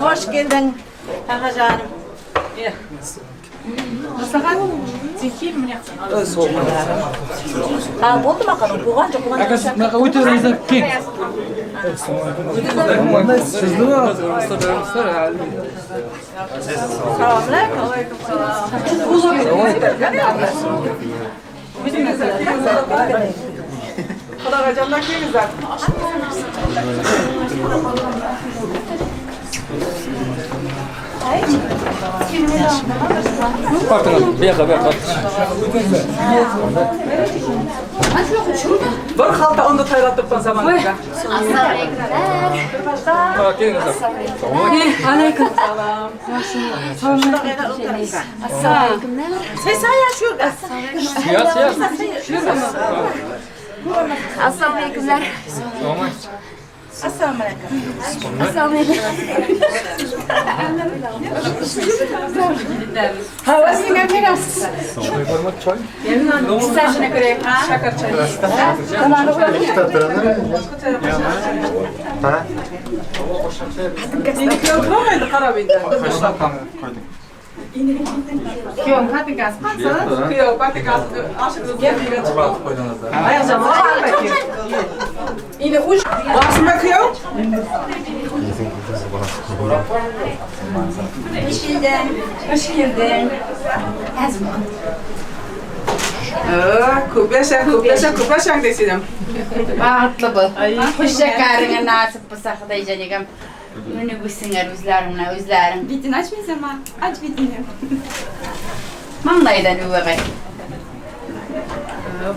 Hoş geldin ağacanım. Ha, oldu mu bakalım? Buğan çok buğan. Bir xalta unda tayyorlab turibman zamonda. Alaykum salom. Assalomu alaykumlar. Assalomu alaykum. Assalomu alaykum. Havasini berasiz. Istashini ko'raylik, shakar choy. Endi kuyov turolmaydi, qarab endi. Kuyov patinkasi qancha? Kuyov patinkasini oshirib gapiga chiqib qo'ydingizlar. Endi uch boshima kuyov. Hoş geldin. Hoş geldin. Ko'p yasha, ko'p yasha, ko'p yashang desedim. Baxtli bo'l. Xush nasip bo'lsa Xudoyjonigam. Uni o'singar o'zlaring, o'zlaring. Betini ochmaysanmi? Och betini. Manglaydan o'g'ay.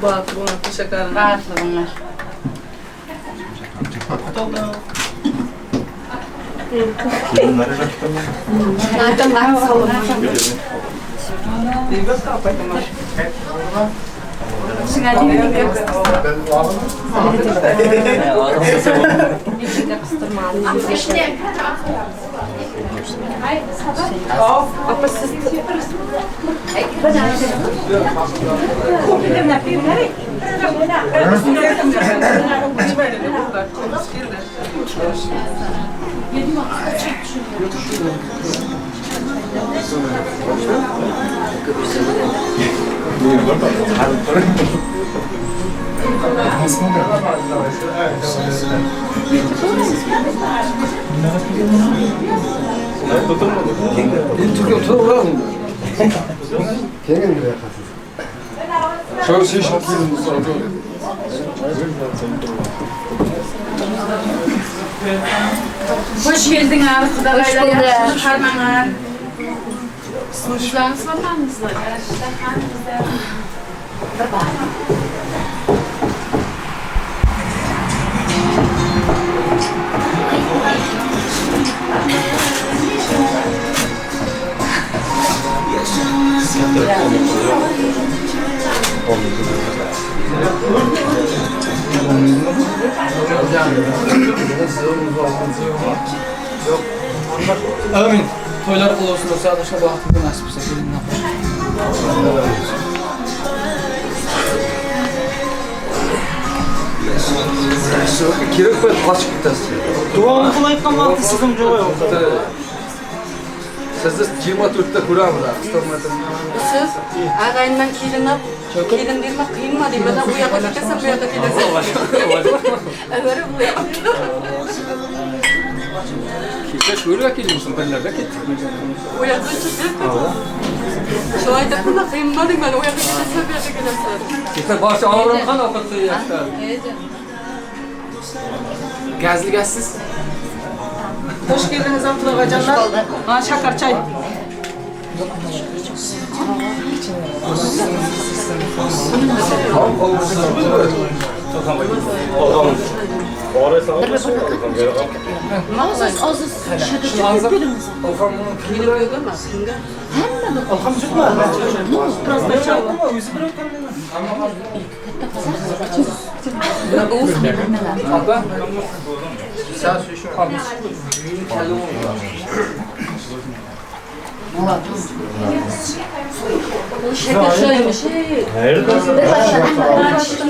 Baxtli bo'ling, xushakaring. Baxtli bo'linglar. Hoş geldin abi. Hoş bulduk. Harmanlar. Amin. Toylar qul olsun, sağdışına baxtını nasip etsin. Gelinine xoş. Керек қой, қашып кетесіз. Дуаны қылайыққан вақты сіздің жолай oldu. Sizni 24-da ko'ramiz, qistalmaydi. Siz ағайыннан келін алып, келін берме қиын ма деймін да, ол жаққа кетесің, бұл жаққа келесің. Әуелі бұл жаққа. Kecha shu yerga keldingizmi? Birlarda ketdik. O yoqqa ketdik. Shu aytibman da, qiyin ма деймін, o yoqqa ketasan, bu yoqqa ketasan. Kecha boshi og'rim qon ovqat qilyapti. Gazli gazsiz. Hoş geldiniz Abdullah canlar. Ha, şeker çay.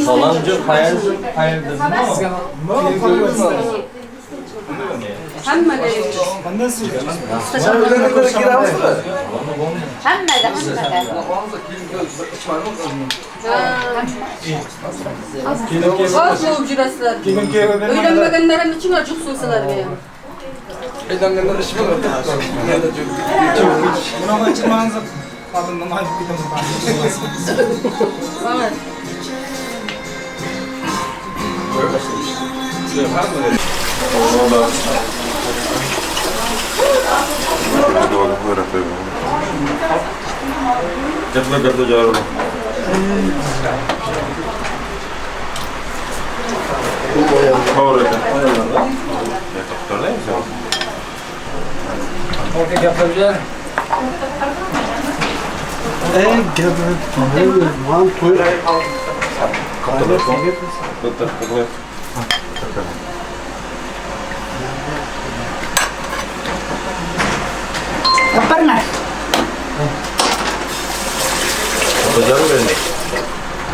Salamcı, hayalci, hayalci. Az bulup jurasizlar. Uylanmaganlarim uchun ochiq sizlarga. Uylanganlar ichmadi. Buni ichmangiz qadimdan aytib ketaman.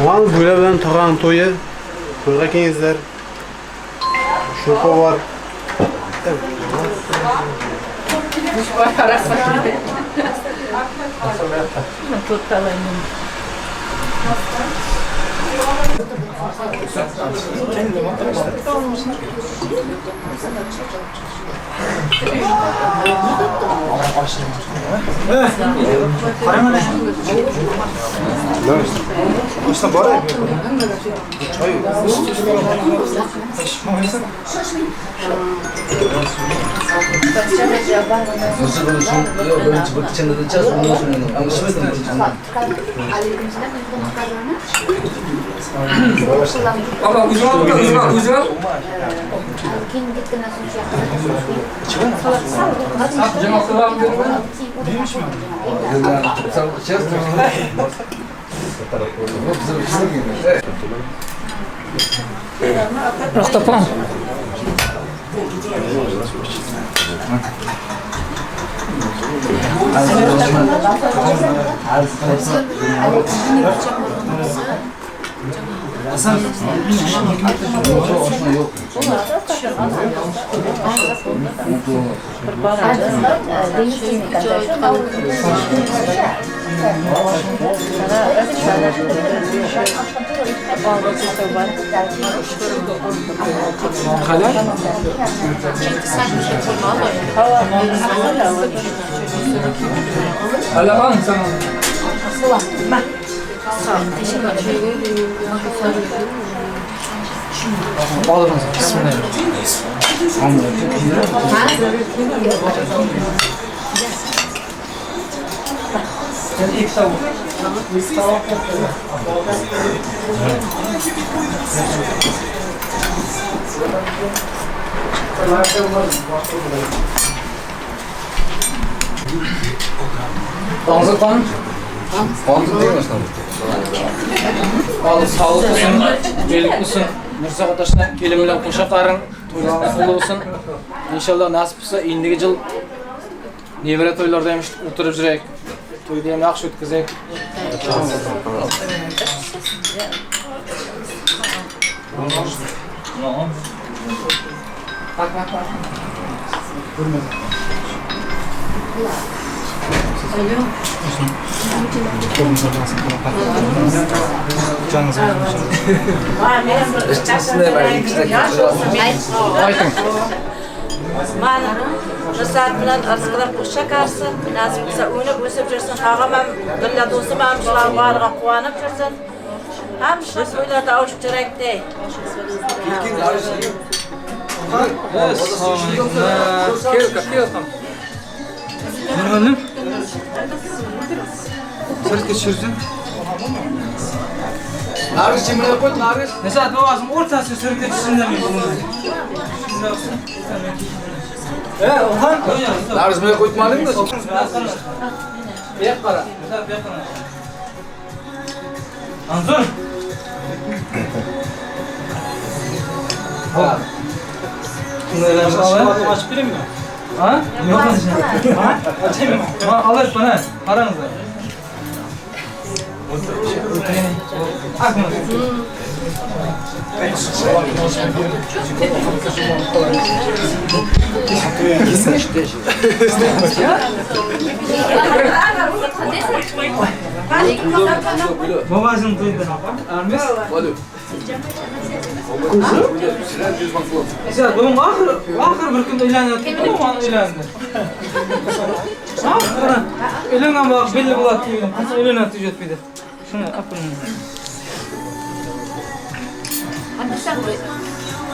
Oğlan bular bilan tog'ani to'yi, to'yga kelingizlar. Sho'rpa bor. Oldingizga bismillah. Ağzı kan. Ağzı değil mi? Ağzı sağlık olsun, belik olsun. Nursa ataşına kelin bilan qo'sha qaring, to'ylaringiz qutlu bo'lsin. Inshaalloh nasib bo'lsa endigi yil nevara to'ylarda ham o'tirib yuraylik. To'yni ham yaxshi o'tkazaylik. Bak bak bak. Mana Nusrat bilan rizqlar qo'sha qarsin, nasib qilsa o'ynab o'sib yursin, tog'am ham, billa do'stim ham shular boriga quvonib yursin. Ham shu to'ylarda oshib yurakday. Nurg'ulim. Suratga tushirsin. Nargiz chimlab qo'y, Nargiz. Nusrat bobosining o'rtasida suratga tushsin demay. Ulan. Nargiz bilan qo'ytmadingmi? Bu yoqqa qara. Nusrat bu yoqqa qara. Anzur. Ha. Açıp vereyim mi? Ha? Yok ha? Açayım mı? Ha, alır bana. Paranızı. Akma. Babasının to'yida. Armis? Mesela bunun ahir bir kunda uylanayotgan, umuman uylandi. Oxiri uylangan vaqt belli bo'ladi degan, qachon uylanadi yutmaydi. Shuni apiring.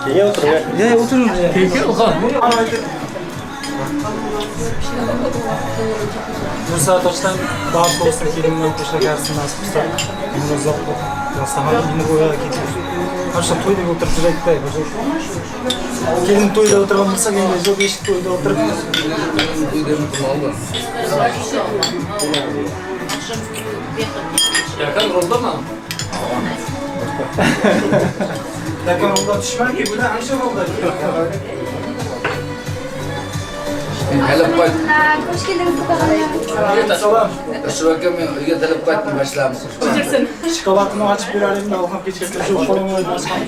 Keyin o'tiring. Ya o'tiring. Keyin o'qan. Nursa toshdan baxt bo'lsin, kelin bilan qo'shila karsin, nasib qilsa. Umri uzoq bo'lsin. Hamma endi bu yoqqa ketib. Qancha to'yda o'tirib yurakday. Kelin to'yda o'tirgan bo'lsa, endi yo'q eshik to'yda o'tirib. Yakın roldami? Yakın rolda tushmanki, bular ancha rolda. Talab qayt. Hoş geldiniz tog'alar. Salom. Shu aka men uyga talab qaytdim boshlarimiz. Shokoladni ochib beraylikmi? Alham kechga shu qo'limni ochgan.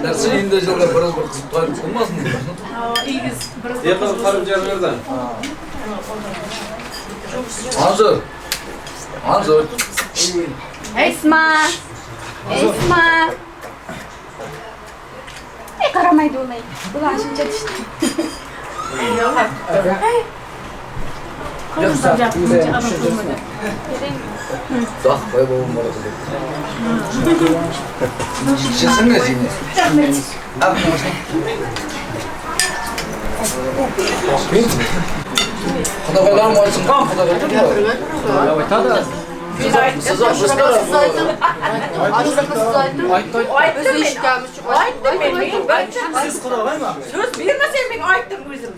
Narsa endi jilda bir bir qizib qo'yib bo'lmasin. Egiz bir Yaqin qarib jarlardan. Anzur. Anzur. Esma. Esma. Ey qaramaydi ulay. Ular shuncha tushdi. Zah qo'y bobom bola qildi. Ichasanmi seni? Qudag'aylarim olsin, qon qudag'aylar. Aytadi. Siz Siz qudag'aymi? So'z bermasang men aytdim o'zim.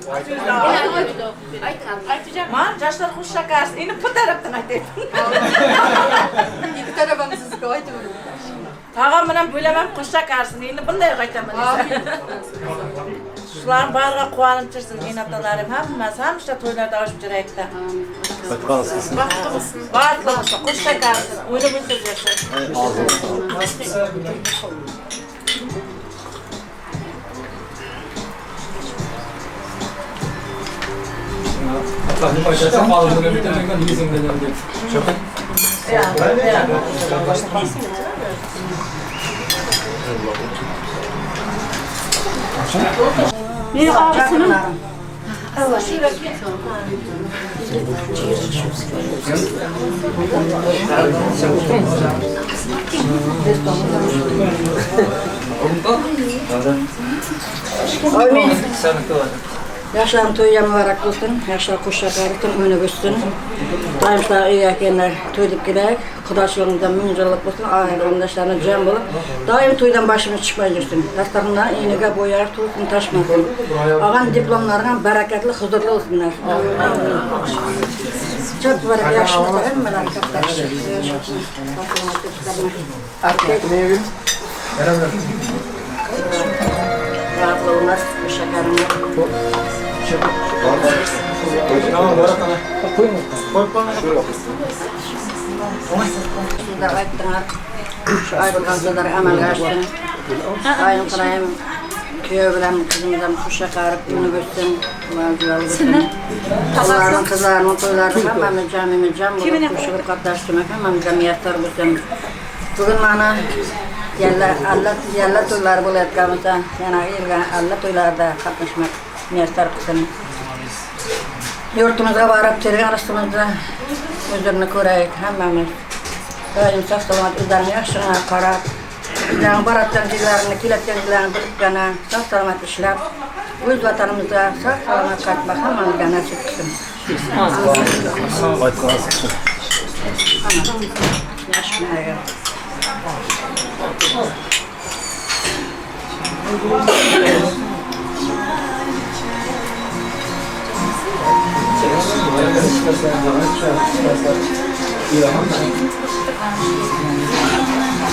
So'zni Man yoshlar xush shakarsiz. Endi bu tarafdan aytayapman. Ikki taraf ham sizga aytavering. Tog'am bilan bo'lam ham xush shakarsiz. Endi bunday aytaman. Shularning bariga quvonib tursin, ena-otalarim hammasi hamma to'ylarda oshib yuraydi. Baxtli bo'lsin. Baxtli bo'lsin, xush shakarsiz, o'ylab o'sib yursin. Nima aytasan? Hozir bitta menga yuzingdan deb. Meni og'isinim. Amin. Yaxşılarım toyu mübarek olsun, yaxşılar qo'shiqlar o'ynab o'ssin. Doim ekanlar to'y deb kelaylik. Qudachiligimizdan ming yillik bo'lsin, og'ayin qarindoshlarni jam bo'lib, doim to'ydan boshimiz chiqmay yursin. Dasturxondan iniga bo'yar, to'lqin toshmasin. Olgan diplomlarga barakatli, huzurli bo'lsinlar. Çok baraka yaxshi bo'lsa, hammalari katta kishi. Rahatlı şekerini. Sizler ayttılar. Şu ayrılgan sözler amelga aşsın. Ayın qurayım. Kuyov bilan qizimizdan qo'sha qarib unib o'ssin. Ularning qizlarining to'ylari hammamiz jamimiz jam bo'lib qo'shilib qatnashdik. Hammamizga muyassar bo'lsin. Bugun mana yalla to'ylari bo'layotgan bo'lsa, yana yilga alla to'ylarida qatnashmak muyassar qilsin. Yurtimizga borib, tergan rizqimizni o'zini ko'raylik hammamiz. Doim sog' salomat o'zlarini yaxshigina qarab, o'zlarini borayotgan yerlarini, kelayotgan yerlarini bilibgina sog' salomat ishlab, o'z vatanimizga sog' salomat qaytmak hammamizga nasib qilsin. Yaxshigina.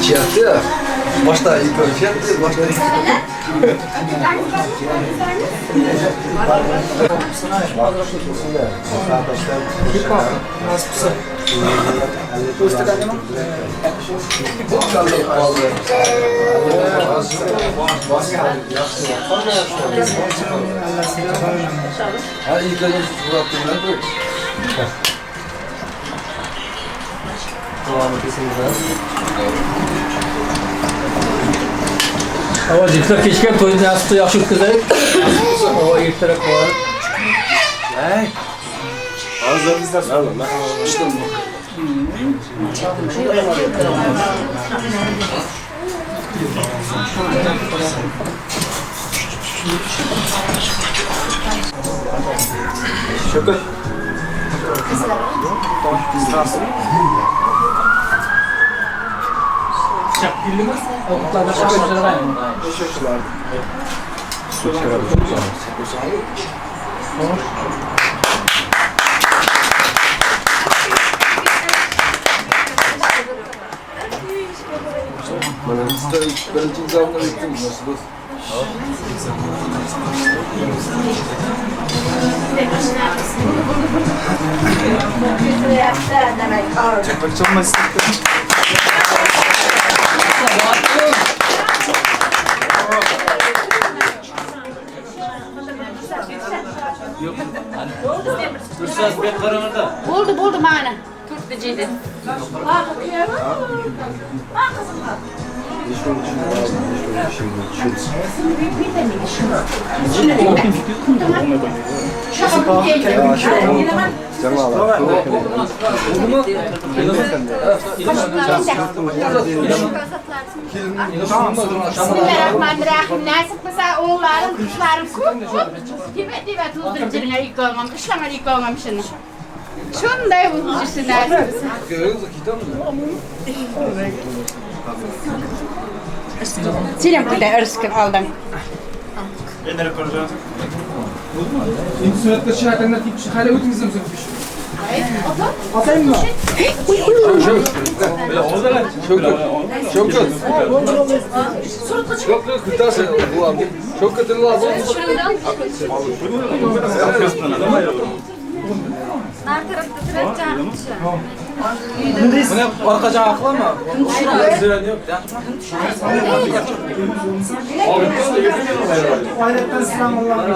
İçiyatdı ya. Başta ilk önce başta ilk. Ava jigitlar kechga to'yni nasib yaxshi o'tkazaylik. Ava ertaroq borib. Hey. Hozir bizlar Şükür. Birinchi examni bitdim, nasıl olsun? Bo'ldi, bo'ldi mana. To'rtta jeydi. Bismillahirrahmanirrahim. Nasib qilsa o'g'larim, qizlarim ko'p-ko'p teva-teva to'ldirib jirgan ikkovim, ishlagan ikkovim shuni. Shunday o'zishni nasib qilsa. Selam quday rizqini oldim. Endi suratga tushayotganda hali o'tingizmi suratga tushib? Atayım mı? Şevket. Şevket kıtası bu abi. Şevket lazım. Nar tarafta turadigan. Buni orqa jag'i qilaman. Hayretden selam Allah'ın.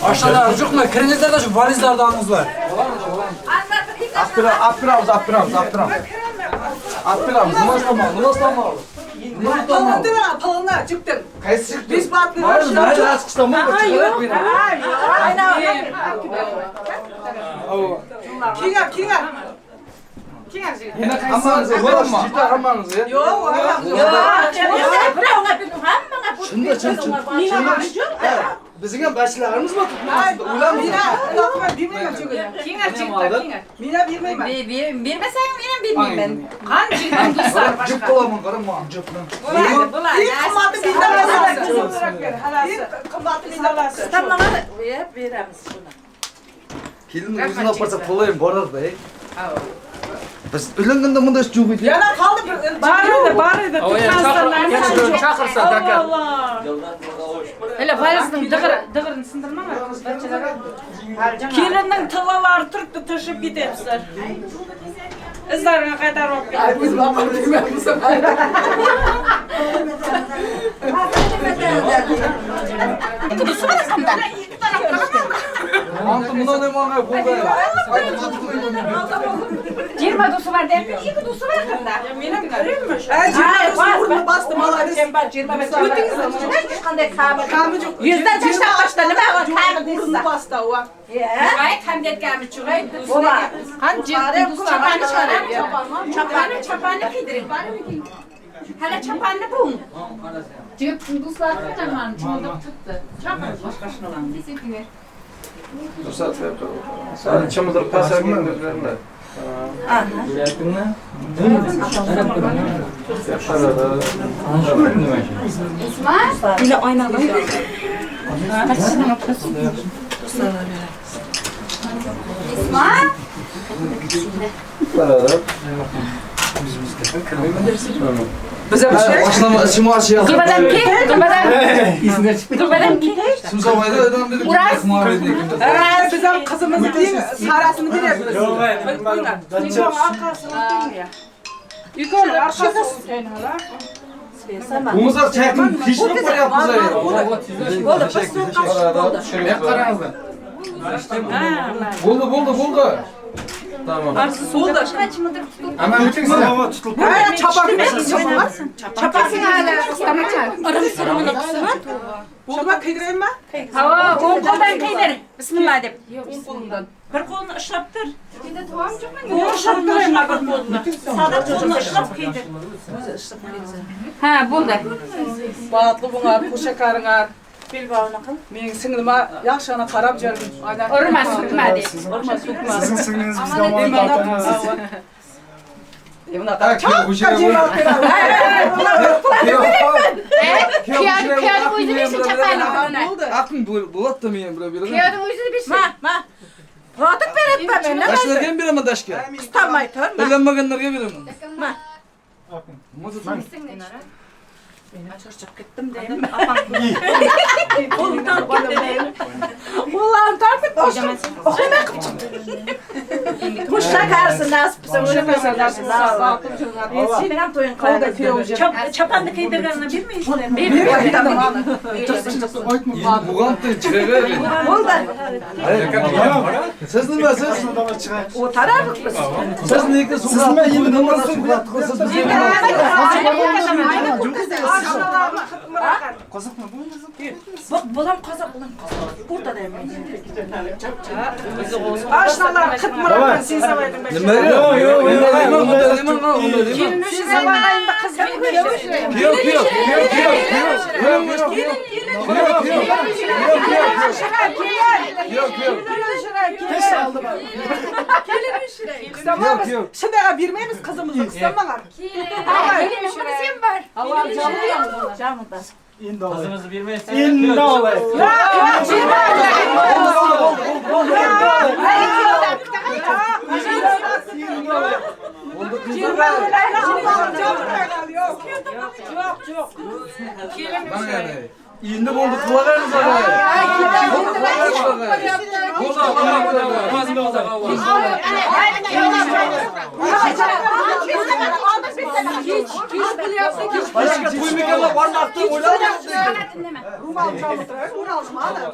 Aşağıda yok mu? Kirinizler de şu valizlerde alınızlar. Attırams, attırams, attırams. Attırams, namaz. Palına, palına çıktım. Qaysi çıktı? Biz batlı. Hayır, açıklamam. Hayır. Kinga, kinga. Yana qaysi? Bo'ladimi? Hammangiz. Yo'q, hammangiz. Bizning ham boshlarimiz bor tutmasdi. Ular meni bermayman chunki. Kinga chiqdi, kinga. Meni bermayman. Bermasang men ham bermayman. Qancha do'stlar boshqa. Jup qilaman, qarama, jup. Bo'ladi. Eng qimmati mendan olasiz. Eng qimmati mendan olasiz. Tamam, beramiz shuni. Kelinni o'zini olib borsa to'layim boradi. Biz uylanganda bunday ish yo'q edi. Yana qoldi bir bor edi, bor edi. Turkmanistondan chaqirsa, aka. Hele valizning dig'irini sindirmanglar. Kelinning tillalari turibdi, tashib ketyapsizlar. Izlarini qaytarib olib keladi. Biz vaqt demaymiz. Антон, мына не маңа болды. 20 досы бар deyapti, 2 doсы бар qanda. Men ham ko'raymi? Ha, 20 doсы o'rni bosdi, молодец. Sen bor 25. Hech qanday kami yo'q. Yuzdan tashlab qochdi, nima kami deysiz? O'rni bosdi, u. Ay, kamdetgami chug'ay, Qancha chapani chiqarib. Chapani kiydiring. Hali chapanni bu. Jigit do'stlar bilan chimildiq tutdi. Chapani boshqasini olamiz. Ruxsat berib qo'y. Chimildiq pasayib ketdilar. Esma? Biz ham qizimizni sarasini beryapmiz. Yuqori orqasi. Umuzlar chayqin pishirib qo'yapmiz. Bo'ldi, bir suv qoshiq bo'ldi. Qarangizlar. Bo'ldi, bo'ldi, bo'ldi. Tamam. Bo'ldi. Ama tutilib. Ha, chapak Chapasini hali qistamachi. Irim-sirimini qisma. Bo'ldi, kiydiraymi? Ha, o'ng qo'ldan kiydir. Bismillah deb. O'ng qo'limdan. Bir qo'lini ushlab tur. Endi to'g'am yo'qmi? Ushlab tur bir qo'lini. Sodiq qo'lini ushlab kiydir. Ha, bo'ldi. Baxtli bo'nglar, qo'shakaringlar. Belbog'ini qil. Mening singlima yaxshigina qarab yuring. Urma, so'kma deb. Urma, so'kma. Sizning singlingiz bizga omonat olamiz. Kuyovni o'zini bersin chapani. Aqling bo'ladi-da men birov beraman. Kuyovni o'zini bersin. Ma, ma. Rotib beryapman men. Dashlarga ham beraman dashga. Qistolmay tur. Uylanmaganlarga beraman. Ma. Men charchab ketdim deyman. Qo'lim tortib ketdi deyman. Qo'llarim tortib boshim uxlamay qilib chiqdi. Qo'shsa qarsin, nasib bo'lsa o'lmasin. Sening ham to'ying qiladi. Chapanni kiydirganini bermaysizlar. Buğantı chiqaver. Bo'ldi. Siz nimasiz? O'tarardik biz. Siz nega Siz nima endi nima suhbat qilasiz? Qozoqmi bu? Bolam qozoq, bolam qozoq. O'rtada ham. Oshnalar qitmiraman sen savayding. Nima? Yo'q, yo'q, yo'q. Sen savaydingda qiz Yo'q, yo'q, yo'q, yo'q. Yo'q, yo'q. Shundaqa bermaymiz qizimizni, qistamanglar. Kelin sen bor. Jamilda. Endi olay. Qizimizni bermaysiz. Endi olay. Yo'q, yo'q. Endi bo'ldi, qilaveramiz og'ay. Bo'ldi, Başka toy mekanlar var mı artık? Rumал çalıp duruyor. Rumал mı?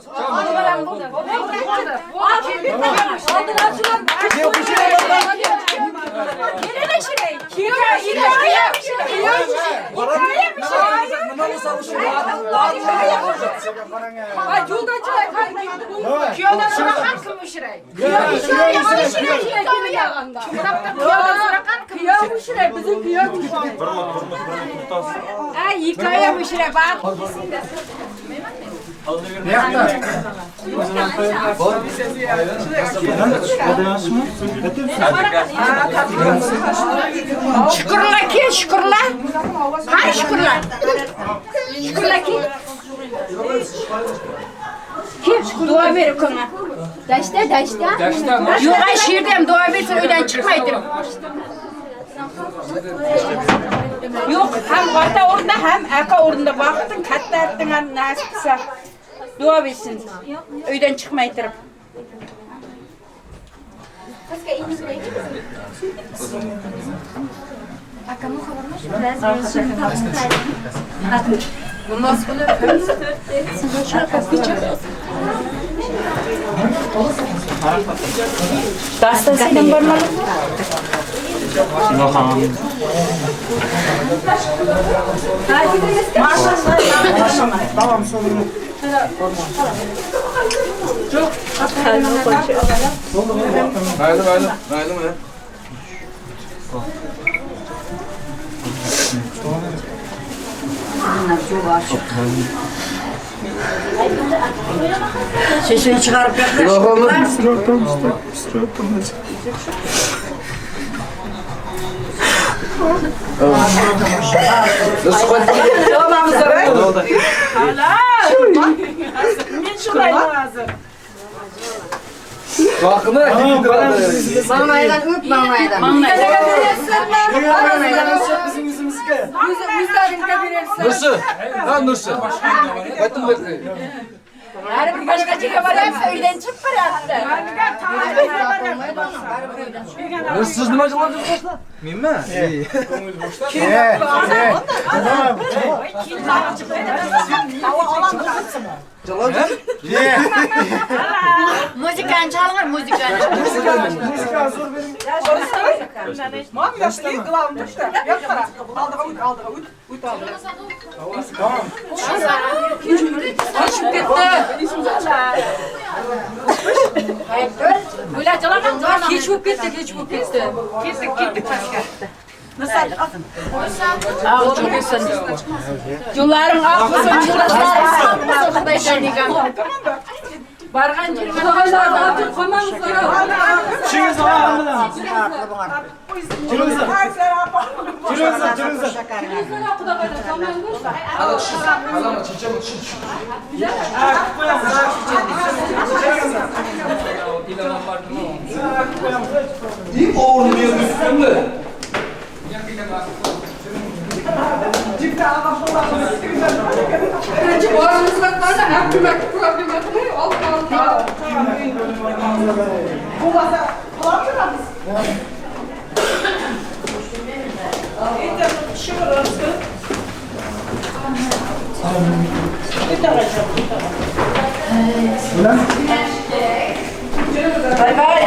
Şükürla ki, şükürla. Qani şükürla? Şükürla ki. Kim? Dua ver ona. Dashta, dashta. Yo'q, ay shu yerda ham dua bersa uydan chiqmaydi. Yo'q, ham ota o'rnida, ham aka o'rnida vaqting katta arting ham nasib qilsa dua bersin. Uydan chiqmay turib. А кому У нас Dastan senin barmalı. Tamam sorun. Ayrılım ayrılım. Ayrılım ya. Sesini çıkarıp yaklaş. Men shunday hozir. Manglaydan öp manglaydan. Bizim yüzümüzge. Nursu. Ha Nursu. Qaytdim bekle. Baribir boshqa yerga boryapsiz, uydan chiqib boryapti. Nursiz nima qilib Menmi? Muzikani chalinglar, muzikani. Muzika zo'r benim. Мам, я шли, главное, что я qara. Aldığa ut, aldığa ut, ut aldığa. Tamam. Tushib ketdi. Kech bo'lib ketdi, kech bo'lib ketdi. Ketdik, ketdik pastga. Oq bo'lsin. Yo'llaring oq bo'lsin, yo'ldoshlaring sog' bo'lsin, Xudoydan degan. Bargan yerga Çürüzü çürüzü. İlk oğlum üstünde. Birinchi borimizlarda ham ko'mak problematini olib qoldi. Bo'lmasa, qolamizmi? Endi tushib Bay bay.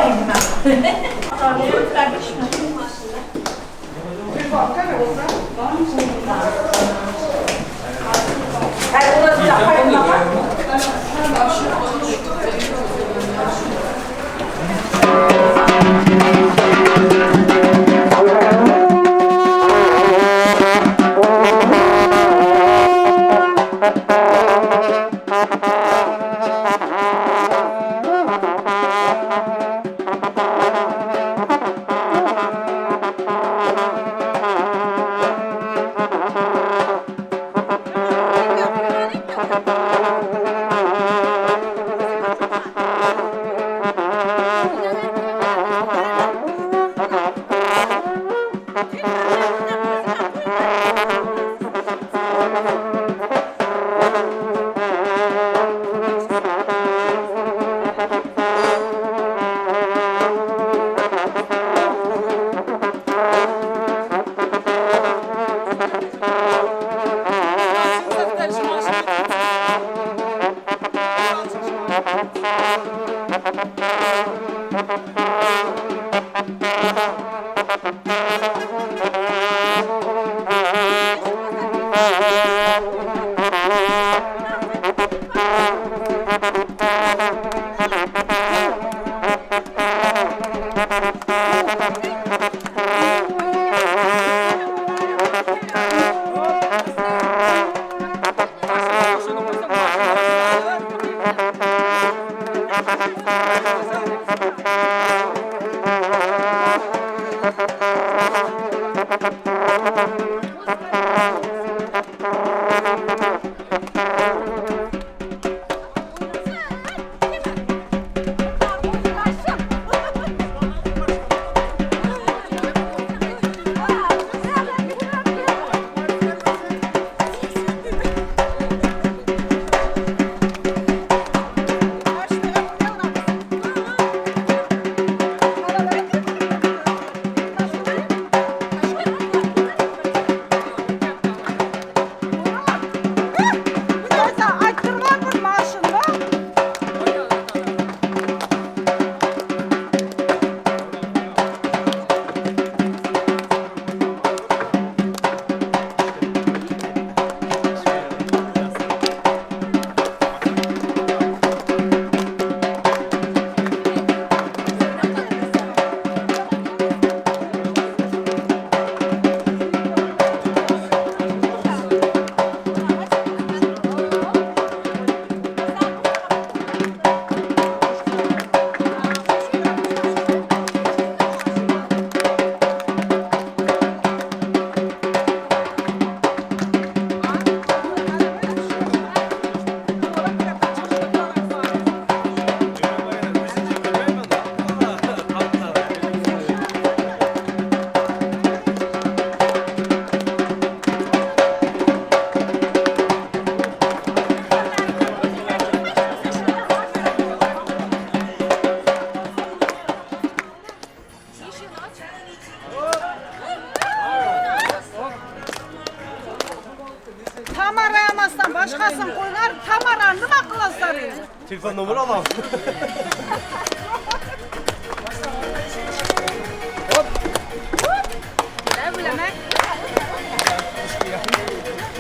Boshqasini qo'yinglar, Tamarani nima qilasizlar endi? Telefon nomeri olamiz.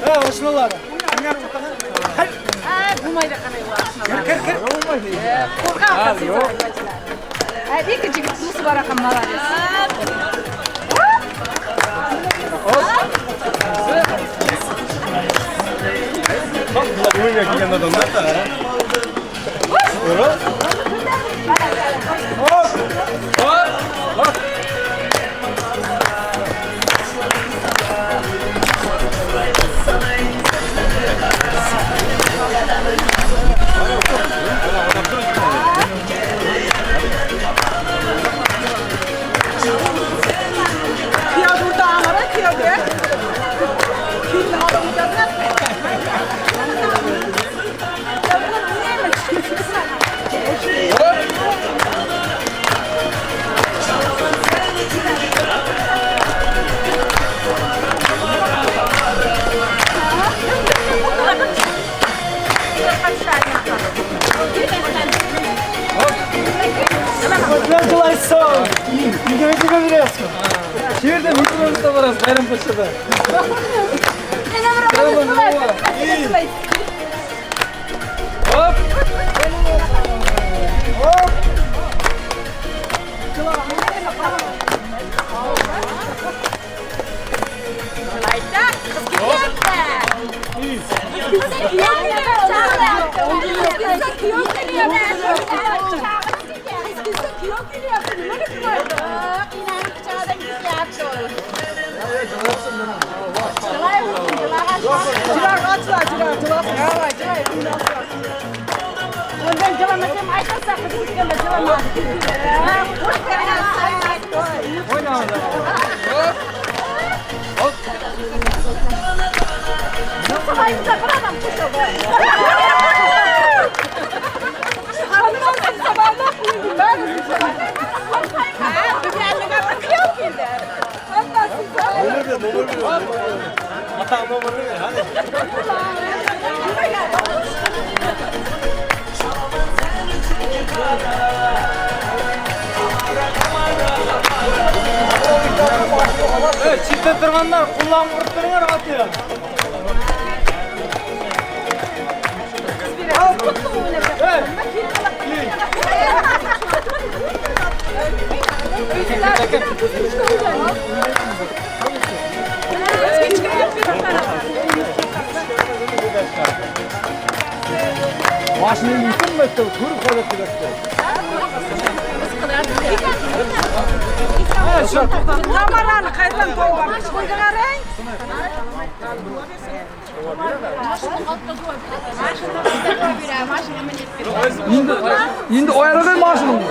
Ha, oshnalar. Ha, bo'lmaydi qanday oshnalar. Kir, kir. Qo'rqamiz. Ha, ikki yigit do'sti bor ekan, молодец. Bular o'yinga kelgan odamlar da. Hop! Hop! Hop! Shu yerda metromizda borasiz, Bayrampaxshada. Hop! Hop! Chetda turganlar qo'llarni urib turinglar otya. Mashinani yutolmaydi, ko'rib qoladi. Kamerani qaytadan to'g'ri qo'ydilaring. Endi oyog'i mashinani.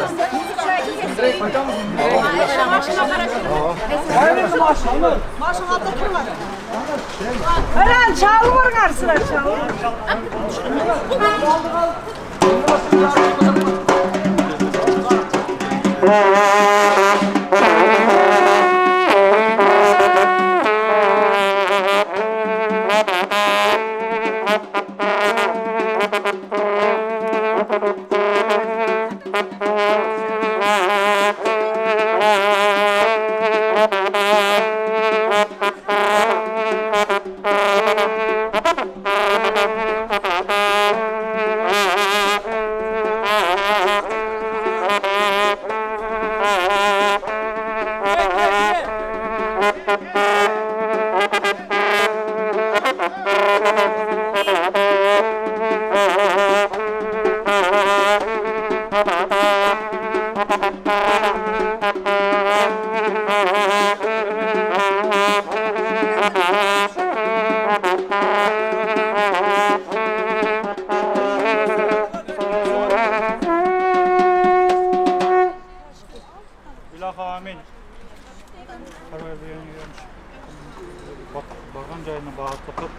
Oyog'i mashinani. Mashina oldi turmadi. Aran chalib o'rgarsizlar, chalib. Bargan joyini baxtli qilib,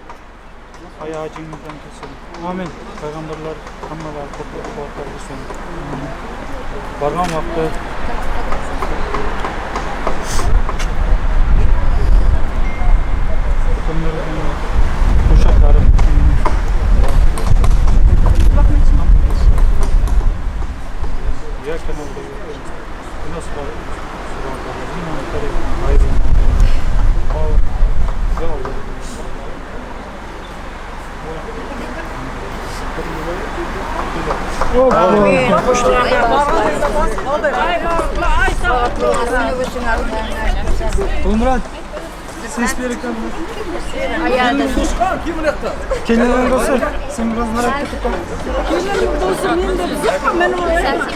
hayojingizdan qilsin. Amin. Payg'ambarlar hammalari ko'plab quvvatlar bersin. Bargan vaqti qo'shoqlari Umran, ses berikten. Kelinning do'sti, sen biraz merak etip kal. Kelinning do'sti men deb yo'qmi, men o'ylayman.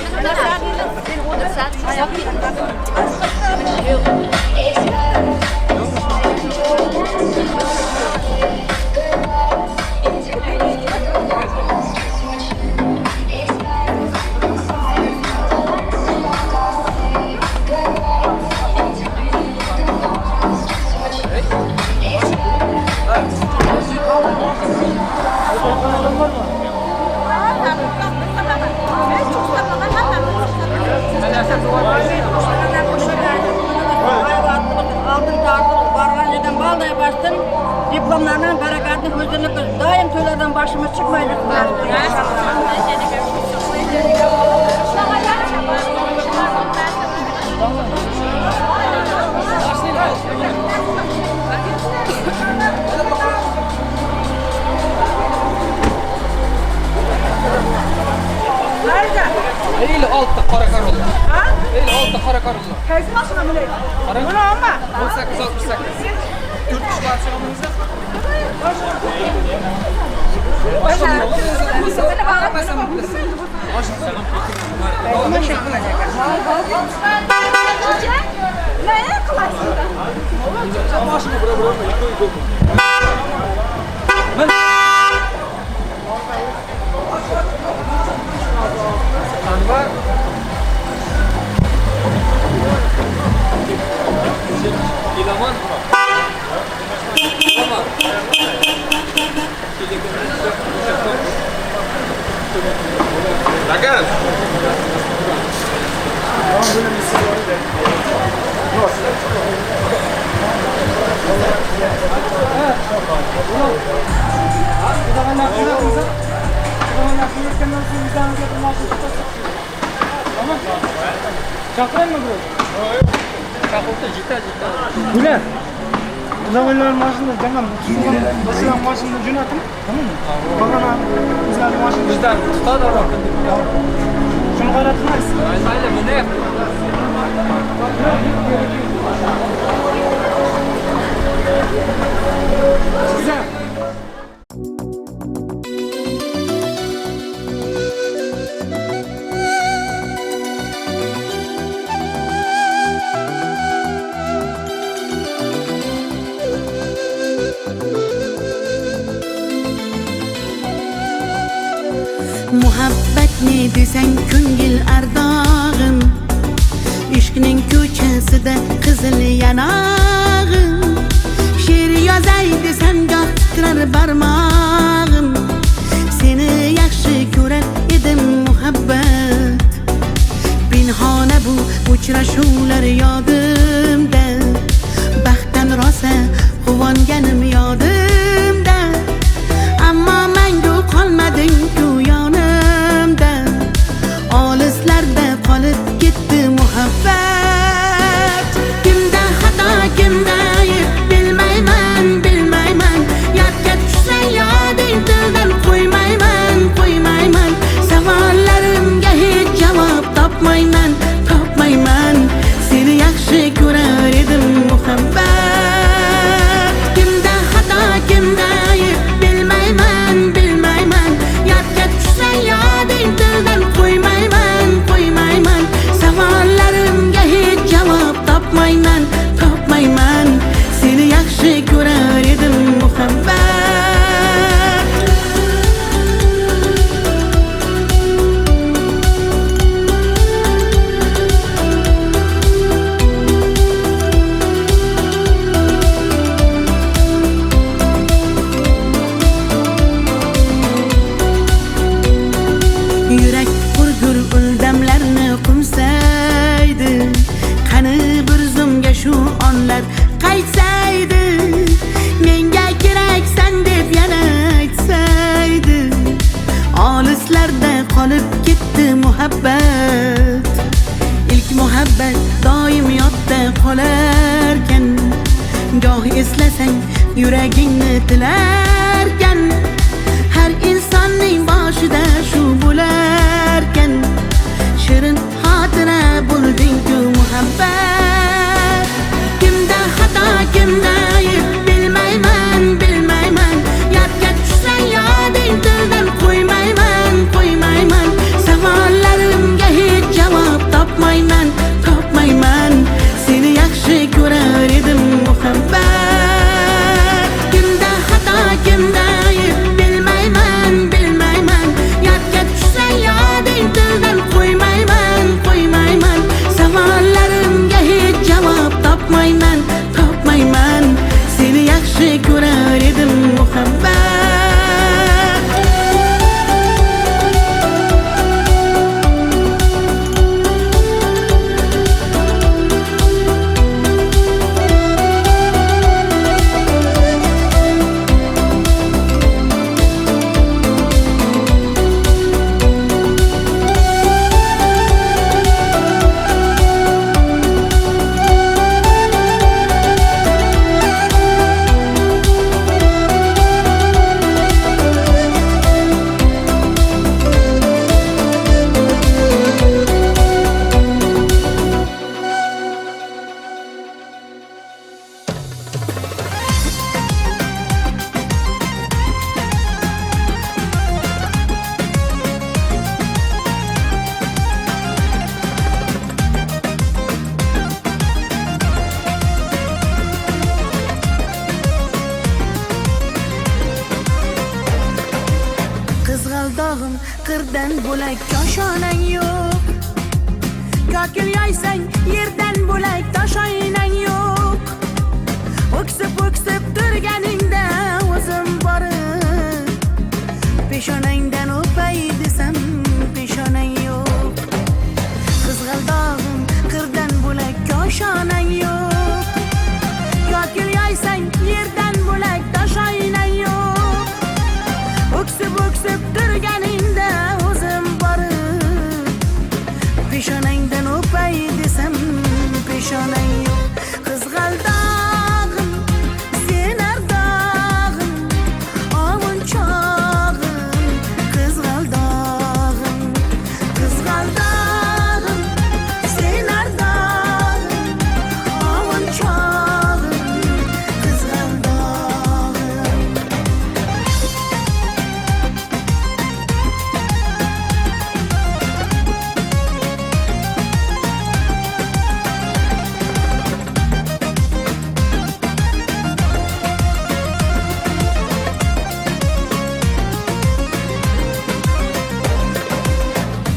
Diplomlardan bereketli huzurlu daim to'ylardan başımız çıkmaydı. Eyli oltita qora korona. Ha? Eyli oltita qora korona. Qaysi mashina bular? Buni olma. 1868. 4 kishi bor chiqimizda. Anvar Ilaman Lagan. Chaqiraymi birov? Chaqirdi, jita. Bular. Ular mashinada jangam sizlar mashinada jo'nating, tamommi? Qolgan o'zlari mashinada bizdan tutadi ular. Shuni g'ayrat qilmaysiz. Mayli, buni. Sizlar Muhabbatni desang ko'ngil ardog'im, ishqning ko'chasida qizil yanog'im. She'r yozay desam goh titrar barmog'im, seni yaxshi ko'rar edim muhabbat. Pinhona bu uchrashuvlar yodimda, baxtdan rosa quvonganim yodimda. Ammo mangu qolmading-ku yonimda, olislarda qolib ketdi muhabbat. Kimda xato, kimda ayb bilmayman, bilmayman. Yodga tushsa yoding tildan qo'ymayman, qo'ymayman. Savollarimga hech javob topmayman, topmayman. Seni yaxshi ko'rar edim muhabbat. Kimda xato, kimda ayb bilmayman, bilmayman. Yodga tushsa yoding tildan qo'ymayman, qo'ymayman. Savollarimga hech javob topmayman, topmayman. Seni yaxshi ko'rar edim muhabbat. Yurak qurgur uldamlarni qumsaydi, qani bir zumga shu onlar qaytsaydi. Menga keraksan deb yana aytsaydi. Olislarda qolib ketdi muhabbat. Ilk muhabbat doim yodda qolarkan, goh eslasang yuragingni tilarkan. Har insonning boshida shu bo'larkan, shirin xotira bo'lding-ku muhabbat. Kimda xato, kimda ayb bilmayman, bilmayman. Yodga tushsa yoding tildan qo'ymayman, qo'ymayman. Savollarimga hech javob topmayman, topmayman. Seni yaxshi ko'rar edim muhabbat. Kimda xato, kimda ayb bilmayman, bilmayman. Yodga tushsa yoding tildan qo'ymayman, qo'ymayman. Savollarimga hech javob topmayman, topmayman. Seni yaxshi ko'rar edim muhabbat. Qizg'aldog'im qirdan bo'lak koshonang yo'q, kokil yoysang yerdan bo'lak tosh oynang yo'q. O'ksib o'ksib turganingda o'zim borib peshonangdan o'pay desam peshonang yo'q. Qizg'aldog'im qirdan bo'lak koshonang yo'q, kokil yoysang yerdan bo'lak tosh oynang yo'q. O'ksib o'ksib turganingda o'zim borib Peshonangdan o'pay desam peshonang yo'q. Qizg'aldog'im sen ardog'im, ovunchog'im qizg'aldog'im. Qizg'aldog'im sen ardog'im, ovunchog'im qizg'aldog'im.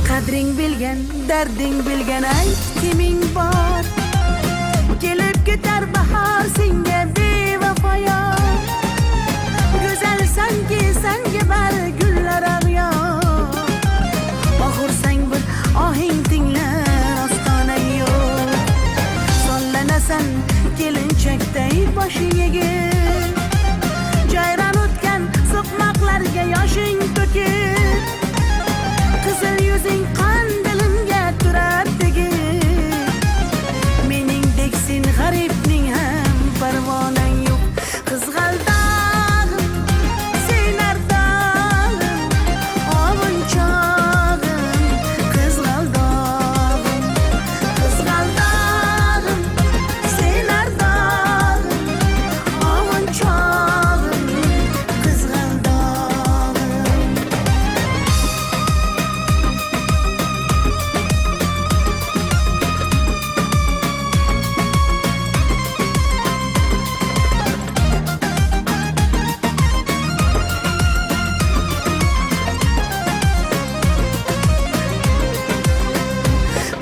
Qadring bilgan, darding bilgan ayt kiming bor? Kelib ketar bahor senga bevafo yor. Go'zalsanki sanga bari gullar ag'yor. Ohursang bir ohing tinglar ostonang yo'q. Sollanasan kelinchakday boshing egib, jayron o'tgan so'qmoqlarga yoshing to'kib, qizil yuzing qandilimga turar tegib. Meningdek sen g'aribning ham parvonang yo'q. Qizg'aldog'im sen ardog'im, ovunchog'im qizg'aldog'im. Qizg'aldog'im sen ardog'im, ovunchog'im qizg'aldog'im.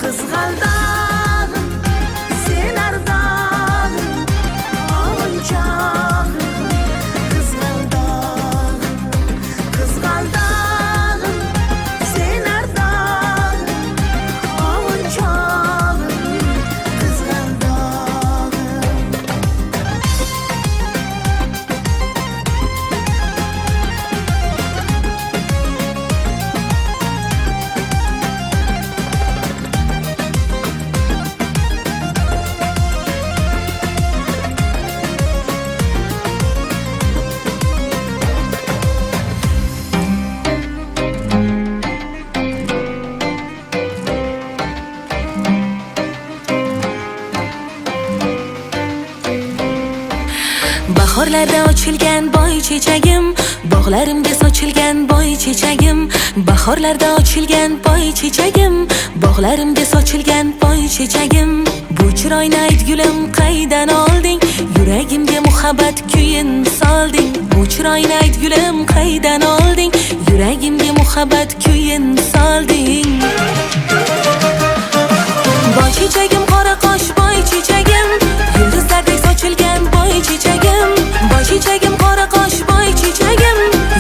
Qizg'aldog'im sen ardog'im, ovunchog'im qizg'aldog'im. Qizg'aldog'im sen ardog'im, ovunchog'im qizg'aldog'im. Bahorlarda ochilgan boy chechagim, bog'larimga sochilgan boy chechagim. Bahorlarda ochilgan boy chechagim, bog'larimga sochilgan boy chechagim. Bu chiroyni ayt gulim qaydan olding? Yuragimga muhabbat kuyin solding. Bu chiroyni ayt gulim qaydan olding? Yuragimga muhabbat kuyin solding. Boy chechagim qora qosh boy chechagim, yulduzlardek sochilgan boy chechagim. Boy chechagim qora qosh boy chechagim,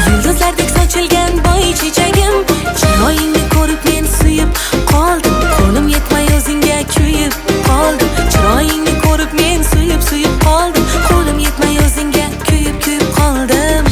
yulduzlardek sochilgan boy chechagim. Chiroyingni ko'rib men suyib qoldim, qo'lim yetmay o'zingga kuyib qoldim. Chiroyingni ko'rib men suyib suyib qoldim, qo'lim yetmay o'zingga kuyib kuyib qoldim.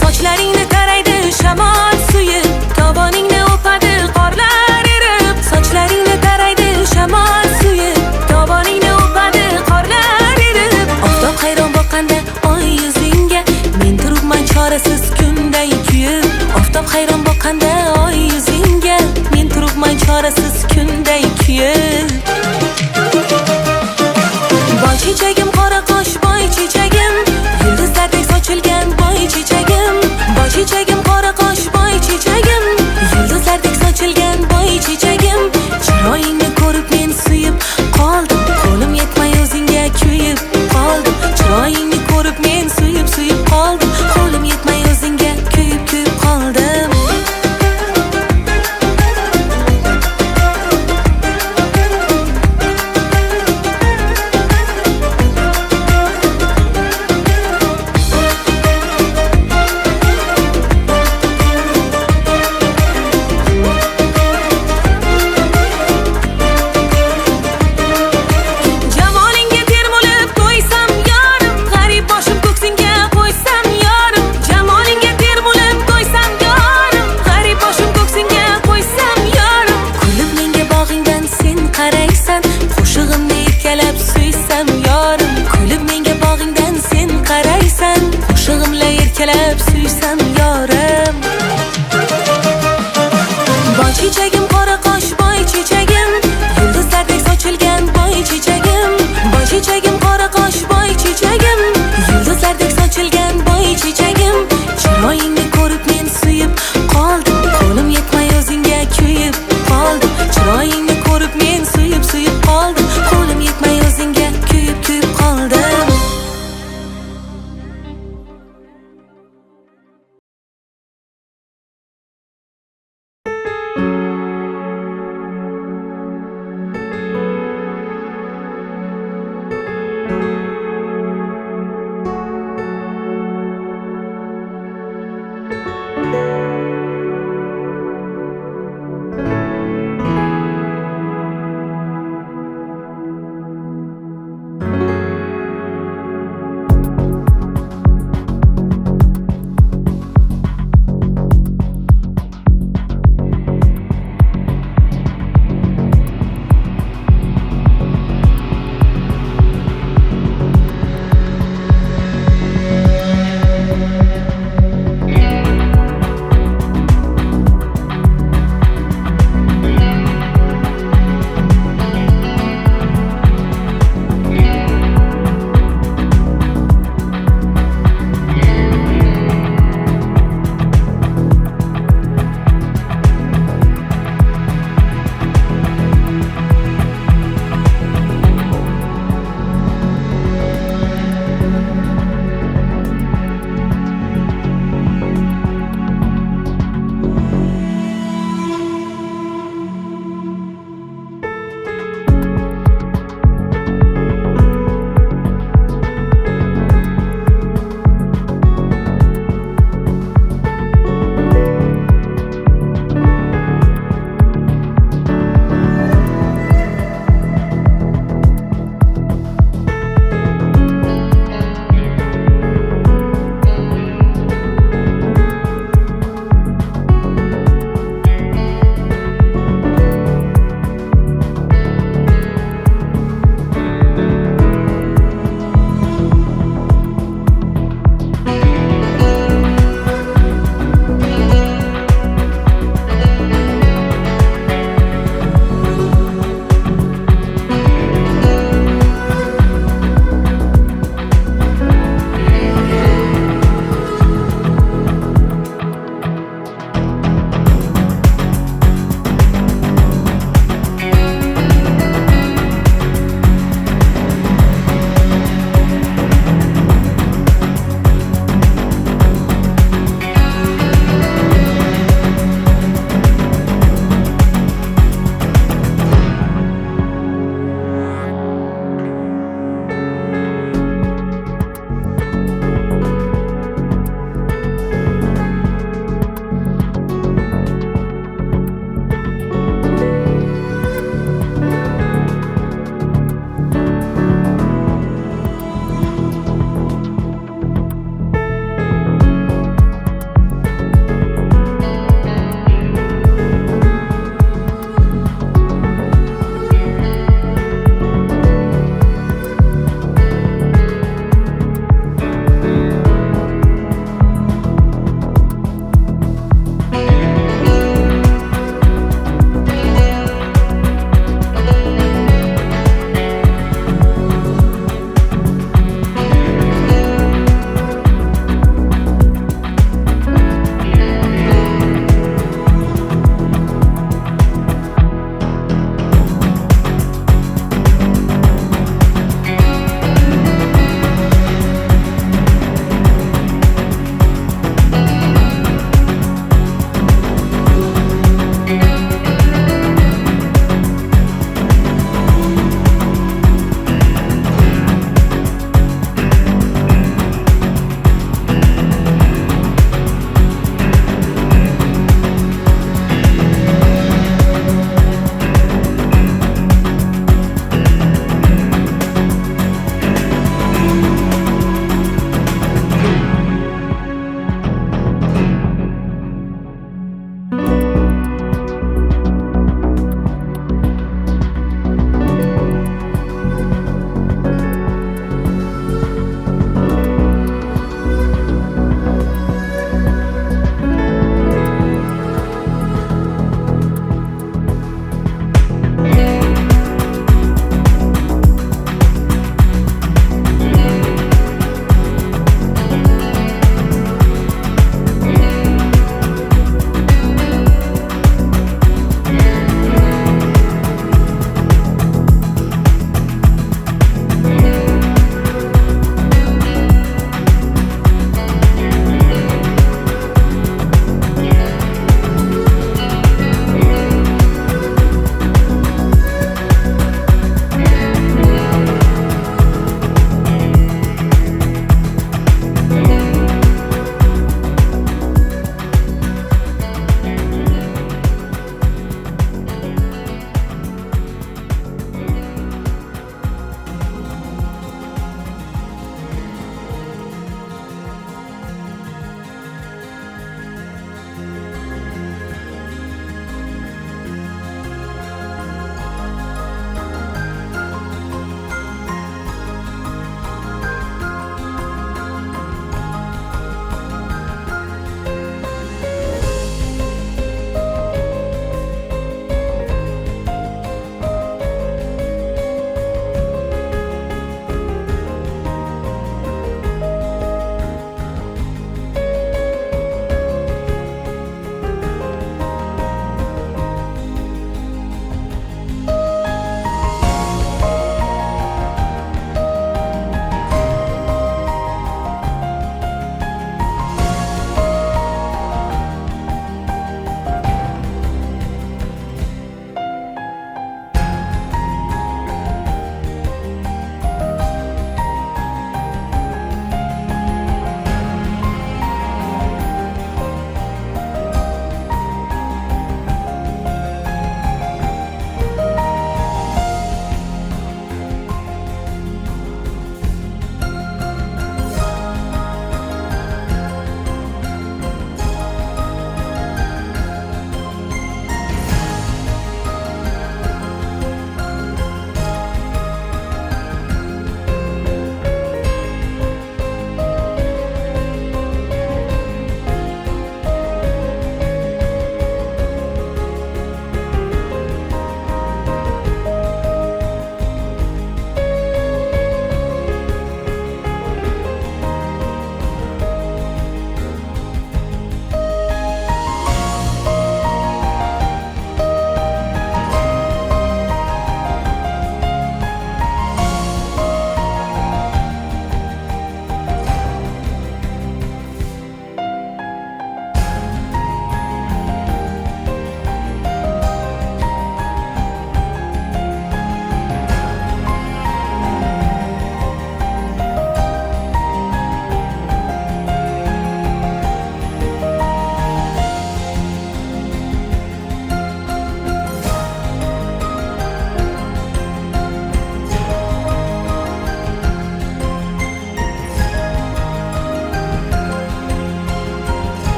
Sochlaringni taraydi shamol suyi, tovoningni o'padi qorlar erib. Sochlaringni taraydi shamol suyi, tovoningni o'padi qorlar erib. Oftob hayron boqqanda oy yuzingga, men turibman chorasiz kunday kuyib. Oftob hayron boqqanda oy yuzingga, men turibman chorasiz kunday kuyib. Boy chechagim qora qosh boy chechagim, yulduzlardek sochilgan boy chechagim. Boy chechagim qora qosh boy chechagim, yulduzlardek sochilgan boy chechagim. Chiroyingni ko'rib men suyib qoldim, qo'lim yetmay o'zingga kuyib qoldim. Chiroyingni ko'rib men suyib suyib qoldim, qo'lim yetmay o'zingga kuyib kuyib qoldim.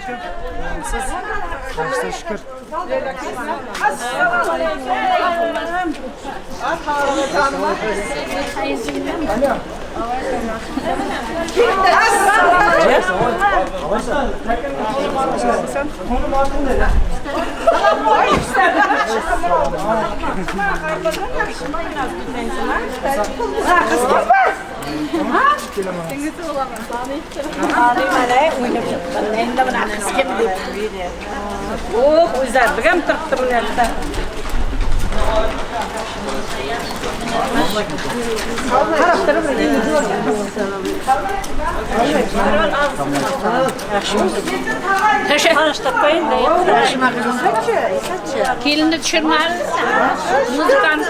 Alaykum. Siz? Yaxshi, shukr. Kelinni tushirmadingiz. Muzikani.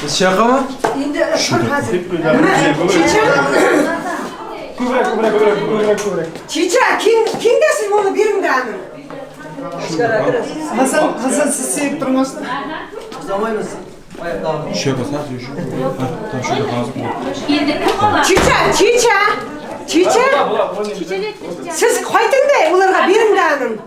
Şaka mı? Chicha, kimdasiz bunu birimde hanım? Hasan siz sevip durmasın. Chicha, chicha, chicha. Siz qaytın da ularga birimde hanım.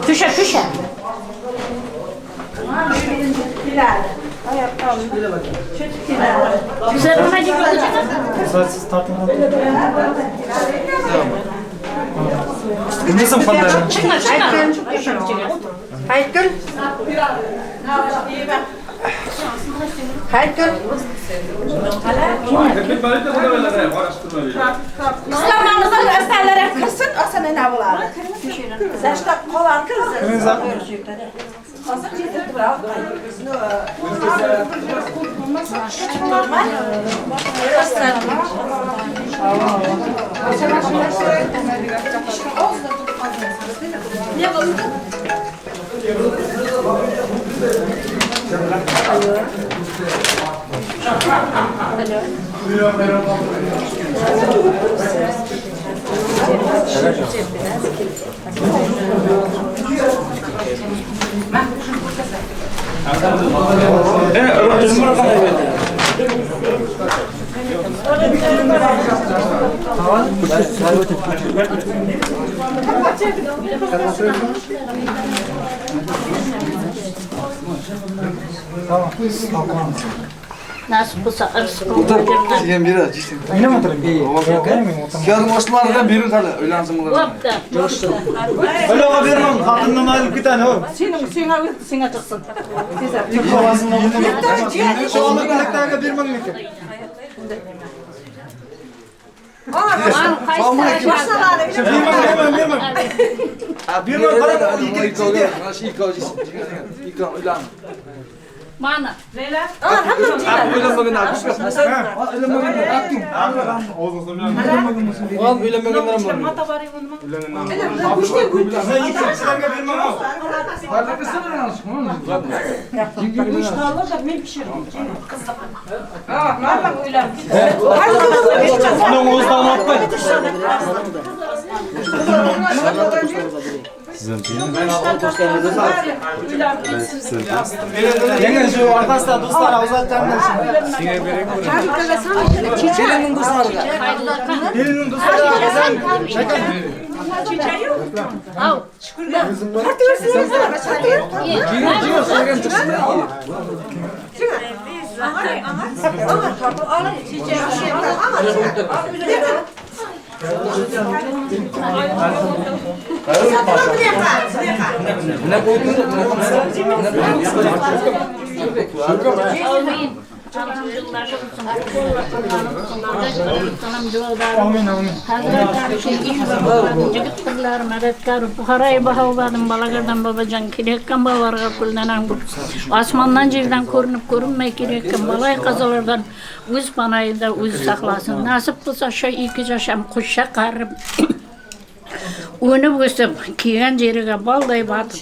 Түшө, түшө. Айткүл. Айткүл. Qizlarimizni asallar kirsin, osona nima bo'ladi? Zashta qolan kirsin. Hozir yetirib turadi. Nasıl bulsa ırsı Otur, sigen biri жейсің. Мен отырайын. Күйеудің осылардан беру қалі, үйлансың бұлар. Ойлауға бермем, қатыннан айырылып кетән, о. Сенің сеңа өтті, сеңа шықсын. Екі баласынан Соғылық бермем екен. Бермем, бермем. Бермем, қарап, Mana. Leyla. Оған үйленмегендер бар. Оның уыздан атпай. Еңер şu ортасында достар ауызаттарынан Келіннің достары. Келіннің достары. Ау. Amin, amin. Jigitlar madadkor Buxoroy Bahobodin Balagardan Babajan kelayotgan bolalarga kuldanan osmondan yerdan ko'rinib ko'rinmay kelayotgan balay qazolardan o'z panoyida o'zi saqlasin. Nasib qilsa shu ikki yosh ham qo'sha qarib өніп өсіп киген жерге балдай батып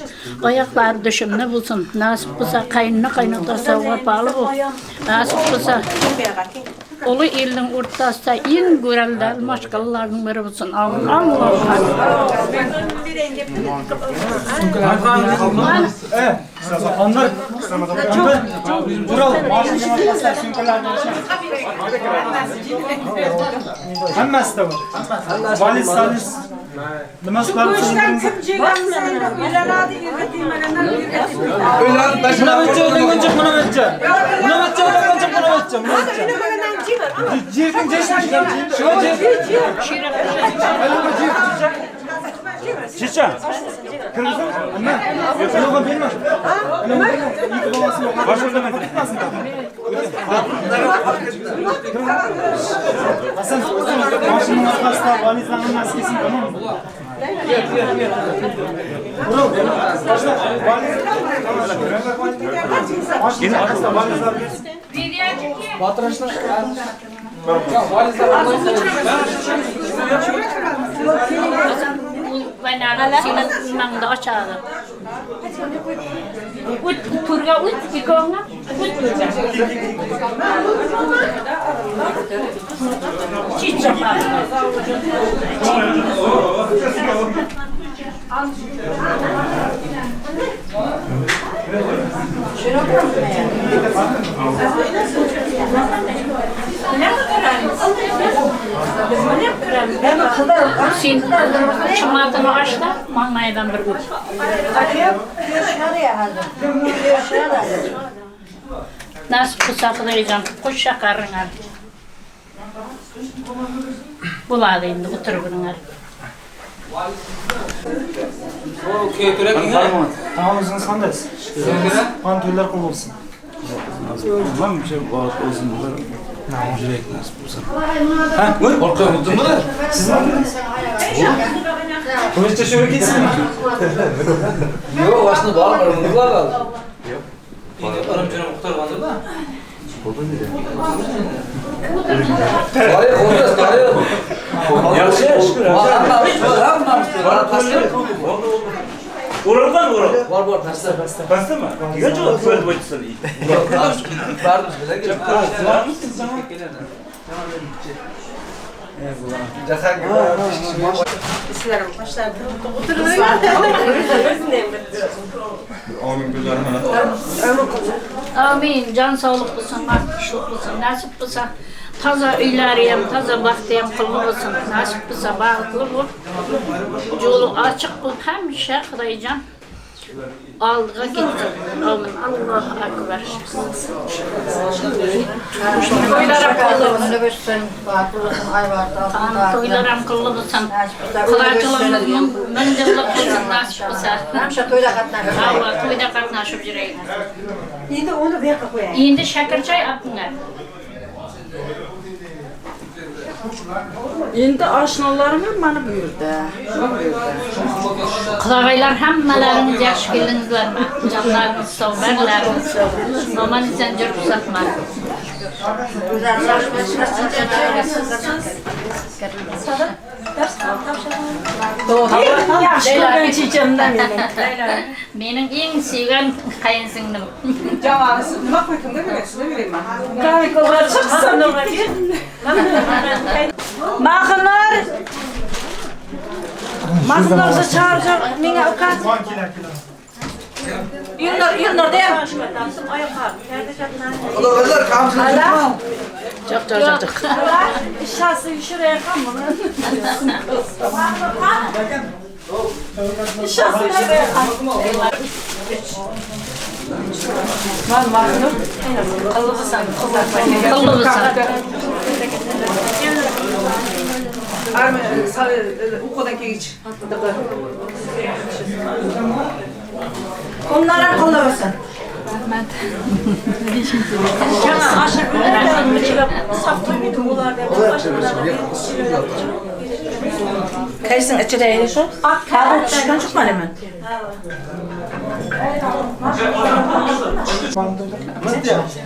аяқлары дүшімні болсын. Насып қылса қайнына қайнатасы опалы бол. Насып қылса ұлы елдің ортасында ең көрәлді машқалалардың бірі болсын. Амин. Hammasi da bor. Valiz, saliz. Nimasi bor? Kim jegansa uylanadi, erga tegmaganlar erga tegmaydi. Uylanib, Buna bitta uylanguncha, buna bitta. Buna bitta uylanguncha, buna bitta, buna bitta. Jerking jeysin, shu jer. Chicha. Kirgizim? Nima? Yo'q, berma. Ikki bolasi yo'q. Hasan, mashinani orqasida valizlarni hammasi kelsin, tamommi? Mashina orqasida valizlar kelsin. Batırışlar. Ya valizlar Senin aşağıda. Ut turga ut ikonga ut turga. Chicha. Sen çımadını aç da manglaydan bir öp. Nasip qılsa Xudaycan, qo'sha qarınar. Bo'ladi endi o'tirib. Tamam, o'zingiz qandaysiz? Qani to'ylar qilib bo'lsin. Hamma o'zim yurak nasib bo'lsin. Ha, orqaga o'tdimmi? Sizni? O'zcha shura ketsinmi? Yo'q, boshini borib qildilar hozir. Yo'q. Endi ırımcını qutqargandir da. Yaxshi, shukur. Hammamiz O'ralgan o'ral. Bor, pastda. Pastdami? Degan jo'q, ko'rib o'tsin. Barimiz bilan kelib. Amin. Can sağlık olsun, kuşluk olsun, nasip olsa taza uylarıyam, taza baxtıyam qıllı olsun, nasip olsa baxtlı bol, yolu açık bol, həmişə Xudaycan aldığa gitsin. Amin. Allahu Akbar. Toylaram qıllı olsun, Xudaycılığımız min yıllık olsun, nasip olsa. Həmişə toyda qatnaşıb. Hava, toyda qatnaşıb yürəyik. Endi onu bu yoqqa qoyayıq. Endi şəkirçay atınlar. Endi oshnalarım ham mana bu yerda. Qudag'aylar hammalaringiz yaxshi keldingizlarmi? Jonlaringiz sog', barlaringiz sog'. Omon eson yuribsizmi? Yaxshi ko'rgan chechamdan mening. Mening eng sevgan qayinsinglim. Jamoa, nima qo'y kimga berasiz? Sizga berayman. Mahnur! Mahnurni chaqirib, menga ukaz. Ilnur, Ilnur deyam. Xudolar kamchilik. Yo'q, yo'q, yo'q. Ishasi yushrayapman buni. Ishasi yushrayapman. Man Mahnur, qillig'isan, qillig'isan. O'quvdan keyin ich. Onlar ham qillig'isan. Rahmat. Qaysining ichida edi shu? Kabul tushgan chiqman men.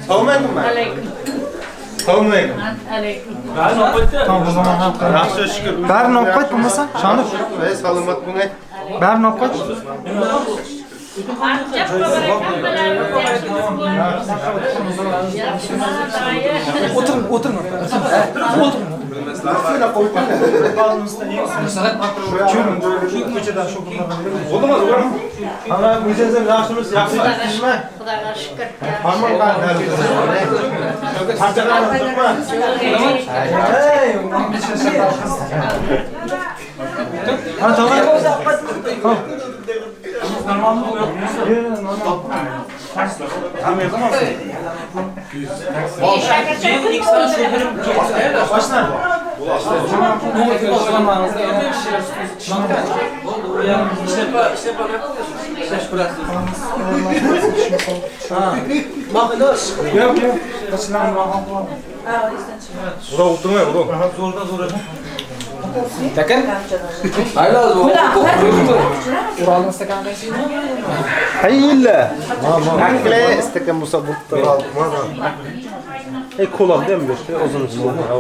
Assalomu alaykum. Assalomu alaykum. Alaykum. Tamam, o zaman yaxshi shukr. Barini olib qayt bo'lmasa, Shonib. Ey, salomat bo'ling. Barini olib qayt. O'tiring, o'tiring. O'tiring. Xudoga shukr. Hayla. Istakan bo'lsa bo'pti. Ey kolam değil mi bir? Uzun içinde. O.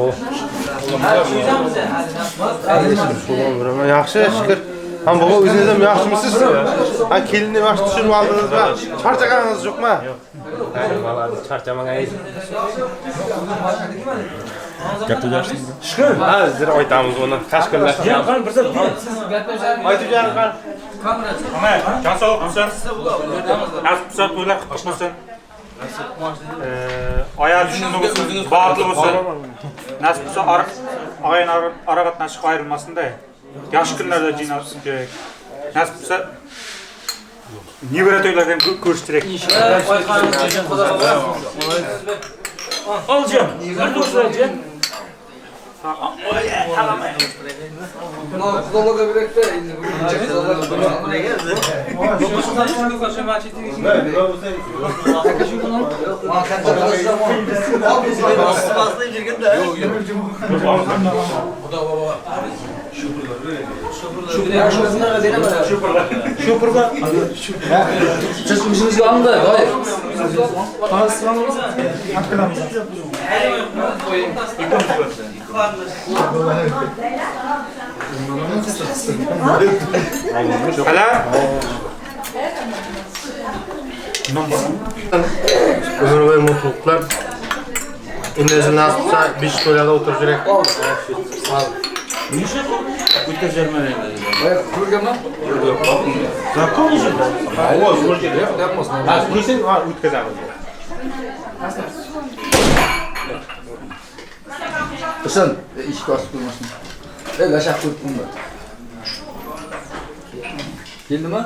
Yaxshi, shukr. Ham baba o'zingiz ham yaxshimisiz? Ha, kelinni yaxshi tushirib oldingizmi? Charchaganingiz yo'qmi? Yo'q. Charchamagan. Shukr. Ha, zira aytamiz uni. Tashkillashgan. Aytib bering, qani. Jon sog'lik bo'lsin. Nasib qilsa to'ylar qutlu bo'lsin. Oyog'i shunday bo'lsin, baxtli bo'lsin. Nasib qilsa og'ayni ora qatnashiq ayrilmasin-da. Yaxshi kunlarda jiynalsin kerak. Nasib qilsa nevara to'ylarda ham ko'rishtirak. Olcan, bir do'stlarjon. Xudoga berakda endi Ömür boyu mutluluklar. Endi nasib qilsa 5 to'ylarda o'tirib yurak. Ko'rganman. Zakon же. O'tkazamiz. Sen eshik ochib qo'ymasin. Lashaq qo'yib qo'yma. Keldimi?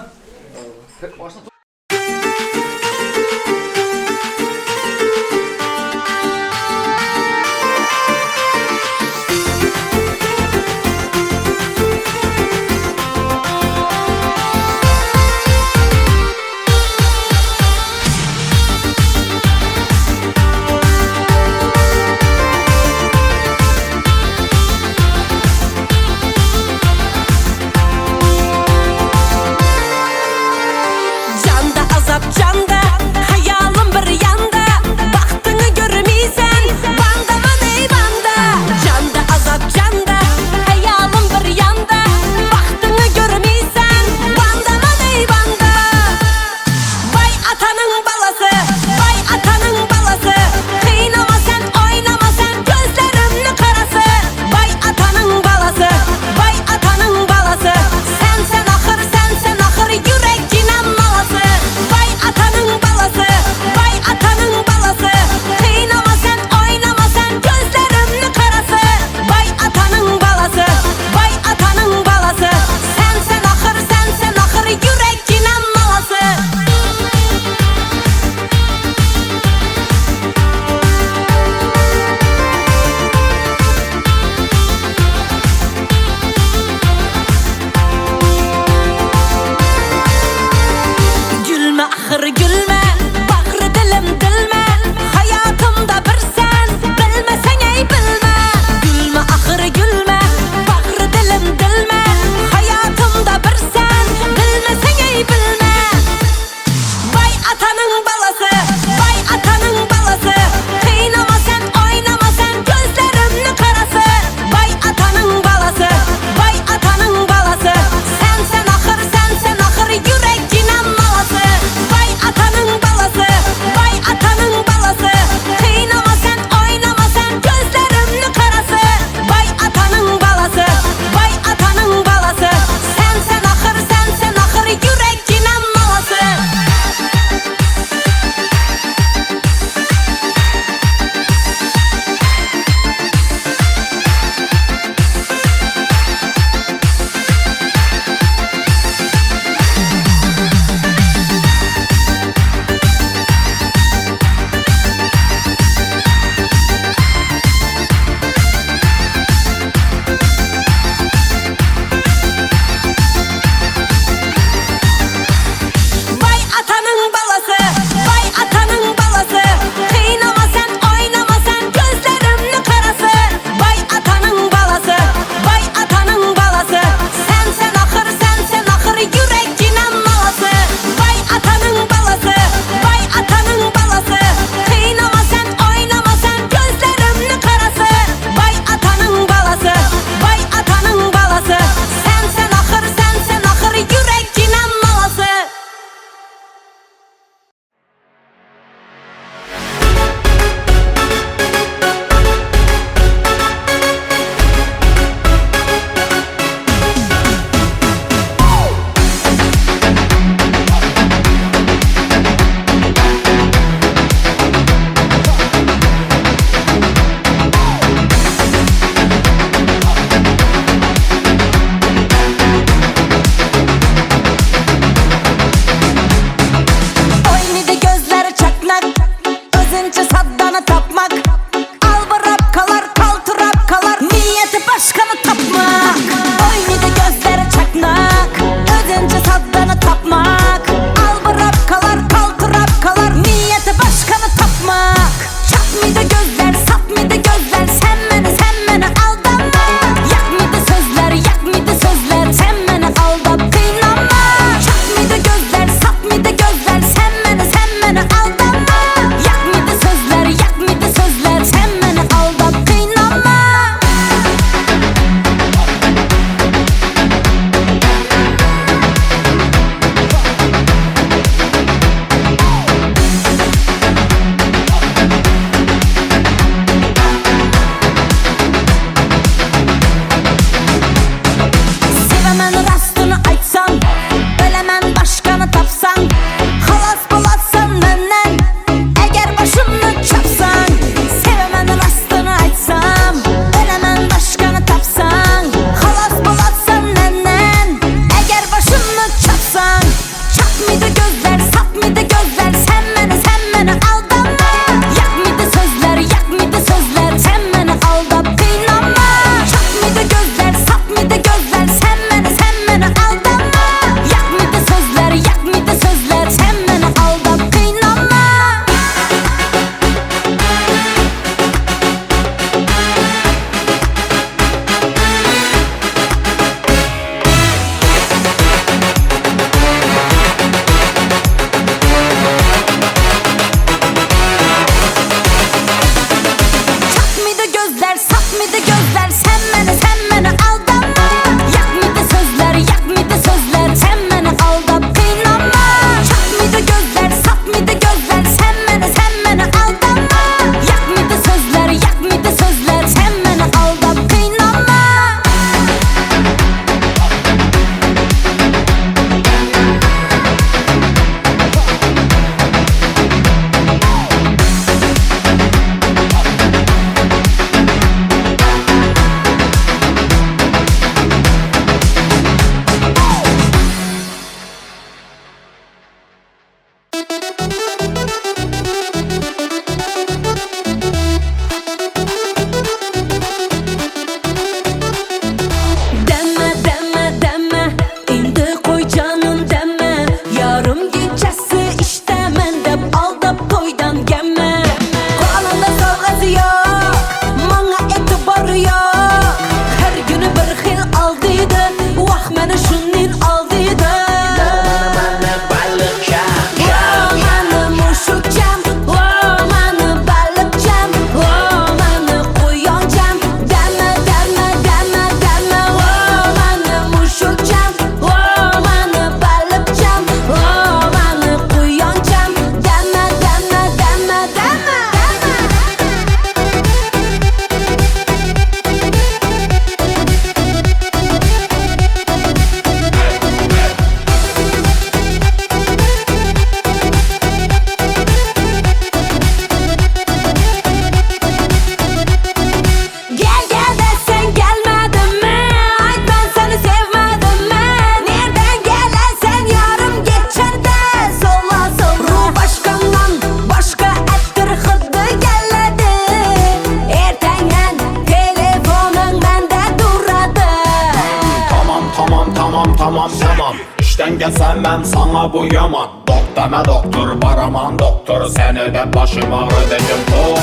Demem sana bu yaman. Dok deme doktor, baraman doktor. Seni de başım ağrıdacım. Oh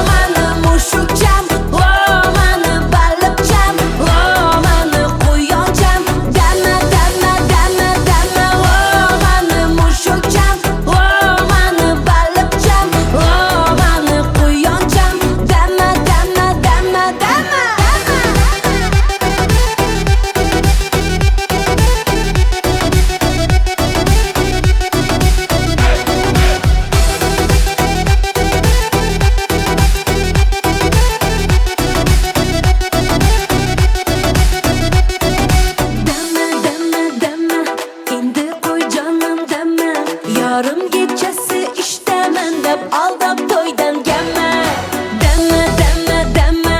Mani mushukcham, oh mani baliqcham, oh mani quyoncham. Dama, dama, dama, dama. Oh mani mushukcham, oh mani baliqcham, oh mani quyoncham. Dama, dama, dama, dama. Deme deme deme, indi qo'y jonim deme. Yarim kechasi ishdaman deb aldab to'ydan gelme. Deme deme deme,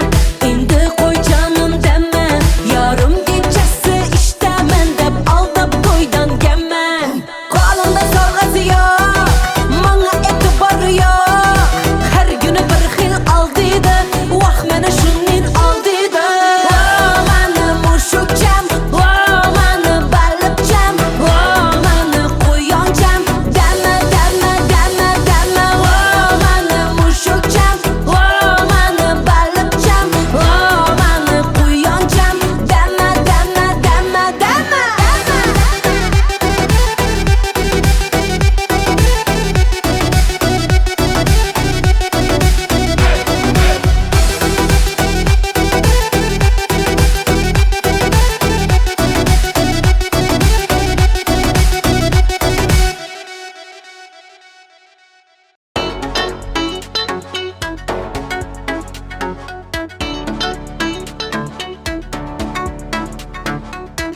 indi qo'y jonim deme. Yarim kechasi ishdaman deb aldab to'ydan gelme. Qo'limda sovg'asi yo'q, manga e'tibori yo'q. Har kuni bir xil aldiydi, vah meni shuning oldida. Oh mani mushukcham, oh mani baliqcham, oh mani quyoncham. Dama, dama, dama, dama. Oh mani mushukcham, oh mani baliqcham, oh mani quyoncham. Dama, dama, dama, dama.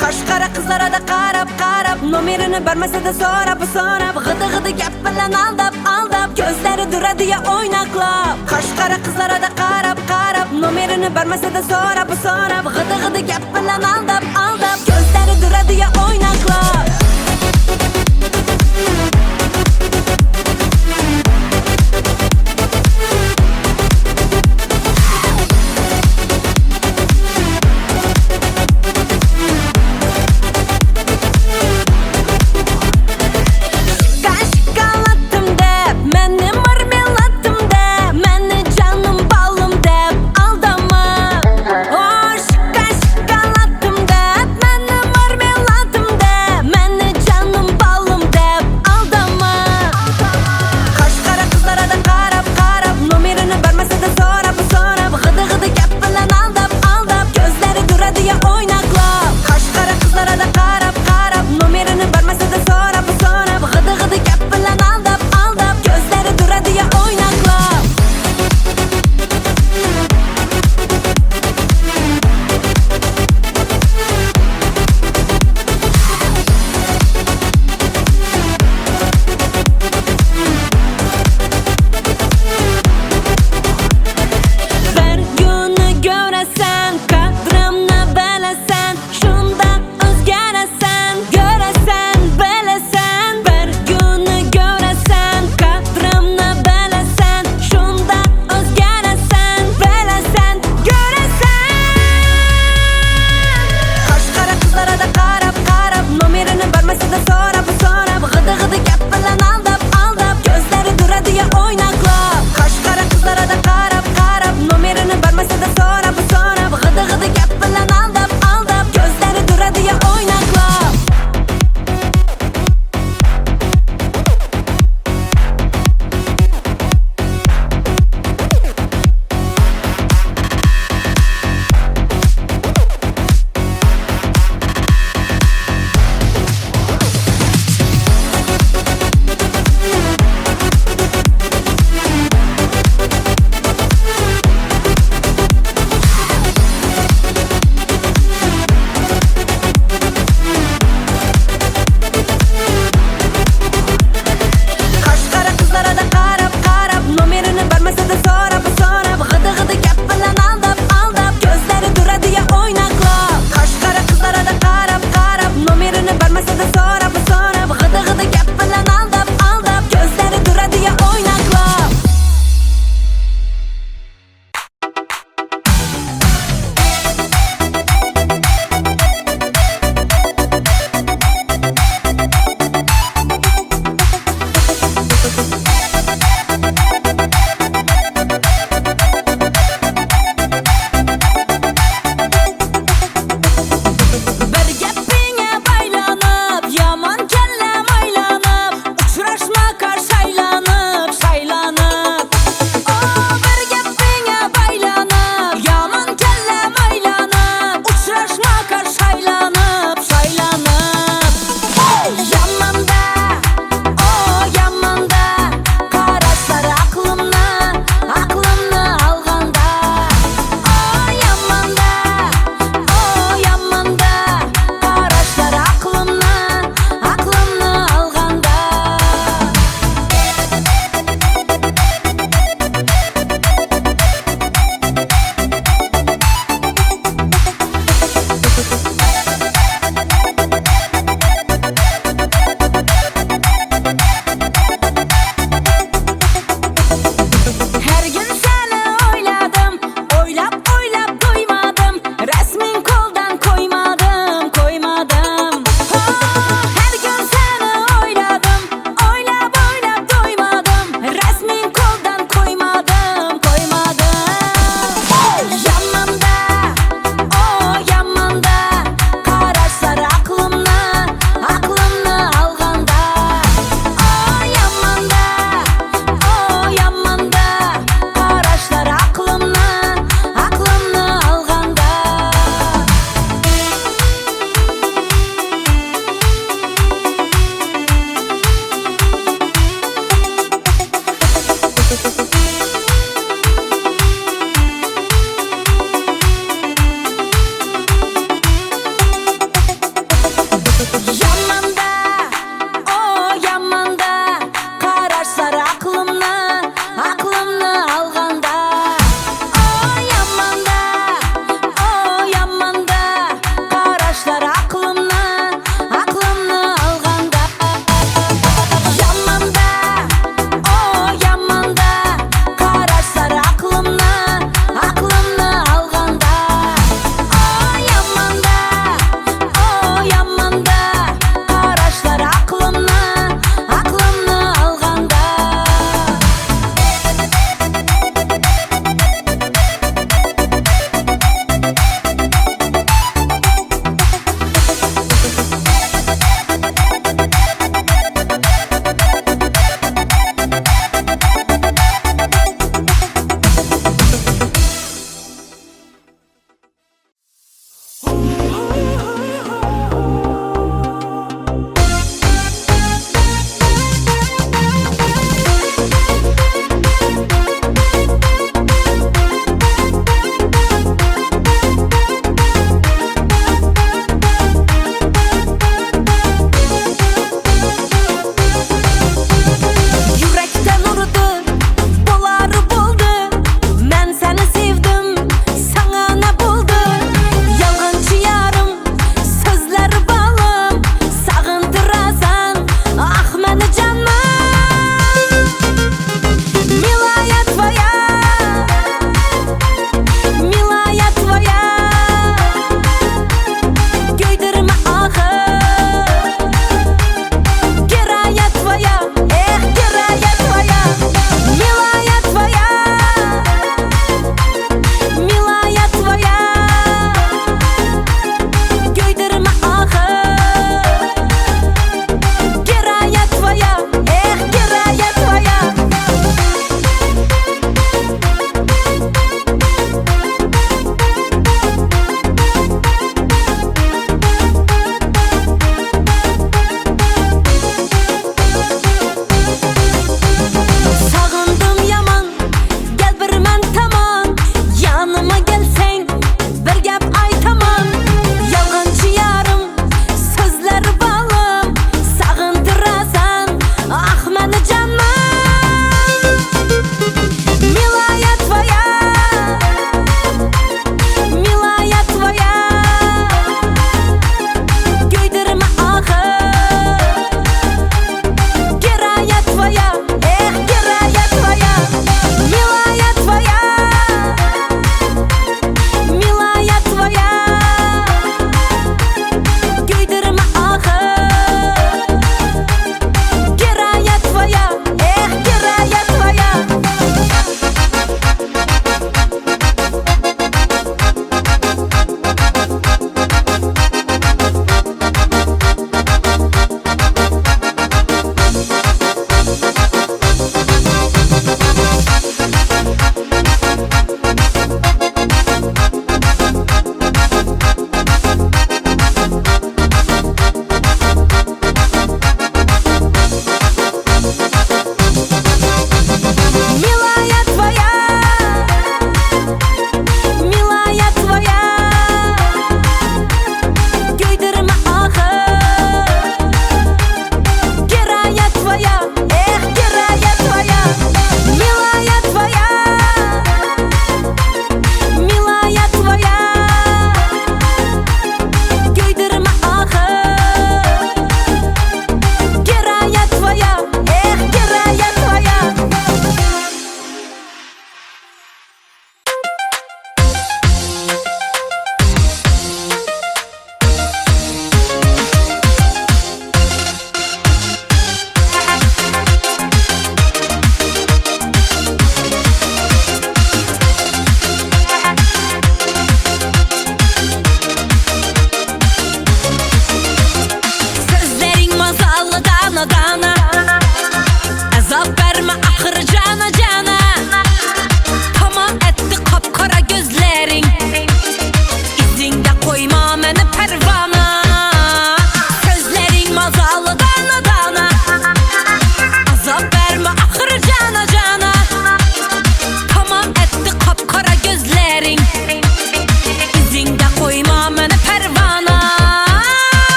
Qashqara qizlarada qarab qarab, nomerini bermasa-da so'rab so'rab, g'idi g'idi gap bilan aldab aldab, ko'zlari duradi-ya o'ynaqlab. Qashqara qizlarada qarab qarab, nomerini bermasa-da so'rab so'rab, g'idi g'idi gap bilan aldab aldab, ko'zlari duradi-ya o'ynaqlab. Shokoladим deb, meni marmeladим deb, meni jonim bolim deb aldama. Oh, shokoladим deb, meni marmeladим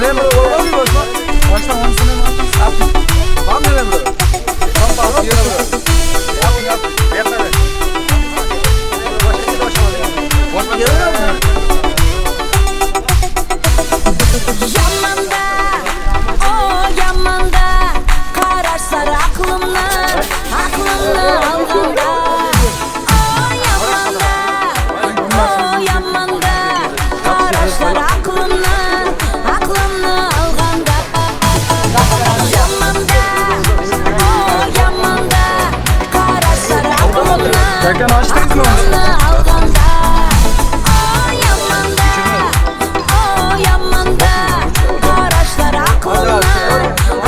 Yana bir bormi boshqa? Boshdan onisini ham Var mı yana bir? Tam yana bir. Yap yap. Boshqa kerakmi? Yamanda, o yamanda, qarashlar aqlimni, aqlimni olganda. O yamanda, o yamanda, qarashlar aqlimni, aqlimni olganda. Yamanda, o yamanda, qarashlar aqlimni,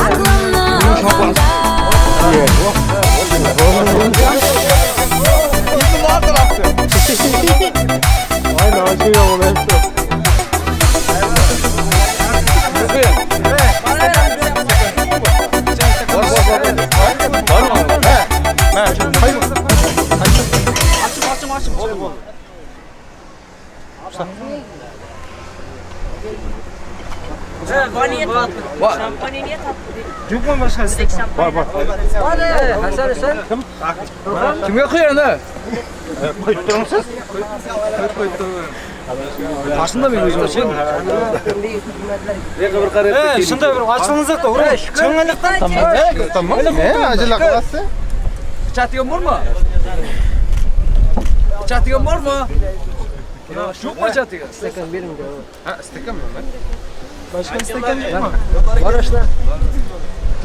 aqlimni olganda. Yo'qmi boshqa stakan? Bor, bor. Bor, Hasan Hasan. Kim? Kimga qo'yadi? Qo'yib turmisiz? Qo'yib turman. Boshında men o'zim uchun. Bir qarab. Shunday bir ochilingizda uring. Cho'ng'iliqdan. Tamam. Ne ajala qilasiz? Chatigan bormi? Chatigan bormi? Yo'qmi chatigan? Stakan bering. Ha, stakanmi? Boshqa stakan yo'qmi? Bor ashla.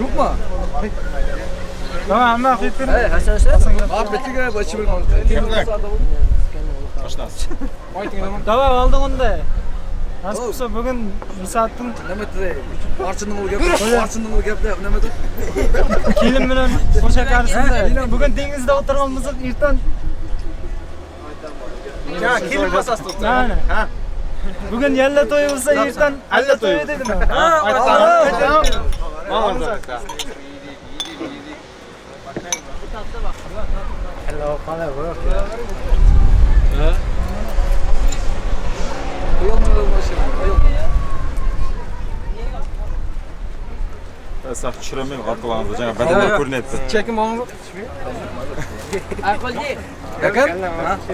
Yo'qmi? Tamam, hamma qo'yib bering. Hey, Hasan Hasan. Bor, bittiga ichib Kimlar? Давай olding unda. Nasib bo'lsa bugun bir soatdan nima dedi? Archinning o'g'li gap, Archinning o'g'li gaplar nima dedi? Kelin bilan qo'sha qarsinda. Bugun dengizda o'tirgan bo'lsak, ertan Ya kelin masasida o'tirgan. Ha. Bugun yalla to'yi bo'lsa, ertan alla to'yi dedimi? Ha, aytaman. Hello, qalay bor. Ha? Saq tushiraman, orqalaringizda jana badanda ko'rinyapti. Chekim olib. Yakan?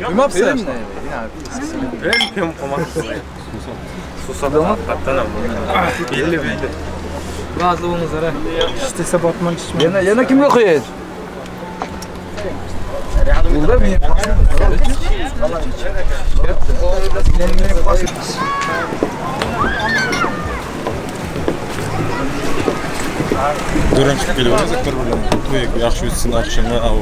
Nima qilibsan? Ben kim qolmadi. Susadim, qattan ham. Belli belli. Rozi bo'lingizlar. Ishtasa botmon ichmang. Yana yana kimga qo'yadi? Burada men Durang chiqib kelaveramiz, bir bilan to'y yaxshi o'tsin, oqshomni av.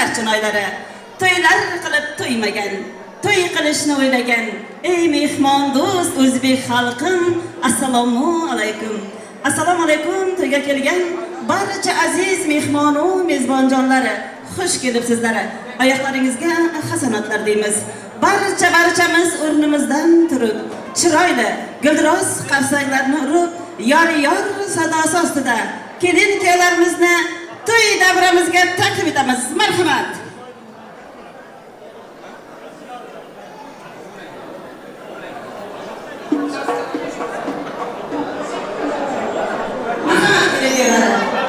Barchinoylari, to'ylar qilib to'ymagan, to'y qilishni o'ylagan ey mehmon do'st o'zbek xalqim, assalomu alaykum. Assalomu alaykum to'yga kelgan barcha aziz mehmon u mezbonjonlari, xush kelibsizlar. Oyoqlaringizga hasanatlar deymiz. Barchamiz o'rnimizdan turib, chiroyli guldiroz qarsaklarni urib, yor yor sadosi ostida kelin kuyovlarimizni to'y davramizga taklif etamiz. Marhamat. Marhamat kelin kuyovlar.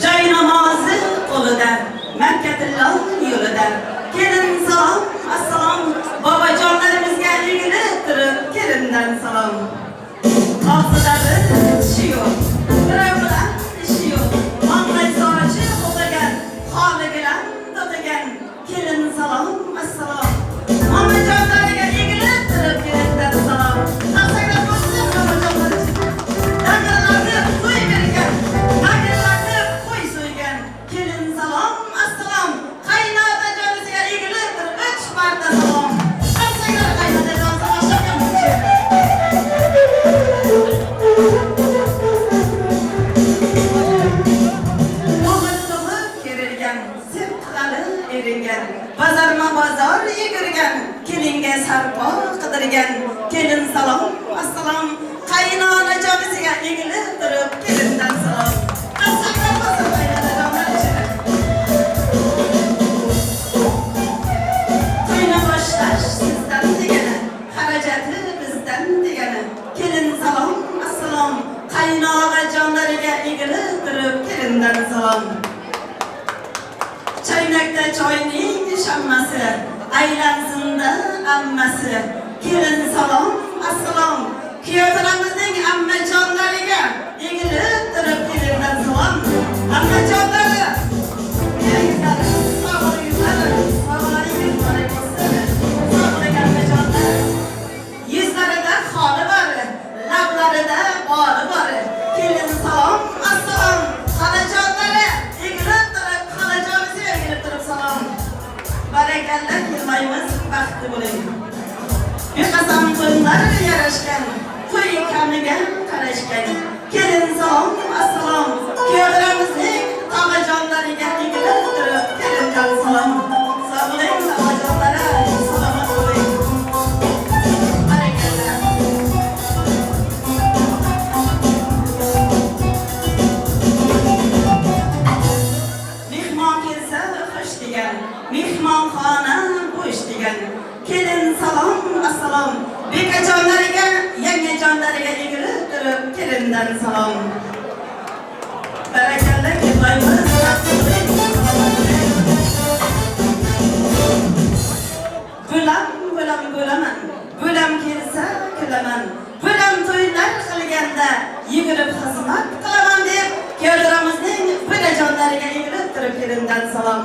Joy namozi qo'lida, Makkatillo yo'lida. Kelin salom, assalom, bobojonlarimizga egilib turib kelindan salom. Og'zida bir tishi yo'q, birov bilan ishi yo'q. Mang'ay sochi o'qigan, xoli bilan to'qigan. Kelin salom, assalom. Momajonlariga egilib turib kelindan salom. Qarsaklar bo'lsin momajonlar uchun. Dang'illatib qo'y bergan, dang'illatib qo'y so'ygan. Kelin salom, assalom. Qaynotajonisiga egilib turib 3 marta salom. Qarsaklar qaynotajonisi oshaqam uchun. O'g'il tug'ib kerilgan, sirtqali eringan, bozorma bozor yugurgan, kelinga sarpo qidirgan. Kelin salom, assalom. Qaynonajonisiga egilib turib kelindan salom. Qarsaklar bo'lsin qaynonajonlar uchun. To'yni boshlash sizdan degani, xarajati bizdan degani. Kelin salom, assalom. Qaynog'ajonlariga egilib turib kelindan salom. Chaynakda choyning shammasi, aylansinda ammasi. Kelin salom, assalom. Kuyovlarimizning ammajonlariga egilib turib kelindan salom. Ammajonlari, kelinglar, sog' bo'linglar, sog'laringiz muborak bo'lsin. Sog' bo'ling ammajonlar. Yuzlarida xoli bor, lablarida boli bor. Kelin salom, assalom. Xolajonlari egilib turib, xolajonisiga egilib turib salom. Barakalla kelmaymiz, baxtli bo'ling. Beqasam to'ylar yarashgan, to'y kamiga qarashgan. Kelin salom, assalom. Kuyovlarimizning tog'ajonlariga egilib turib kelindan salom. Sog' bo'ling tog'ajonlari, salomat bo'ling. Barakalla. Mehmon kelsa xush degan, mehmonxona bo'sh degan. Kelin salom, assalom. Bekajonlariga, yangajonlariga egilib turib kelindan salom. Barakalla kelmaymiz, baxtli bo'ling, salomat bo'ling. Bo'lam, bo'lam, bo'laman. Bo'lam kelsa kulaman. Bo'lam to'ylar qilganda yugurib xizmat qilaman deb kuyovlarimizning bo'lajonlariga egilib turib kelindan salom.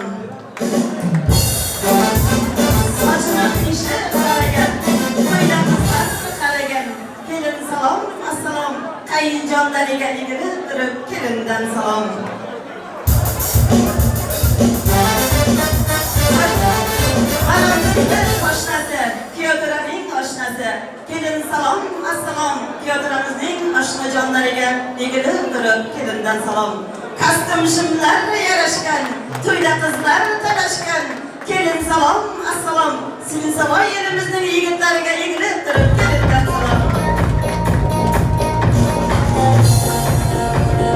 Sochini ishi qaragan, to'yda qizlar qaragan. Kelin salom, assalom. Qayinjonlariga egilib turib kelindan salom. Maramning oshnasi, kuyovlarimning oshnasi. Kelin salom, assalom. Kuyovlarimizning oshnajonlariga egilib turib kelindan salom. Kostyum shimlar yarashgan, to'yda qizlar talashgan. Kelin salom, assalom. Seminsavoy elimizning yigitlariga egilib turib kelindan salom.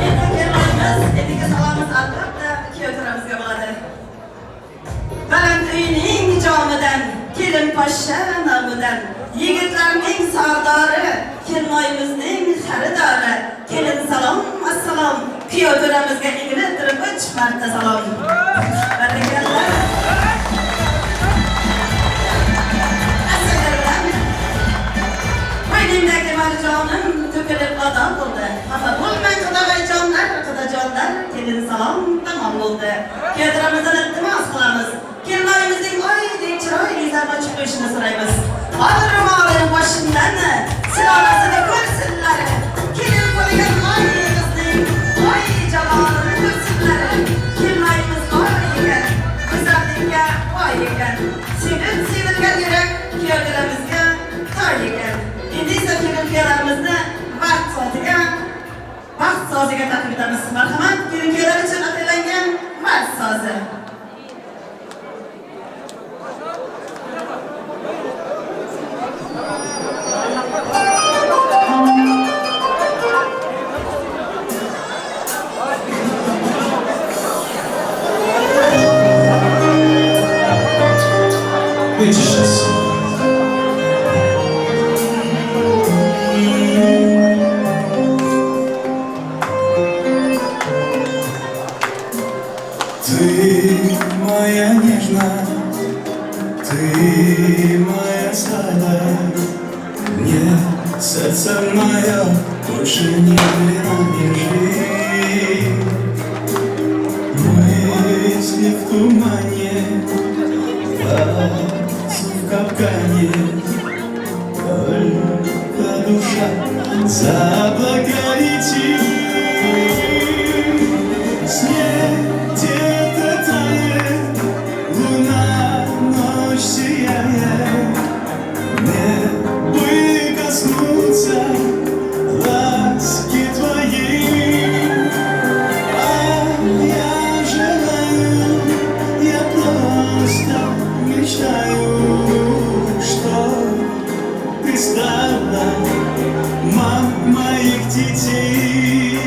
Endi kelmaymiz, endigi salomimiz albatta kuyovlarimizga bo'ladi. Baland uyning jomidan, kelin poshsha nomidan, yigitlarning sardori, kelinoyimizning xaridori. Kelin salom, assalom. Kuyovlarimizga egilib turib 3 marta salom. Barakalla. Qo'ynimdagi marjonim to'kilib ado bo'ldi. Xafa bo'lmang qudag'ayjonlar, qudajonlar, kelin salom tamom bo'ldi. Kuyovlarimizdan iltimos qilamiz. Kelinoyimizning oydek chiroyli yuzlarini ochib qo'yishini so'raymiz. Ol ro'molini boshimdan, silolasini ko'rsinlar. Kelin bo'lgan oy qizning oy jalolini ko'rsinlar. Kelinoyimiz oy ekan, go'zallikka boy ekan. Sevib sevilgan yurak kuyovlarimizga toy ekan. Endi esa kelin kuyovlarimizni vaqt soatiga taqdim etamiz. Marhamat, kelin kuyovlar uchun atalangan vaqt sozi. Ты мое больше не принадлежит. Мысли в тумане, птицу в капкане, только душа за облака летит. Снег где-то тает, луна ночь сияет. Мне бы коснуться ласки твоей. А я желаю, я просто мечтаю, что ты стала мамой моих детей.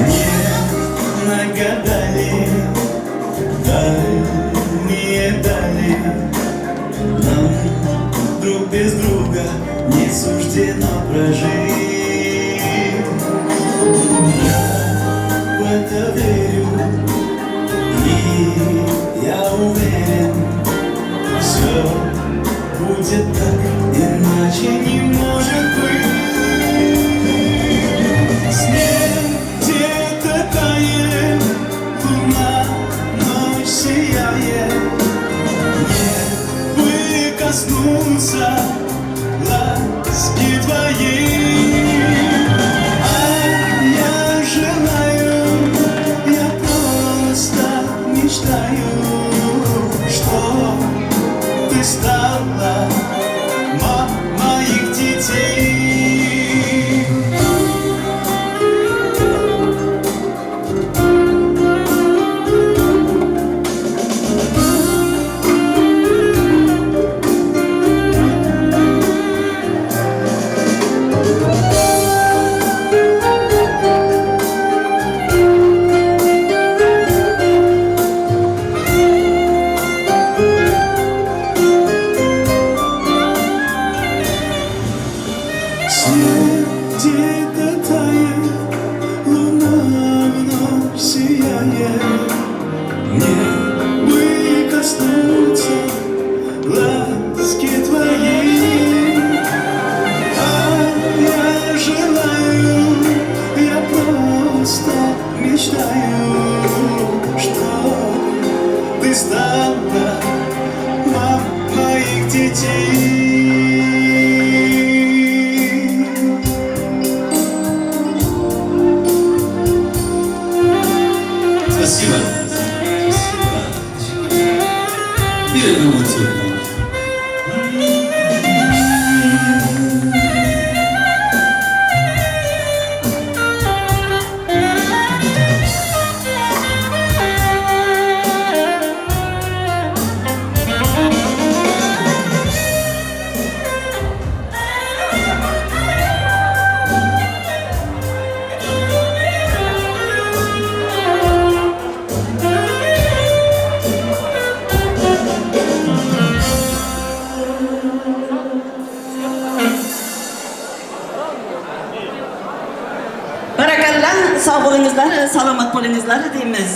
Не нагадали дальние дали, нам друг без друга не суждено прожить. Я в это верю, и я уверен, все будет так, иначе не может быть. Снег где-то тает, луна ночь сияет. Мне бы коснуться ласки твоей. А я желаю, я просто мечтаю, что ты стала моих детей. Снег где-то тает, луна вновь сияет. Мне бы коснуться ласки твоей. А я желаю, я просто мечтаю, что ты стала мамой моих детей. Спасибо. Спасибо. Передумайте. Barakalla, sog' bo'lingizlar, salomat bo'lingizlar deymiz.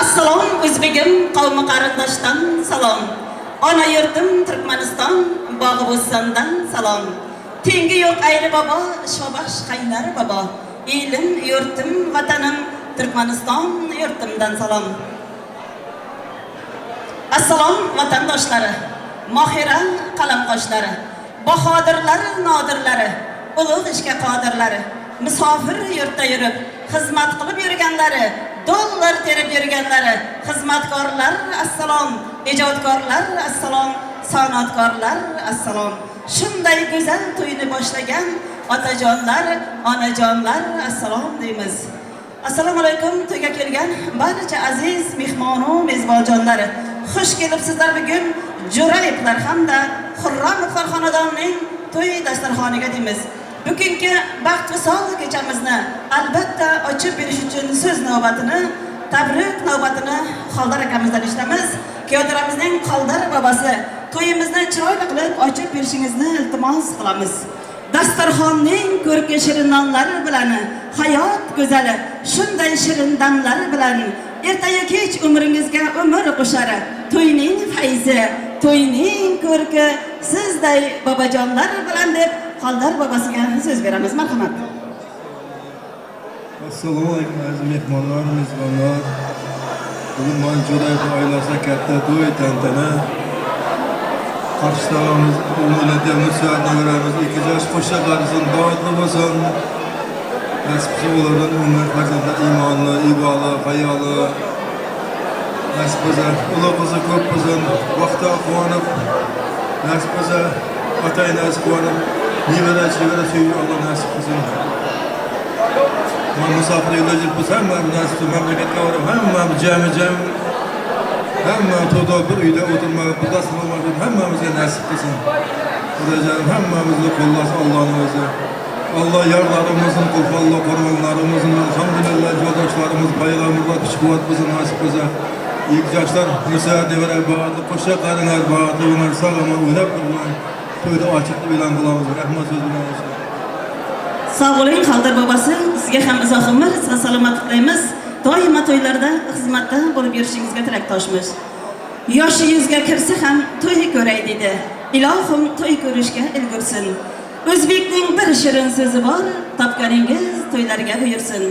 Assalom o'zbegim, qavmi qarindoshdan salom. Ona yurtim Turkmaniston, bog'i bo'stondan salom. Tengi yo'q ayri bobo, shobash qaynar bobo. Elim, yurtim, vatanim Turkmaniston yurtimdan salom. Assalom vatandoshlari, mohira qalamqoshlari, bahodirlar, nodirlari, ulug' ishga qodirlari, musofir yurtda yurib, xizmat qilib yurganlari, dollar terib yurganlari, xizmatkorlar assalom, ijodkorlar assalom, san'atkorlar assalom. Shunday go'zal to'yni boshlagan otajonlar, onajonlar assalom deymiz. Assalomu alaykum to'yga kelgan barcha aziz mehmon va mezbonjonlar. Xush kelibsizlar bugun Jo'rayevlar hamda Xurramovlar xonadonining to'y dasturxoniga deymiz. Bugungi baxt visol kechamizni albatta ochib berish uchun so'z navbatini, tabrik navbatini Xoldor akamizdan eshitamiz. Kuyovtaramizning Xoldor bobosi to'yimizni chiroyli qilib ochib berishingizni iltimos qilamiz. Dasturxonning ko'rki shirin nonlari bilan, hayot go'zali shunday shirin damlari bilan ertayu kech umringizga umr qo'shar. To'yning fayzi, to'yning ko'rki sizday bobojonlar bilan deb Xoldor bobosiga so'z beramiz. Marhamat. Assalomu alaykum aziz mehmonlar, mezbonlar. Bugun mana Jo'rayev oilasida katta to'y tantana. Qarshi o'g'illarda Nursaat nevaramiz ikki yosh qo'sha qarisin, baxtli bo'lsin. Nasib qilsa ulardan umr, farzandlar iymonli, iboli, hayoli. Nasib qilsa ular qizi ko'p bo'lsin, vaqtda quvonib, nasib qilsa ota-onasi quvonib, nevara chevara suyib Alloh nasib qilsin. Man musofir yo'lda yurib bo'lsam, nasib qilsa mamlakatga borib, hammamiz jami-jam, hamma to'da bir uyda o'tirmak, bir dasturxon hammamizga nasib qilsin. Xudojonim hammamizni qo'llasin Allohning o'zi. Alloh yorlarimizni, qulfalloh qo'rg'onlarimizni, alhamdulillah yo'ldoshlarimiz, payg'ambarlar kuch-quvvat bo'lsin nasib qilsa. Ikki yoshlar Nursaat nevara baxtli qo'sha qaringlar, baxtli bo'ling, sog'-omon o'ynab turinglar. To'yni ochiq deb e'lon qilamiz. Rahmat so'z bilan. Sog' bo'ling Xoldor bobosi, sizga ham uzoq umr va salomatlik tilaymiz. Doimo to'ylarda xizmatda bo'lib yurishingizga tilakdoshmiz. Yoshi 100 ga kirsa ham to'y ko'ray dedi. Ilohim to'y ko'rishga ulgursin. O'zbekning bir shirin so'zi bor, topganingiz to'ylarga buyursin.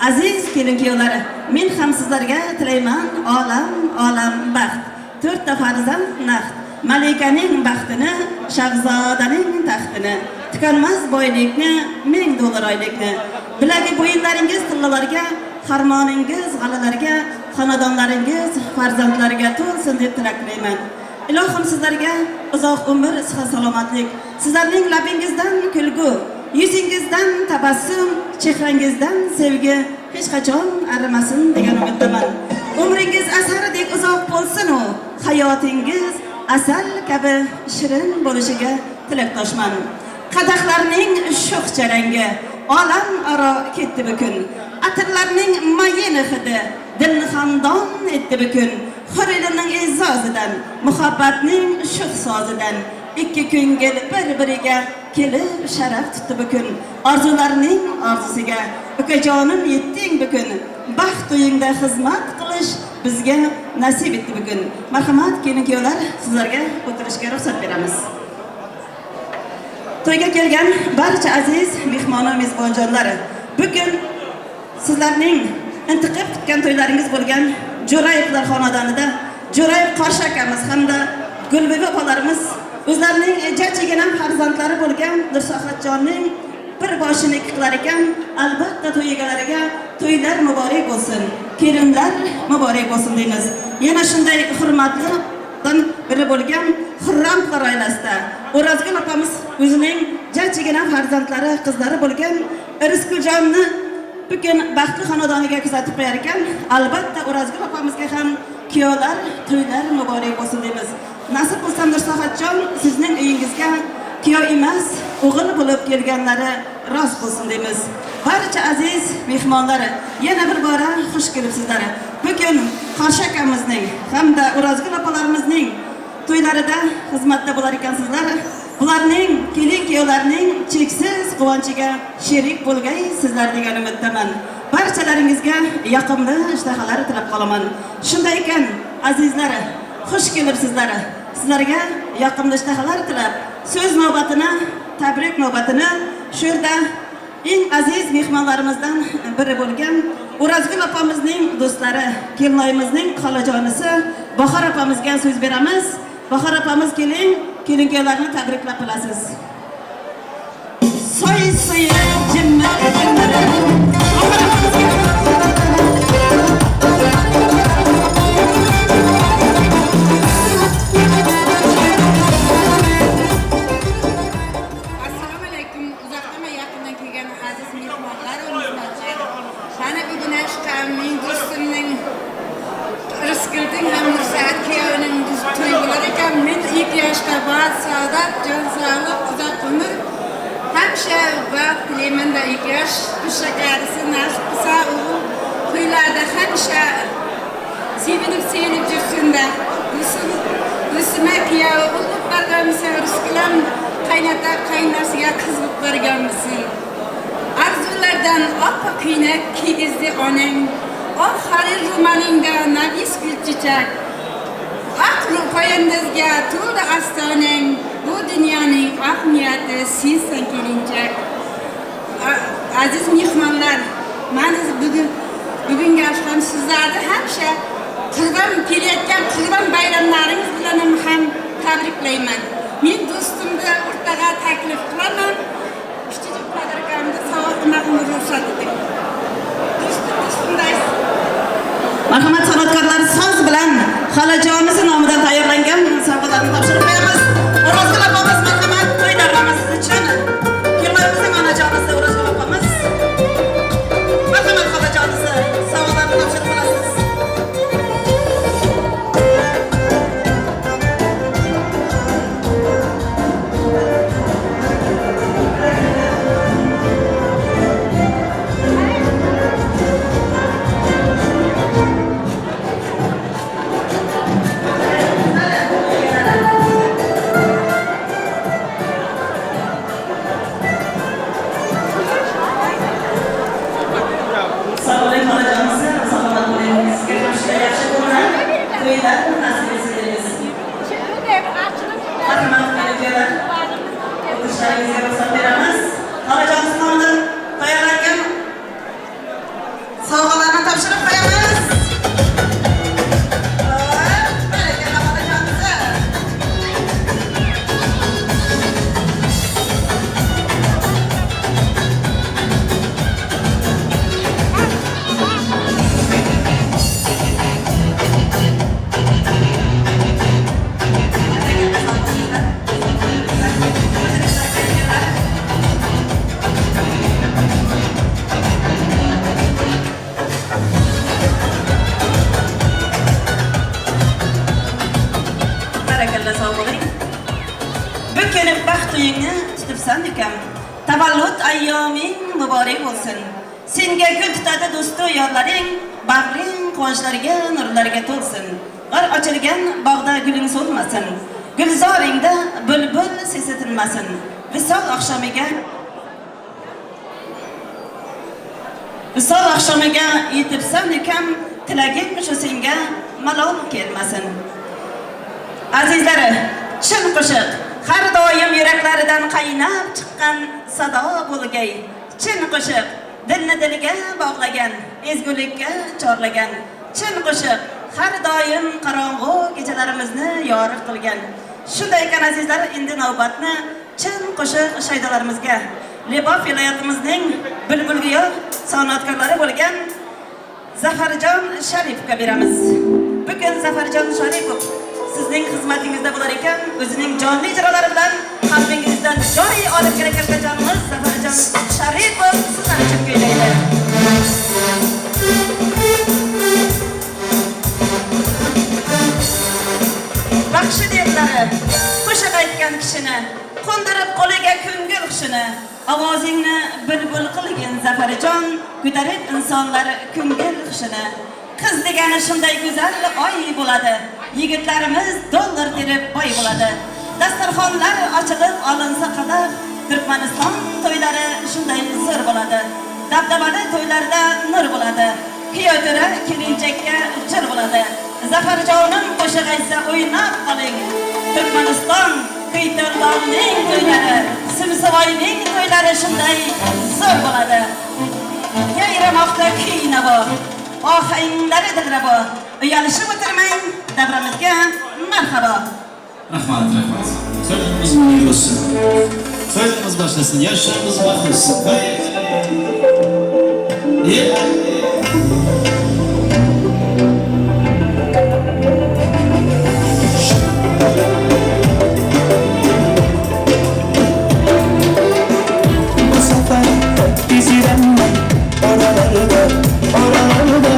Aziz kelin-kuyovlar, men ham sizlarga tilayman olam olam baxt. 4 ta farzand naqd. Malikaning baxtini, shahzodaning taxtini, tukanmas boylikni, 1000 dollar oylikni. Bilagi bo'yinlaringiz tillalarga, xarmoningiz g'alalarga, xonadonlaringiz farzandlarga to'lsin deb tilak tilayman. Ilohim sizlarga uzoq umr, sihat, salomatlik, sizlarning labingizdan kulgu, yuzingizdan tabassum, chehrangizdan sevgi hech qachon arimasin degan umiddaman. Umringiz asardek uzoq bo'lsin u, hayotingiz asal kabi shirin bo'lishiga tilakdoshman. Qadahlarning sho'x charangi olam aro ketdi bukun. Atirlarning mayin hidi dilni xandon etdi bukun. Hurilining e'zozidan, muhabbatning sho'x sozidan ikki ko'ngil bir-biriga kelib sharaf tutdi bukun. Orzularning orzusiga ukajonim yetding bukun. Baxt to'yingda xizmat qilish bizga nasib etdi bukun. Marhamat kelin-kuyovlar, sizlarga o'tirishga ruxsat beramiz. To'yga kelgan barcha aziz mehmon va mezbonjonlar, bugun sizlarning intiqib kutgan to'ylaringiz bo'lgan Jo'rayevlar xonadonida Jo'rayev Qarshi akamiz hamda Gulbibi opalarimiz o'zlarining jajjigina farzandlari bo'lgan Nursahatjonning bir boshini ikki qilar ekan, albatta to'y egalariga to'ylar muborak bo'lsin, kelinlar muborak bo'lsin deymiz. Yana shunday hurmatli biri bo'lgan Xurramlar oilasida O'rozgul opamiz o'zining jajjigina farzandlari, qizlari bo'lgan Rizqijonni bugun baxtli xonadoniga kuzatib qo'yar ekan, albatta O'rozgul opamizga ham kuyovlar, to'ylar muborak bo'lsin deymiz. Nasib bo'lsa Nursahatjon, sizning uyingizga kuyov emas, o'g'il bo'lib kelganlari rost bo'lsin deymiz. Barcha aziz mehmonlar, yana bir bora xush kelibsizlar. Bugun Qarshi akamizning hamda O'rozgul opalarimizning to'ylarida xizmatda bo'lar ekansizlar. Bularning kelin-kuyovlarning cheksiz quvonchiga sherik bo'lgay sizlar degan umiddaman. Barchalaringizga yoqimli ishtahalar tilab qolaman. Shunday ekan, azizlar, xush kelibsizlar. Sizlarga yoqimli ishtahalar tilab, so'z navbatini, tabrik navbatini shu yerda eng aziz mehmonlarimizdan biri bo'lgan O'rozgul opamizning do'stlari, kelinoyimizning xolajonisi Bahor opamizga so'z beramiz. Bahor opamiz keling, kelin-kuyovlarni tabriklab qolasiz. Soy so'yi jimma jimma. Bahor opamizga. Assalomu alaykum. Uzoqdan va yaqindan kelgan aziz mehmonlar va mehmonlar. Mana bugun ashqamning, do'stimning Rizqilning ham Nursaat kuyovining to'yi bo'lar ekan. Men 2 yoshda baxt, saodat, jon sog'lik, uzoq umr, hamisha baxt tilayman-da. 2 yosh shakarisi nasib qilsa, o'g'il to'ylarda hamisha sevinib yursin-da. Do'stima kuyovi o'g'il bo'lib borganmisan, Rizqilam qaynota qaynonasiga qiz bo'lib borganmisan. Arzulardan oppoq kuynak kiygizdi onang. Oq harir ro'malingda nafis gul chechak. Oq poyandozga to'ldi ostonang. Bu dunyoning oq niyati sensan kelinchak. Aziz mehmonlar, mana bugungi oshxona sizlarni hamisha qurbon kelayotgan qurbon bayramlaringiz bilan ham tabriklayman. Men do'stimni o'rtaga taklif qilaman. Kichik podarkamni sovg'a qilmog'imga ruxsat eting. Do'stim Marhamat san'atkorlar so'z bilan xolajonimiz nomidan tayyorlangan sovg'alarni topshirib qo'yamiz. O'rozgul opamiz marhamat to'y darg'amasi uchun kuyovlarimizning onajonisi O'rozgul opamiz. Marhamat xolajonisi sovg'alarni topshirib qo'yasiz. Tavallud ayyoming muborak bo'lsin. Senga gul tutadi do'stu yorlaring, bag'ring quvonchlarga, nurlarga to'lsin. G'ar ochilgan bog'da guling so'lmasin. Gulzoringda bulbul sesi tinmasin. Visol oqshomiga yetibsan ukam, tilagim shu senga malol kelmasin. Azizlari, chin qo'shiq har doim yuraklaridan qaynab chiqqan sado bo'lgay. Chin qo'shiq dilni dilga bog'lagan, ezgulikka chorlagan. Chin qo'shiq har doim qorong'u kechalarimizni yorug' qilgan. Shunday ekan azizlar, endi navbatni chin qo'shiq shaydolarimizga, Lebop viloyatimizning bulbulgo'yo san'atkorlari bo'lgan Zafarjon Sharipovga beramiz. Bugun Zafarjon Sharipov sizning xizmatingizda bo'lar ekan, o'zining jonli ijrolari bilan qalbingizdan joy olib kelayotgan jonimiz Zafarjon Sharipov sizlar uchun kuylaydi. Baxshi derlari, qo'shiq aytgan kishini, qo'ndirib qo'liga ko'ngil hushini, ovozingni bulbul qilgin Zafarjon, ko'tarib insonlar ko'ngil hushini. Qiz degani shunday go'zal oy bo'ladi. Yigitlarimiz dollar terib boy bo'ladi. Dasturxonlar ochilib olinsa qadar, Turkmaniston to'ylari shunday zo'r bo'ladi. Dabdabali to'ylarda nur bo'ladi. Kuyov to'ra kelinchakka jir bo'ladi. Zafarjonim qo'shiq aytsa o'ynab qoling. Turkmaniston Kuyturdonning to'ylari, Simsivoyning to'ylari shunday zo'r bo'ladi. Yayramoqda kuy navo, ohanglari dilrabo. Uyalishib o'tirmang, davramizga marhabo. Rahmat, rahmat. To'yimiz muborak bo'lsin. To'yimiz başlasın, yaşlarımız baxt olsun. Bu sefer gezirenler oralarda, oralarda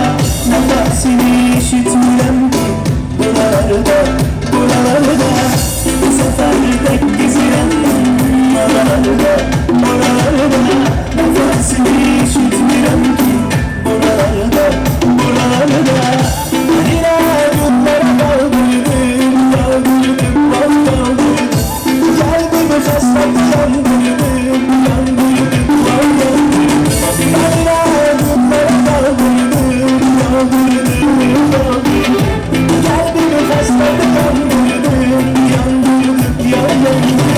nefesini işitmirem ki buralarda, buralarda. Bu sefer tek gezirenler oralarda, oralarda nefesini işitmirem ki buralarda, buralarda. Yine yollara kaldırdım, kaldırdım, kaldırdım. Geldi bu hasret yandırdım, yandırdım, yandırdım. Yine yollara kaldırdım, kaldırdım, kaldırdım. Geldi bu hasret yandırdım, yandırdım, yandırdım.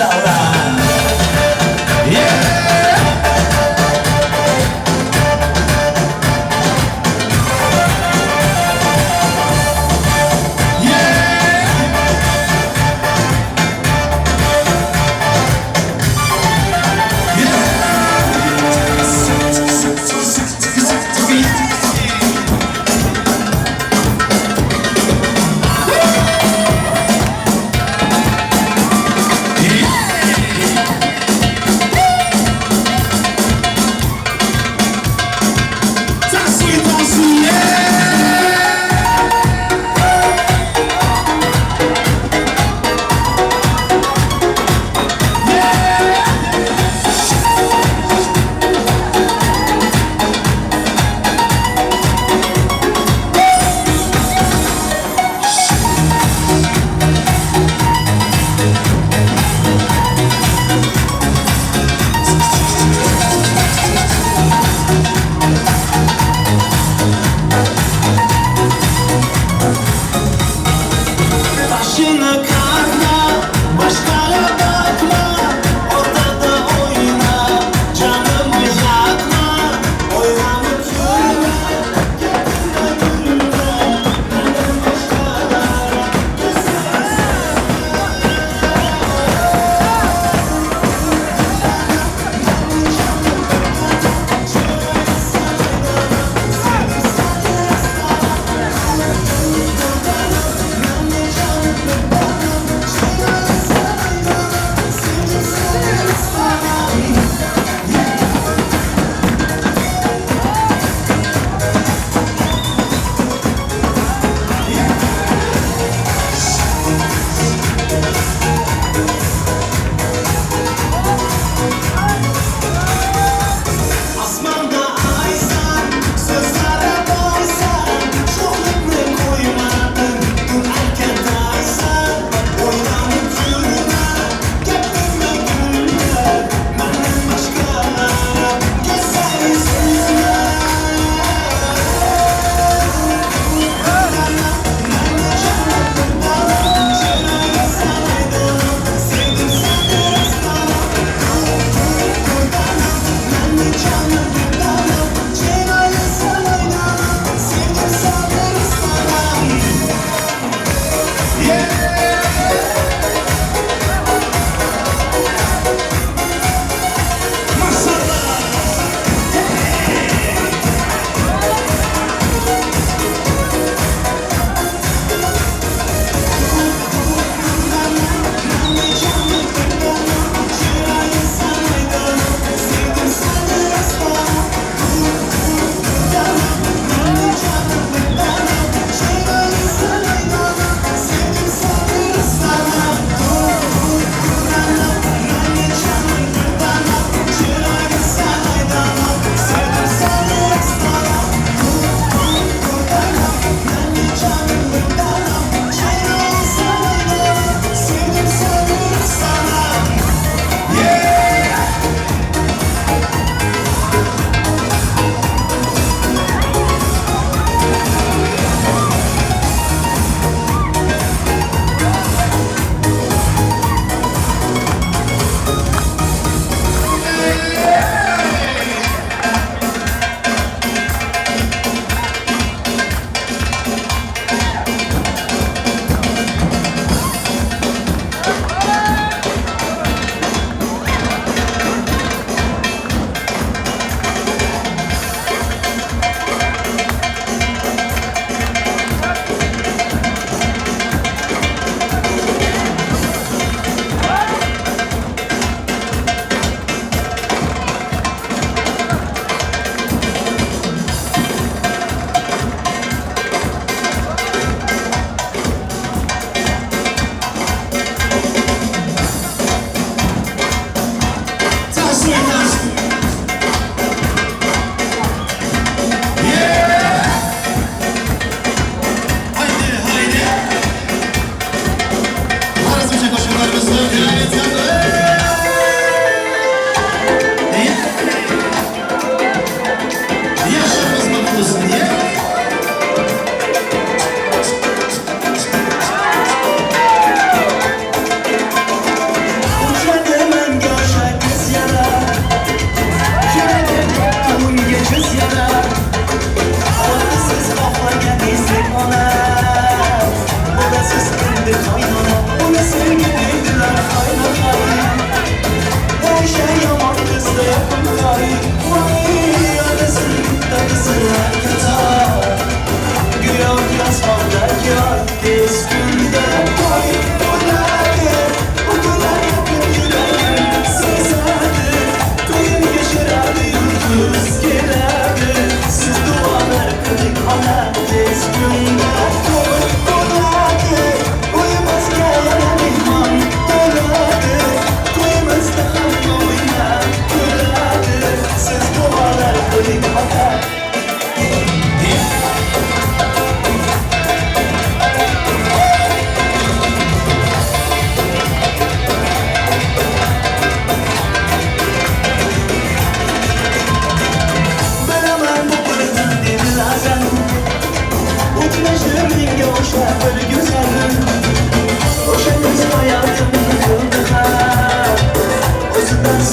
Maşallah. Yeah!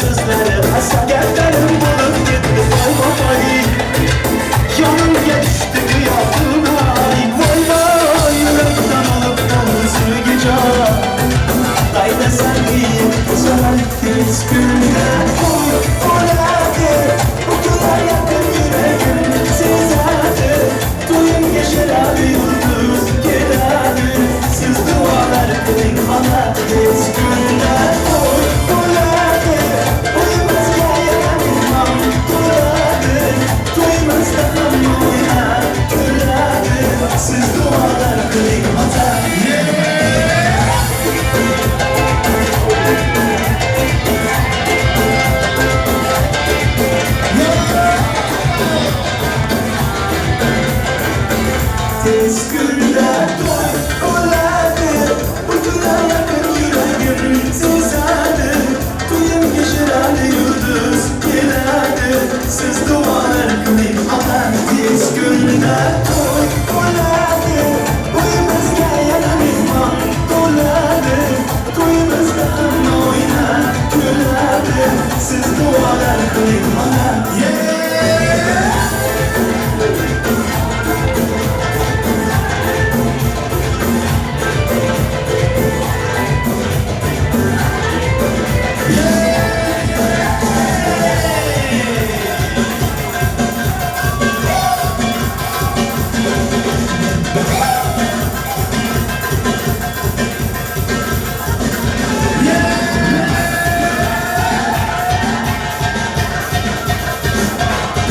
So'zlari gaplarim bo'lib ketdi voy voy. Yonimga tushdi go'yo voy voy. Yurakdan olib qoldi sevgijon. Qaydasan yetkazar tez kunda. To'y bo'ladi bu kunlar yaqin, yuragim sezadi. To'yimga shiradi yulduz keladi. Siz duolar qiling xola tez kunda. To'y bo'ladi uyimizga yana mehmon to'ladi. To'yimizda hamma o'ynar kuladi. Siz duolar qiling ota. Tez kunda to'y bo'ladi bu kunlar yaqin, yuragim sezadi. To'yimga shirali yulduz keladi. Siz duolar qiling ota tez kunda. To'y bo'ladi uyimizga yana mehmon to'ladi. To'yimizda hamma o'ynar kuladi. Siz duolar qiling ota.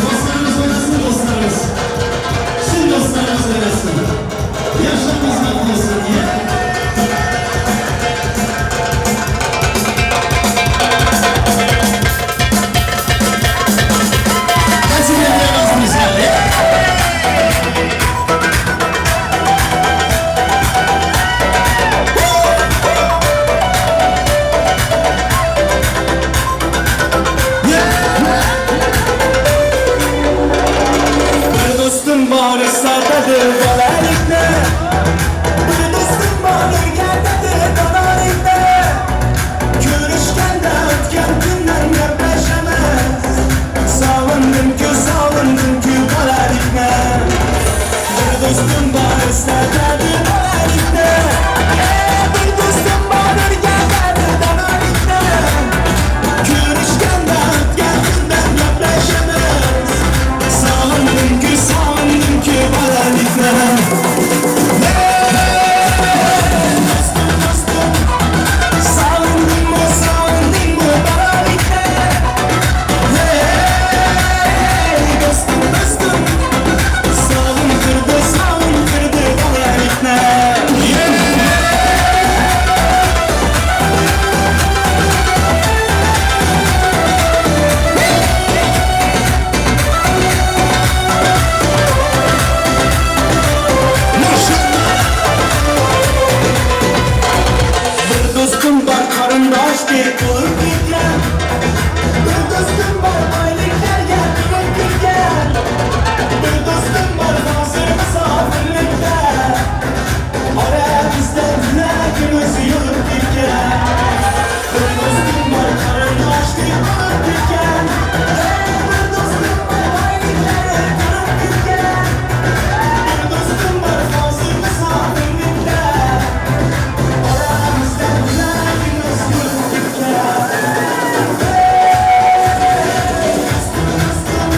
Dostlarımız oynasın dostlarımız. Şimdi dostlarımız oynasın. Yaşlarımız mutlu olsun. Nasıl yapıyorsunuz inşallah? Bir do'stim bor eslatadi bolalikni. Bir do'stim bor o'rgatadi donolikni. Ko'rishganda o'tgan kundan gaplashamiz. Sog'indim-ku, sog'indim-ku bolalikni. Bir do'stim bor eslatadi bolalikni. Bir do'stim bor o'rgatadi donolikni. Ko'rishganda o'tgan kundan gaplashamiz. Sog'indim-ku, sog'indim-ku bolalikni. Do'stim, do'stim, sog'indingmi, sog'indingmi bolalikni? Hey, do'stim, do'stim, sog'intirdi, sog'intirdi bolalikni. Bir do'stim bor qarindoshdek bo'lib ketgan. Bir do'stim bor boyliklarga to'lib ketgan. Bir do'stim bor hozir musofirlikda. Oramizda tilagimiz yurib ketgan. Bir do'stim bor qarindoshdek bo'lib ketgan. Bir do'stim bor boyliklarga to'lib ketgan. Bir do'stim bor hozir musofirlikda. Oramizda tilagimiz yurib ketgan. Do'stim, do'stim,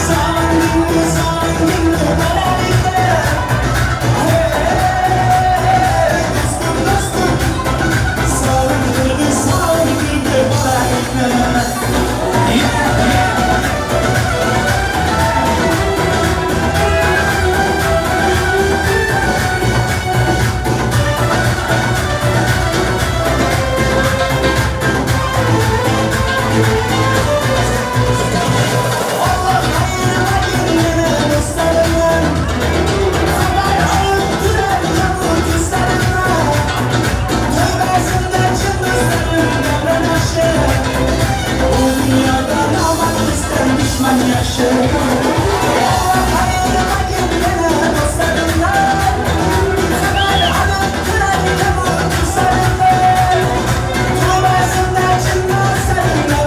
sog'indingmi, sog'indingmi bolalikni? Hey, do'stim, do'stim, sog'intirdi, sog'intirdi bolalikni. Allah ayırmagin meni do'stlarimdan. Xabar olib turar yomon ko'zlarimdan. To'y bazmida chin do'stlarim gaplanashir. Bu dunyoda nomard bizdan dushman yaxshi. Allah ayırmagin meni do'stlarimdan. Xabar olib turar yomon ko'zlarimdan. To'y bazmida chin do'stlarim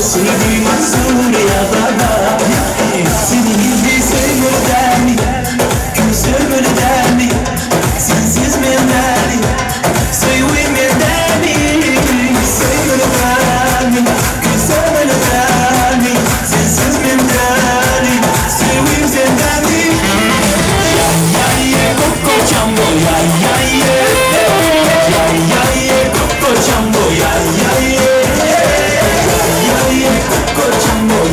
Seni ya baba. Seni gizli sömürden, gül sömürden, sensiz mendali, söyle mendali, sömürden, gül sömürden, sensiz mendali, söyle mendali. Ya ya ye koko çambo ya ya ye, ya ya ye koko çambo ya ya ye, ya ye koko çambo.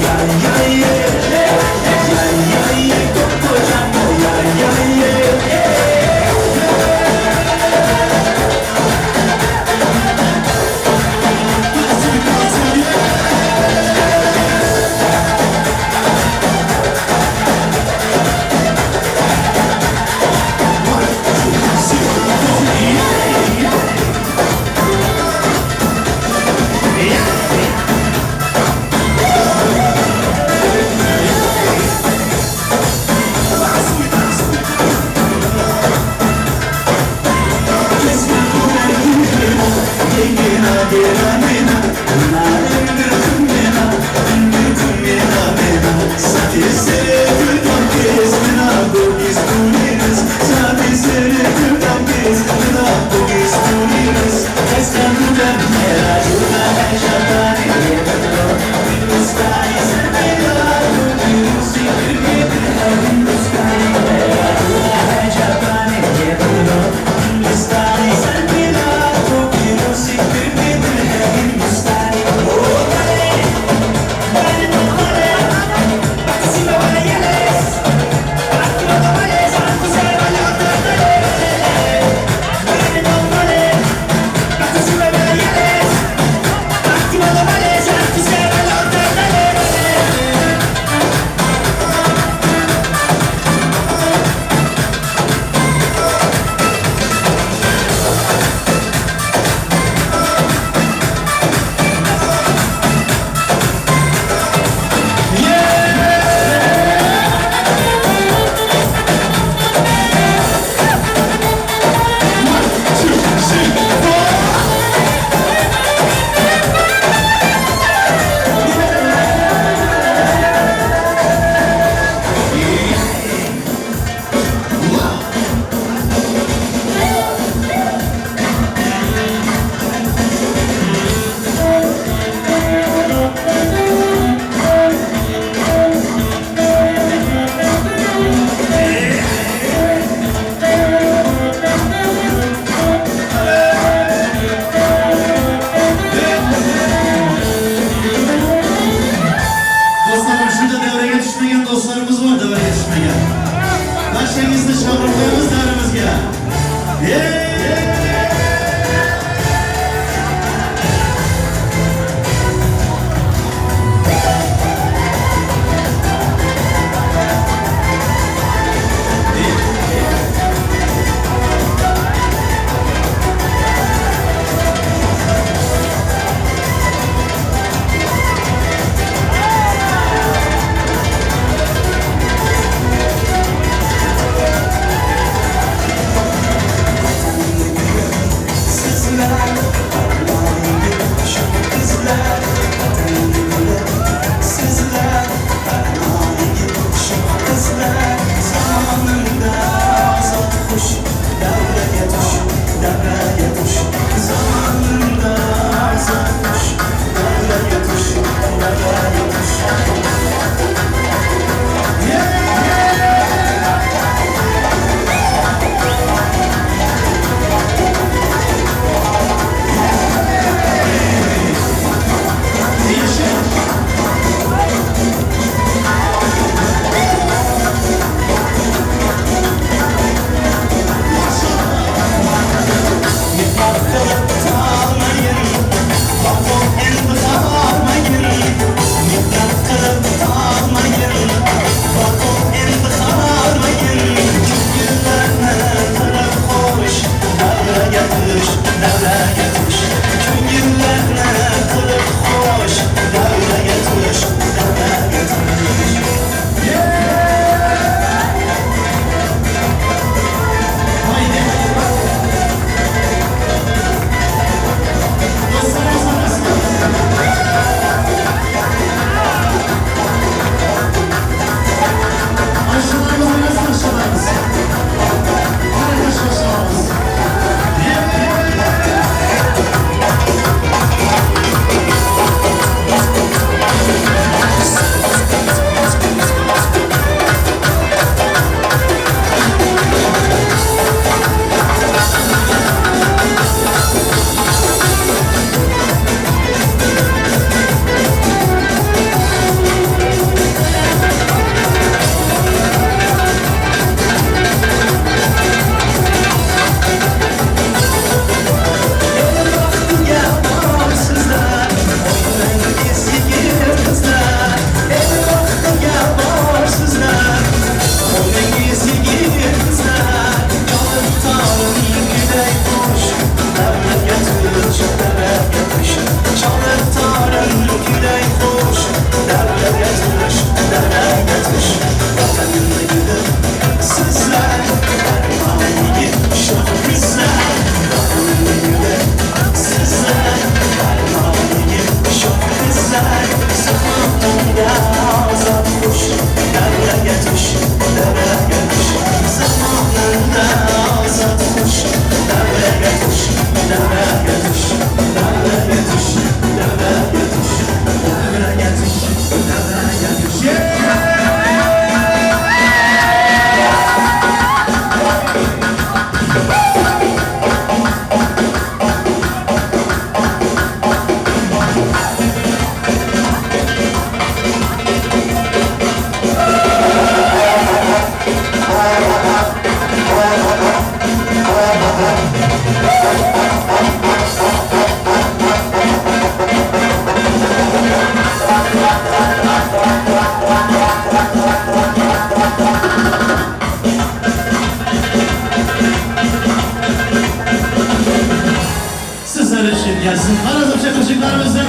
Sizler için gelsin. Arazım çakışıklarımızın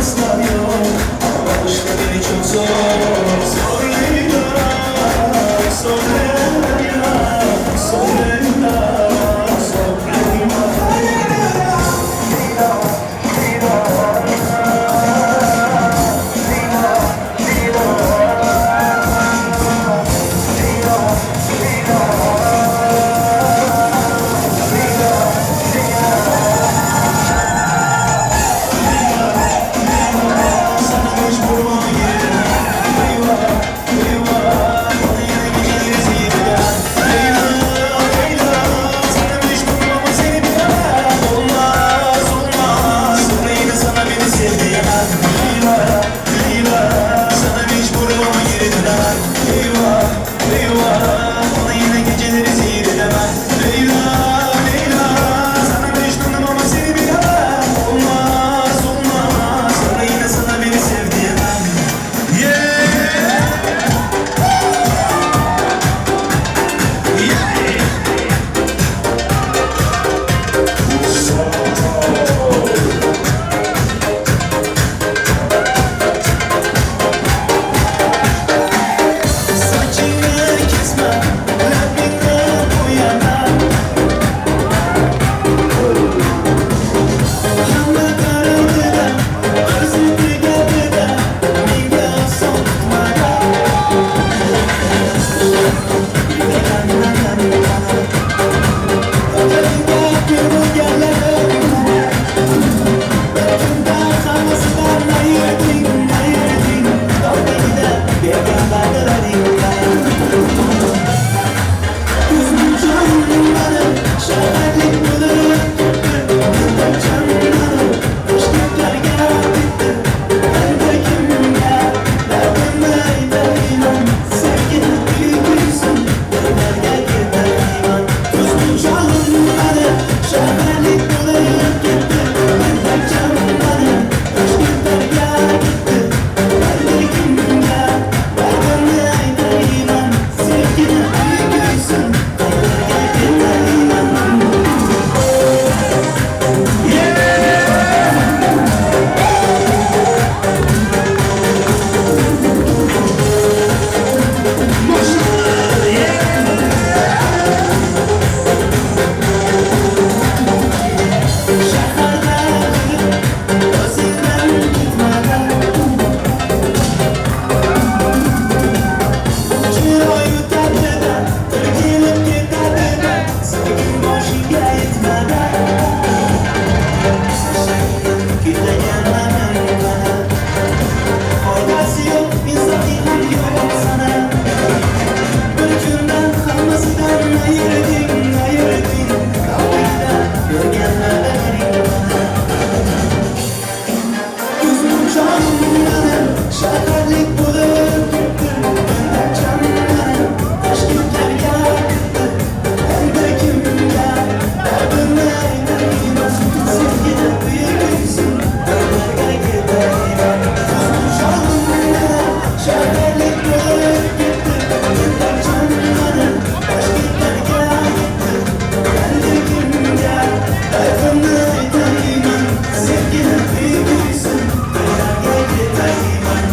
asla yok. Bağışla beni çok zor. Sor Leyla, sor Leyla, sor Leyla, sor Leyla. Leyla, Leyla, Leyla, Leyla, Leyla, Leyla. Sana mecburum ama geri dönemem. Eyvah, eyvah, bana yine geceleri zehir edemem. Leyla, Leyla, sana mecburum ama seni bilemem. Olmaz, olmaz, sonra yine sana beni sev diyemem. Leyla, Leyla, sana mecburum ama geri dönemem. Eyvah, eyvah, bana yine geceleri zehir edemem. Leyla, Leyla, sana mecnunum ama seni bilemem. Olmaz, olmaz, sonra yine sana beni sev diyemem. Yeah! Yeah! Saçını kesme, kalbini boyama. Hamma qaraydi-da, orzu tugadi-da, menga oson tutmada. Bir kunda hammasidan ayırding, ayırding. Tog'dagida bergan va'dalaringdan. Ko'zmunchonim shaharlik bo'lib ketdi. Dildan Toshkentlarga ketdi. Endi kimga dardimni aytayman? Sevgini tuyg'usin, dillarga ketayman. Ko'zmunchonim shaharlik bo'lib ketdi. Dildan Toshkentlarga ketdi. Endi kimga dardimni aytayman? Sevgini tuyg'usin, dillarga ketayman. Shaharda o'zingdan ketmadan, chiroy o'tadi-da, bir kelib ketadi-da, sevgim boshiga yetmadan. Kuylaganlarim qani, foydasi yo'q, insofing ham yo'q sana. Bir kundan hammasidan ayırding, ayırding. Tog'da bergan va'dalaring bana. Ko'zmunchonim shaharlik bo'lib ketdi. Dildan Toshkentlarga ketdi. Endi kimga dardimni aytayman? Sevgini tuyg'usin, dillarga ketayman. Ko'zmunchonim shaharlik bo'lib ketdi. Dildan Toshkentlarga ketdi. Endi kimga dardimni aytayman? Sevgini tuyg'usin, dillarga ketayman.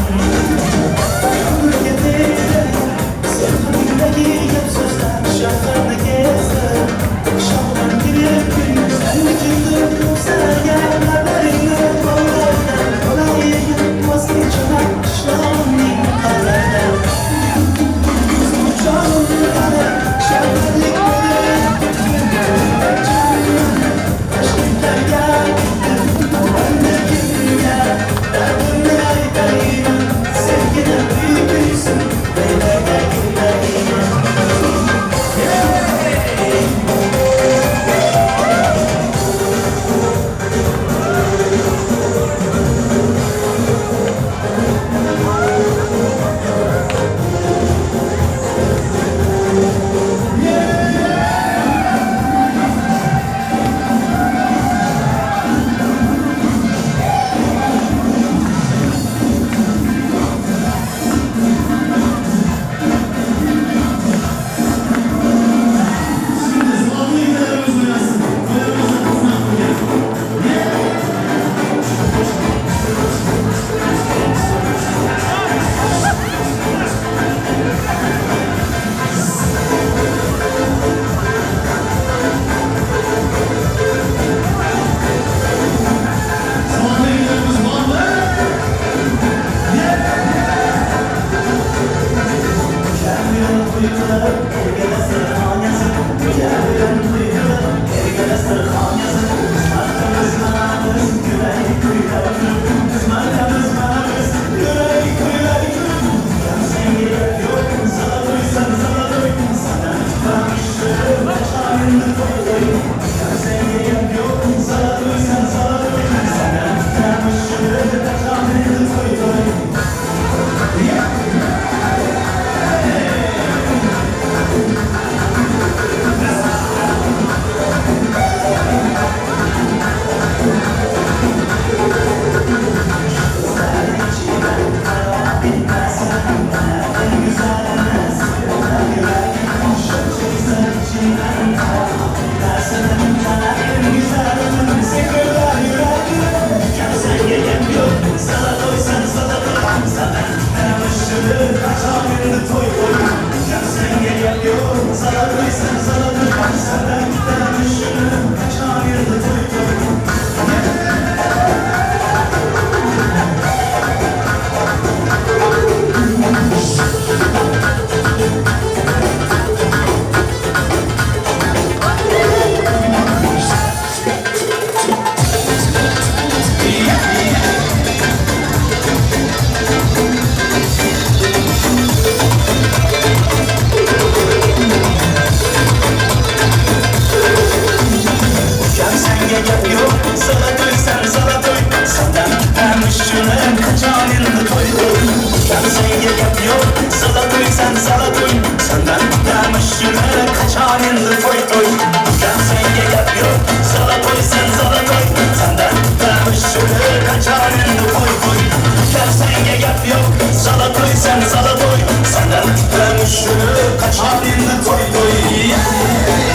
Senga gap yo'q, zalatoysan zalatoy. Sendan kutamiz shuni, qachon endi to'y to'y. Ukam senga gap yo'q, zalatoysan zalatoy. Sendan kutamiz shuni, qachon endi to'y to'y. Ukam senga gap yo'q, zalatoysan zalatoy. Sendan kutamiz shuni, qachon endi to'y to'y.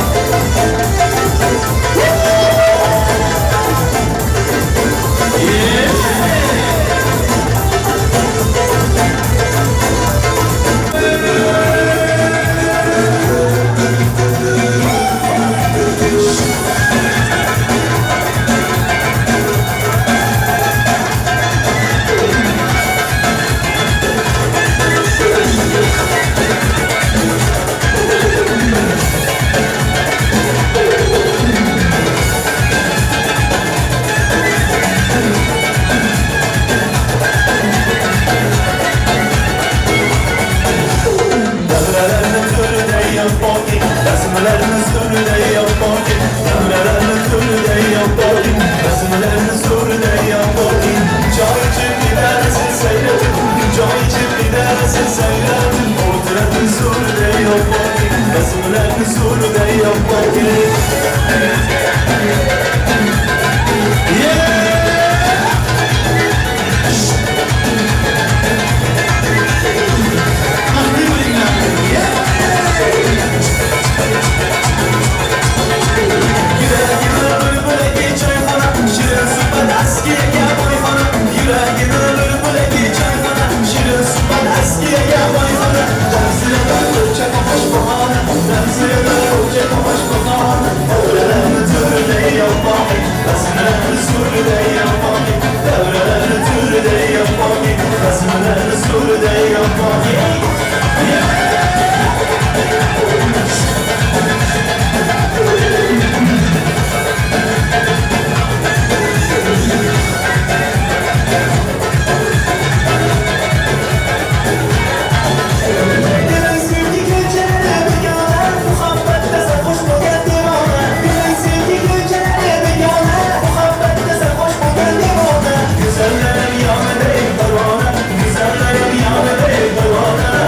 Güzellerim yanı değil, parvana. Güzellerim yanı değil, parvana.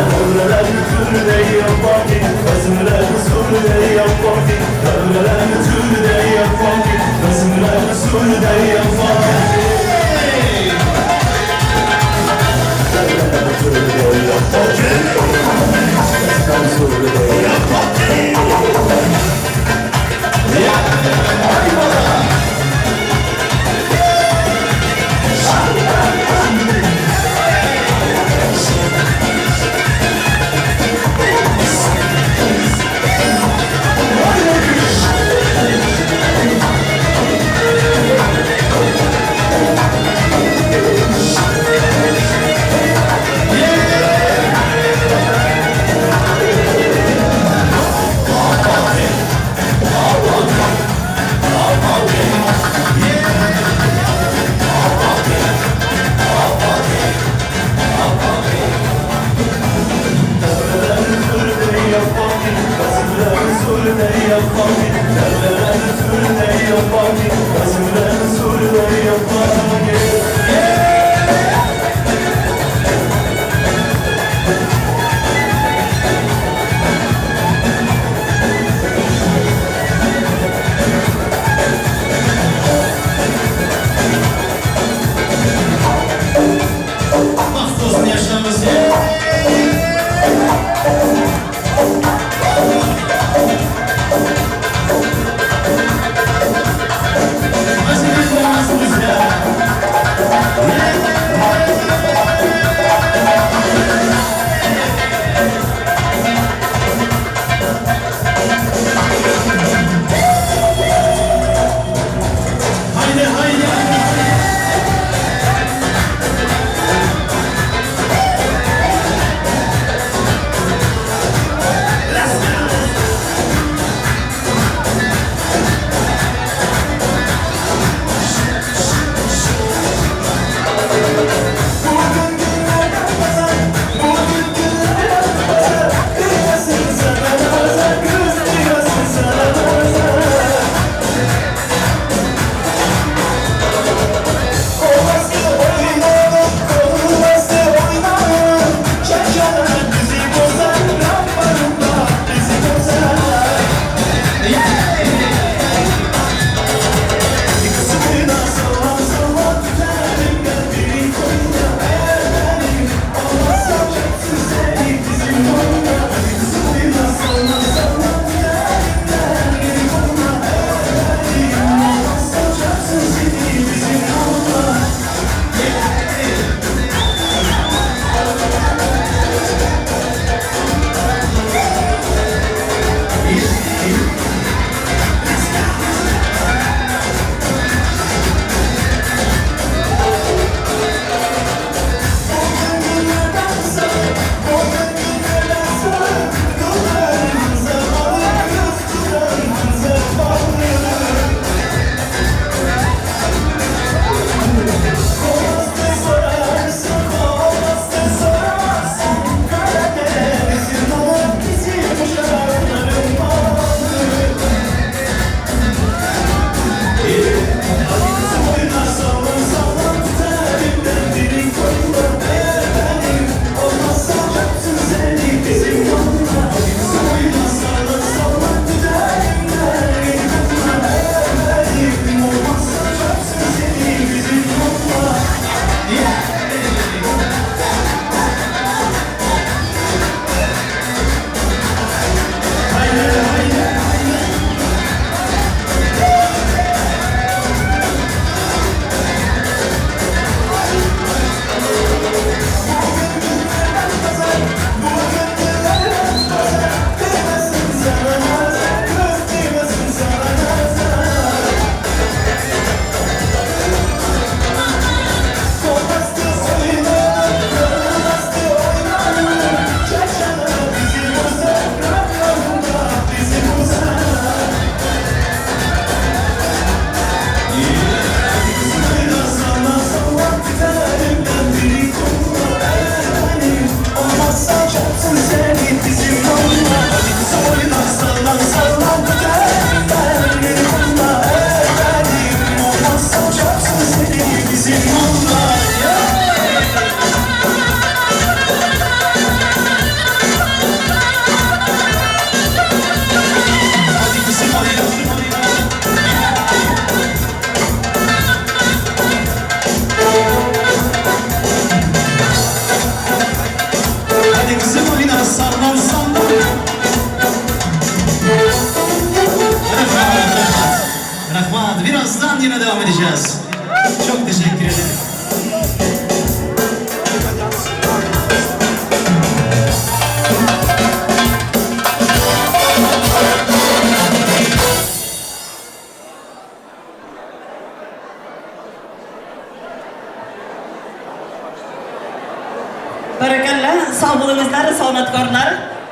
Sog' bo'lingizlar, san'atkorlar,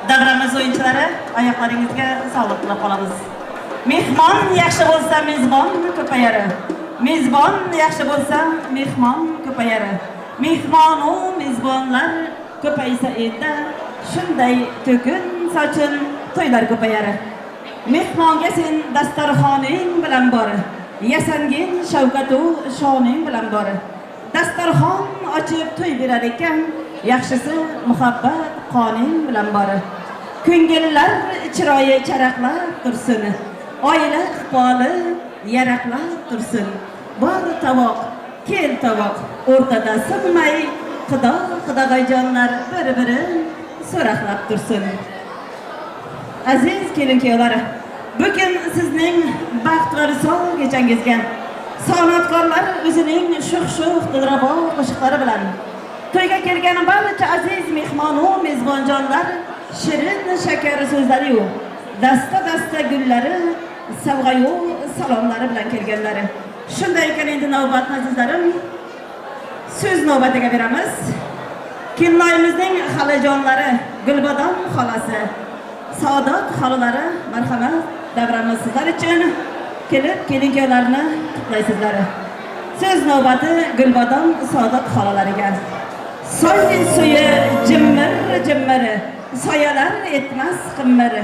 davramiz o'yinchilari, oyoqlaringizga sog'liq tilab qolamiz. Mehmon yaxshi bo'lsa, mezbon ko'payar. Mezbon yaxshi bo'lsa, mehmon ko'payar. Mehmon u mezbonlar ko'paysa elda, shunday to'kin sochin to'ylar ko'payar. Mehmonga sen dasturxoning bilan bor, yasangin shavkatu shoning bilan bor. Dasturxon ochib to'y berar ekan, yaxshisi muhabbat qoning bilan bor. Ko'ngillar chiroyi charaqlab tursin, oila iqboli yaraqlab tursin. Bor tovoq, kel tovoq, o'rtada sig'may, xudo xudog'oyjonlar bir-biri so'raqlab tursin. Aziz kelin-kuyovlar, bugun sizning baxt va visol kechangizga san'atkorlar o'zining shuh-shuh dilrabo qo'shiqlari bilan to'yga kelgan barcha aziz mehmon u mezbonjonlar shirin shakar so'zlari-yu dasta-dasta gullari, sovg'ayu salomlari bilan kelganlari. Shunday ekan, endi navbatni azizlarim so'z navbatiga beramiz. Kelinoyimizning xolajonlari, Gulbadon xolasi, Saodat xolalari, marhamat, davramiz sizlar uchun. Kelib kelin-kuyovlarni qutlaysizlar. So'z navbati Gulbadon Saodat xolalariga. Soy suyi jimmir jimmir, soyalar etmas qimmir.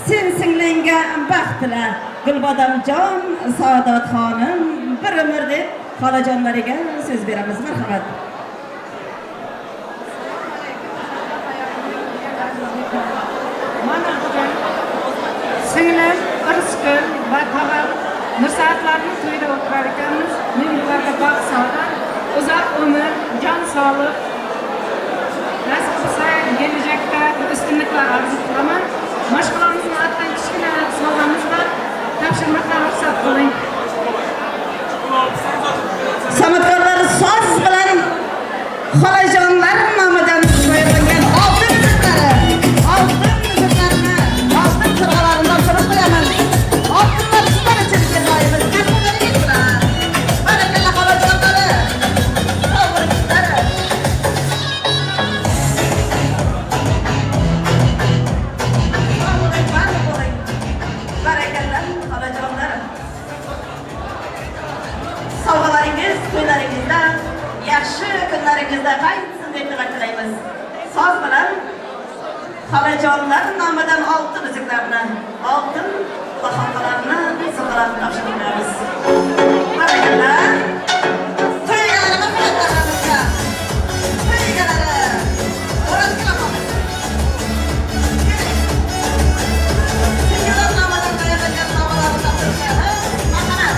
Sen singlingga baxt tila, Gulbodomjon, Saodat xonim bir umr deb xolajonlariga so'z beramiz. Marhamat. Mana bugun singlim Irskul va tog'am Nursaatlarni to'yida o'tirar ekanmiz. Men ularga baxt, saodat, uzoq umr, jon sog'lik nasib qilsa kelajakda ustunliklar orzu qilaman. Mashg'ulomizning ortidan kichkina sovg'amiz bor. Topshirmoqqa ruxsat qiling. San'atkorlar soz bilan xolajonlar nomidan tayyorlangan oltin uzuklarni, oltin sirg'alarini topshirib qo'yaman. Oltinlar sizlar uchun kelinoyimiz. Qattiqlik bilan. Barakalla xolajonlari. Sog' bo'linglar. Barakalla xolajonlar. Sovg'alaringiz to'ylaringizda, yaxshi kunlaringizda qaytsin deb tilak tilaymiz. Soz bilan xolajonlar nomidan oltin uzuklarni, oltin quloqlarni, sovg'alarni topshirib beramiz. Barakalla. To'y egalari marhamat davramizga. To'y egalari O'rozgul opamiz. Singillar nomidan tayyorlangan sovg'alarni topshirib beramiz. Marhamat.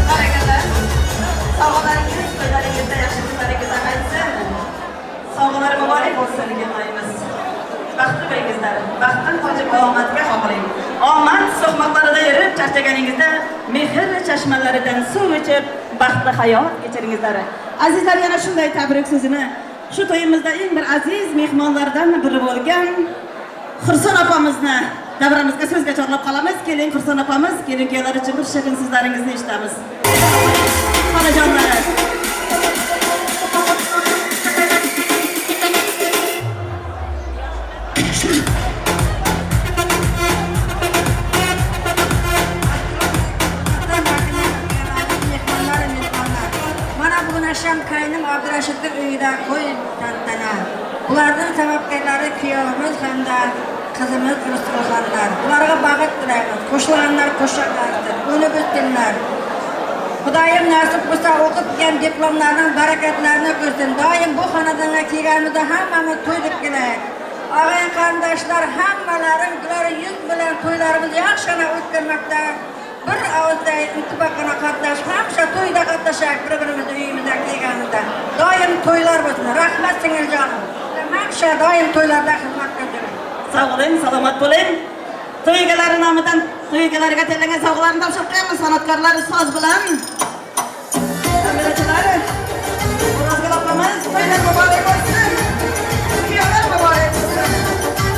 Barakalla. Sovg'alaringiz to'ylaringizda, yaxshi kunlaringizda qaytsin. Sovg'alar muborak bo'lsin kelinoyimiz. Baxtli bo'lingizlar. Baxtdan qochib omadga qoqiling. Omad so'qmoqlarida yurib charchaganingizda mehr chashmalaridan suv ichib baxtli hayot kechiringizlar. Azizlar, yana shunday tabrik so'zini shu to'yimizda eng bir aziz mehmonlardan biri bo'lgan Xurson opamizni davramizga so'zga chorlab qolamiz. Keling Xurson opamiz, kelin-kuyovlar uchun bir shirin so'zlaringizni eshitamiz. Xolajonlari. Mana bugun akşam kaynım Abdurashidning uyida qo'y tantana. Ularning sababkorlari kuyovimiz hamda qizimiz Rustamxonlar. Ularga baxt tilaymiz. Qo'shilganlar qo'shilgandir. Unib o'tsinlar. Xudoyim nasib qilsa o'qib kelgan diplomlarning barakatlarini ko'rsin. Doim bu xonadonga kelganimizda hammamiz to'y deb kelaylik. Og'ayin qarindoshlar hammalaring ular yuz bilan to'ylarimizni yaxshigina o'tkazmoqda. Bir ovozda ittifoqona qatnashib, hamisha to'yda qatnashaylik bir-birimizni uyimizga kelganimizda. Doim to'ylar bo'lsin. Rahmat singiljonim. Hamisha doim to'ylarda xizmat qilib. Sog' bo'ling, salomat bo'ling. To'y egalari nomidan to'y egalariga tayyorlangan sovg'alarni topshirib qo'yamiz. San'atkorlar soz bilan. Kamerachilar, O'rozgul opamiz, to'ylar muborak bo'lsin. Kuyovlar muborak bo'lsin.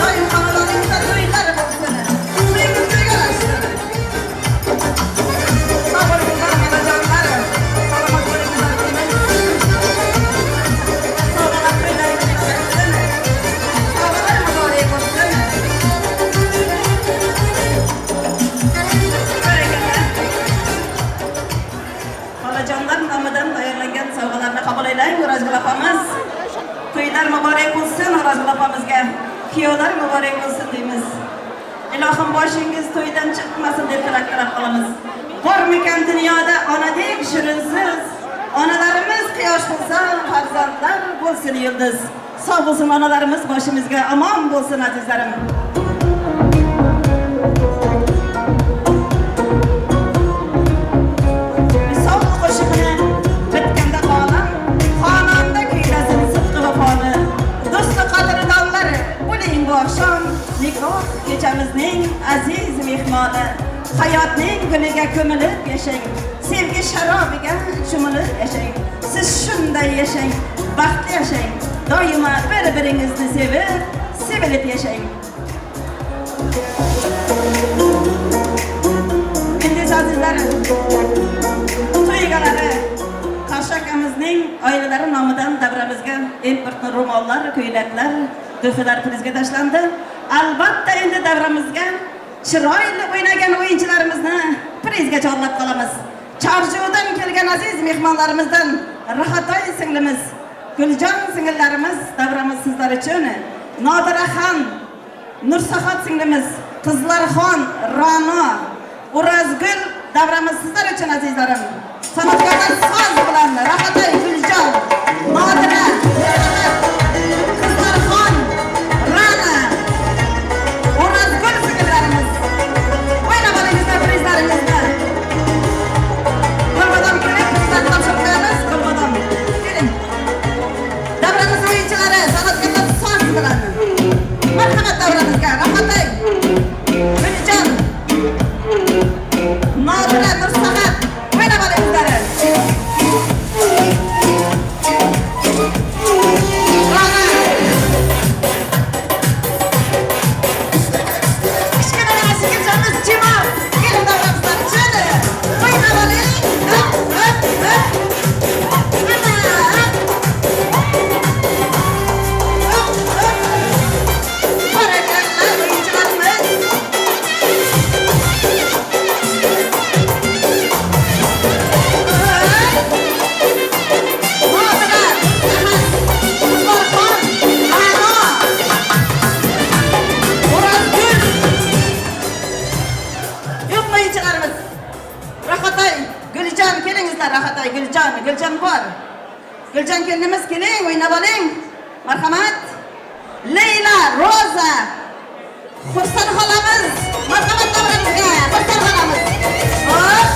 Doim xonadoningizda to'ylar bo'lsin. Kuyovlar muborak bo'lsin deymiz. Ilohim boshingiz to'ydan chiqmasin deb tilak tilab qolamiz. Bormikan dunyoda onadek shirin so'z? Onalarimiz quyosh bo'lsa, farzandlar bo'lsin yulduz. Sog' bo'lsin onalarimiz, boshimizga omon bo'lsin azizlarim. Visol qo'shig'ini bitganda olam, xonanda kuylasin sidqi vafoni. Do'stu qadrdonlar, bo'ling bu oqshom nikoh kechamizning aziz mehmoni. Hayotning guliga ko'milib yashang, sevgi sharobiga cho'milib yashang. Siz shunday yashang, baxtli yashang, doimo bir-biringizni sevib, sevilib yashang. Endi azizlarim, to'y egalari Qarshi akamizning oilalari nomidan davramizga importni ro'mollar, ko'ylaklar, do'filar prizga tashlandi. Albatta endi davramizga chiroyli o'ynagan o'yinchilarimizni prizga chorlab qolamiz. Chorjuvdan kelgan aziz mehmonlarimizdan Rahatoy singlimiz, Guljon singillarimiz davramiz sizlar uchun. Nodiraxon, Nursaxot singlimiz, Qizlarxon, Ra'no, O'razgul davramiz sizlar uchun azizlarim. San'atkorlar soz bilan Rahatoy, Guljon, Nodira, Nursaxot, Qizlarxon, Ra'no, O'razgul singillarimiz. O'ynab olingizlar prizlaringizni. Gulbadom kelib, prizlarni topshirib qo'yamiz. Gulbadom, keling. Davramiz o'yinchilari san'atkorlar soz bilan. Marhamat davramizga. Rahatoy, Guljon, Nodira, Nursaxat, o'ynab olingizlar. Ra'no. Kichkinagina singiljonimiz Jimo, keling davramizlar uchun. O'ynab oling. Hop, hop, hop. Mana, hop. Hop, hop. Barakalla o'yinchilarimiz. Nodira, Nursaxat, Qizlarxon, Ra'no, O'razgul. Yo'qmi o'yinchilarimiz? Rahatoy, Guljon, kelingizlar Rahatoy, Guljon, Guljon bor. Guljon kelinimiz keling, o'ynab oling. Marhamat. Leyla, Roza, Xursand xolamiz, marhamat davramizga. Xursand xolamiz. Hop,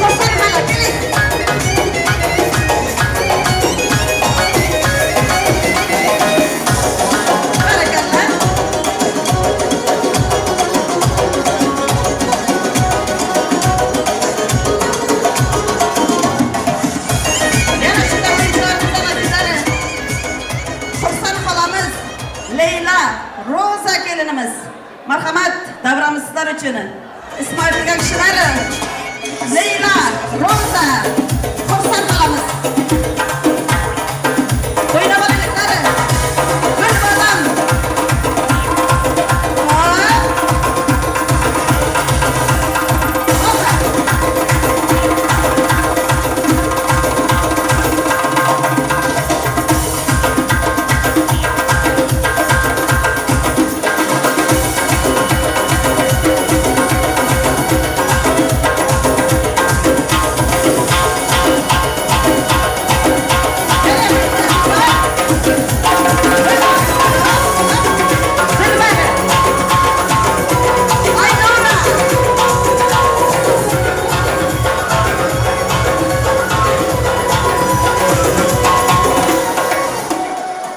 Xursand xola, keling. Barakalla. Yana shunday o'yinchilarimizdan azizlari. Xursand xolamiz, Leyla, Roza kelinimiz. Marhamat, davramiz sizlar uchun. Ismi aytilgan kishilar Leyla, Roza, Xursand xolamiz. O'ynab olingizlar. Gulbadam. Hop. Roza.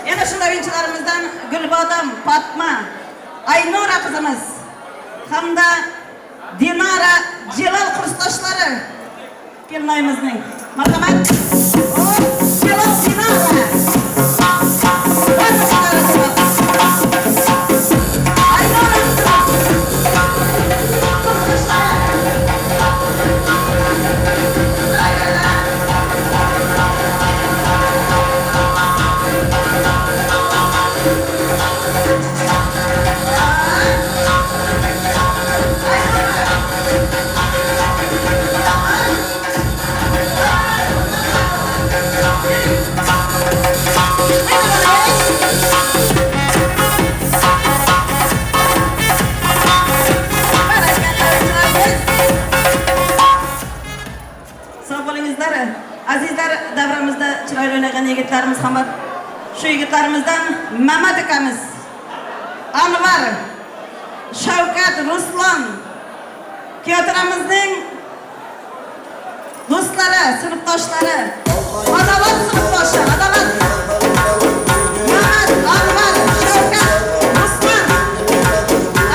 Yana shunday o'yinchilarimizdan Gulbodam, Fatma, Aynura qizimiz hamda Dinara Jalol kursdoshlari kelinoyimizning. Marhamat. Jalol, Dinara. Aynura qizimiz. Kursdoshlari. yigitlarimiz ham bor. Shu yigitlarimizdan Mamat akamiz, Anvar, Shavkat, Ruslan kuyovtaramizning do'stlari, sinfdoshlari, Adolat sinfdoshi, Adolat. Mamat, Anvar, Shavkat, Ruslan,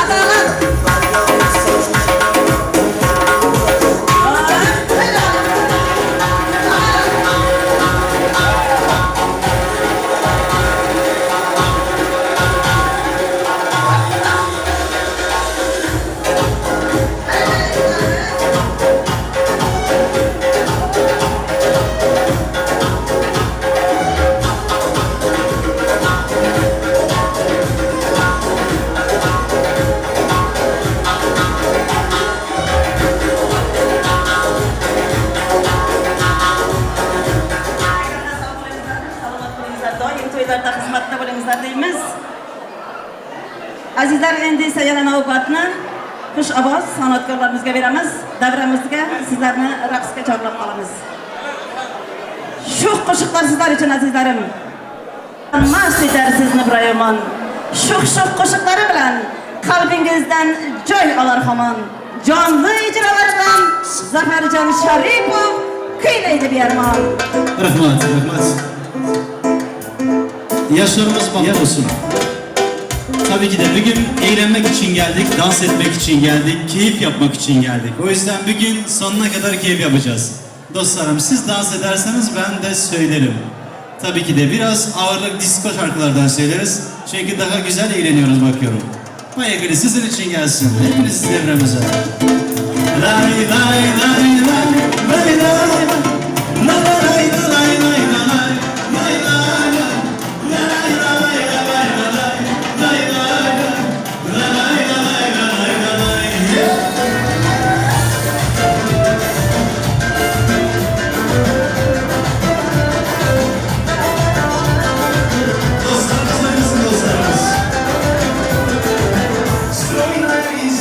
Adolat. To'ylarda xizmatda bo'lingizlar deymiz. Azizlar, endi esa yana navbatni xush ovoz san'atkorlarimizga beramiz. Davramizga sizlarni raqsga chorlab qolamiz. Shu qo'shiqlar sizlar uchun azizlarim. Mast etar sizni bir ayomon. Shuh-shuh qo'shiqlari bilan qalbingizdan joy olar hamon. Jonli ijrolari bilan Zafarjon Sharipov kuylaydi bearmon. Rahmat, rahmat. Yaşlarımız bahtlı olsun. Tabii ki de bugün eğlenmek için geldik, dans etmek için geldik, keyif yapmak için geldik. O yüzden bugün sonuna kadar keyif yapacağız. Dostlarım, siz dans ederseniz ben de söylerim. Tabii ki de biraz ağırlık disco şarkılardan söyleriz. Çünkü daha güzel eğleniyoruz bakıyorum. Bayağı sizin için gelsin. Hepiniz devremize. Lay lay lay lay lay lay lay lay lay lay lay lay lay.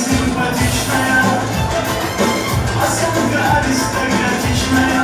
Симпатичная, осанка аристократичная.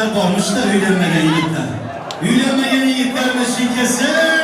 Yigitlar bormuş da uylanmagan yigitlar. Uylanmagan yigitlar mashina kelsin.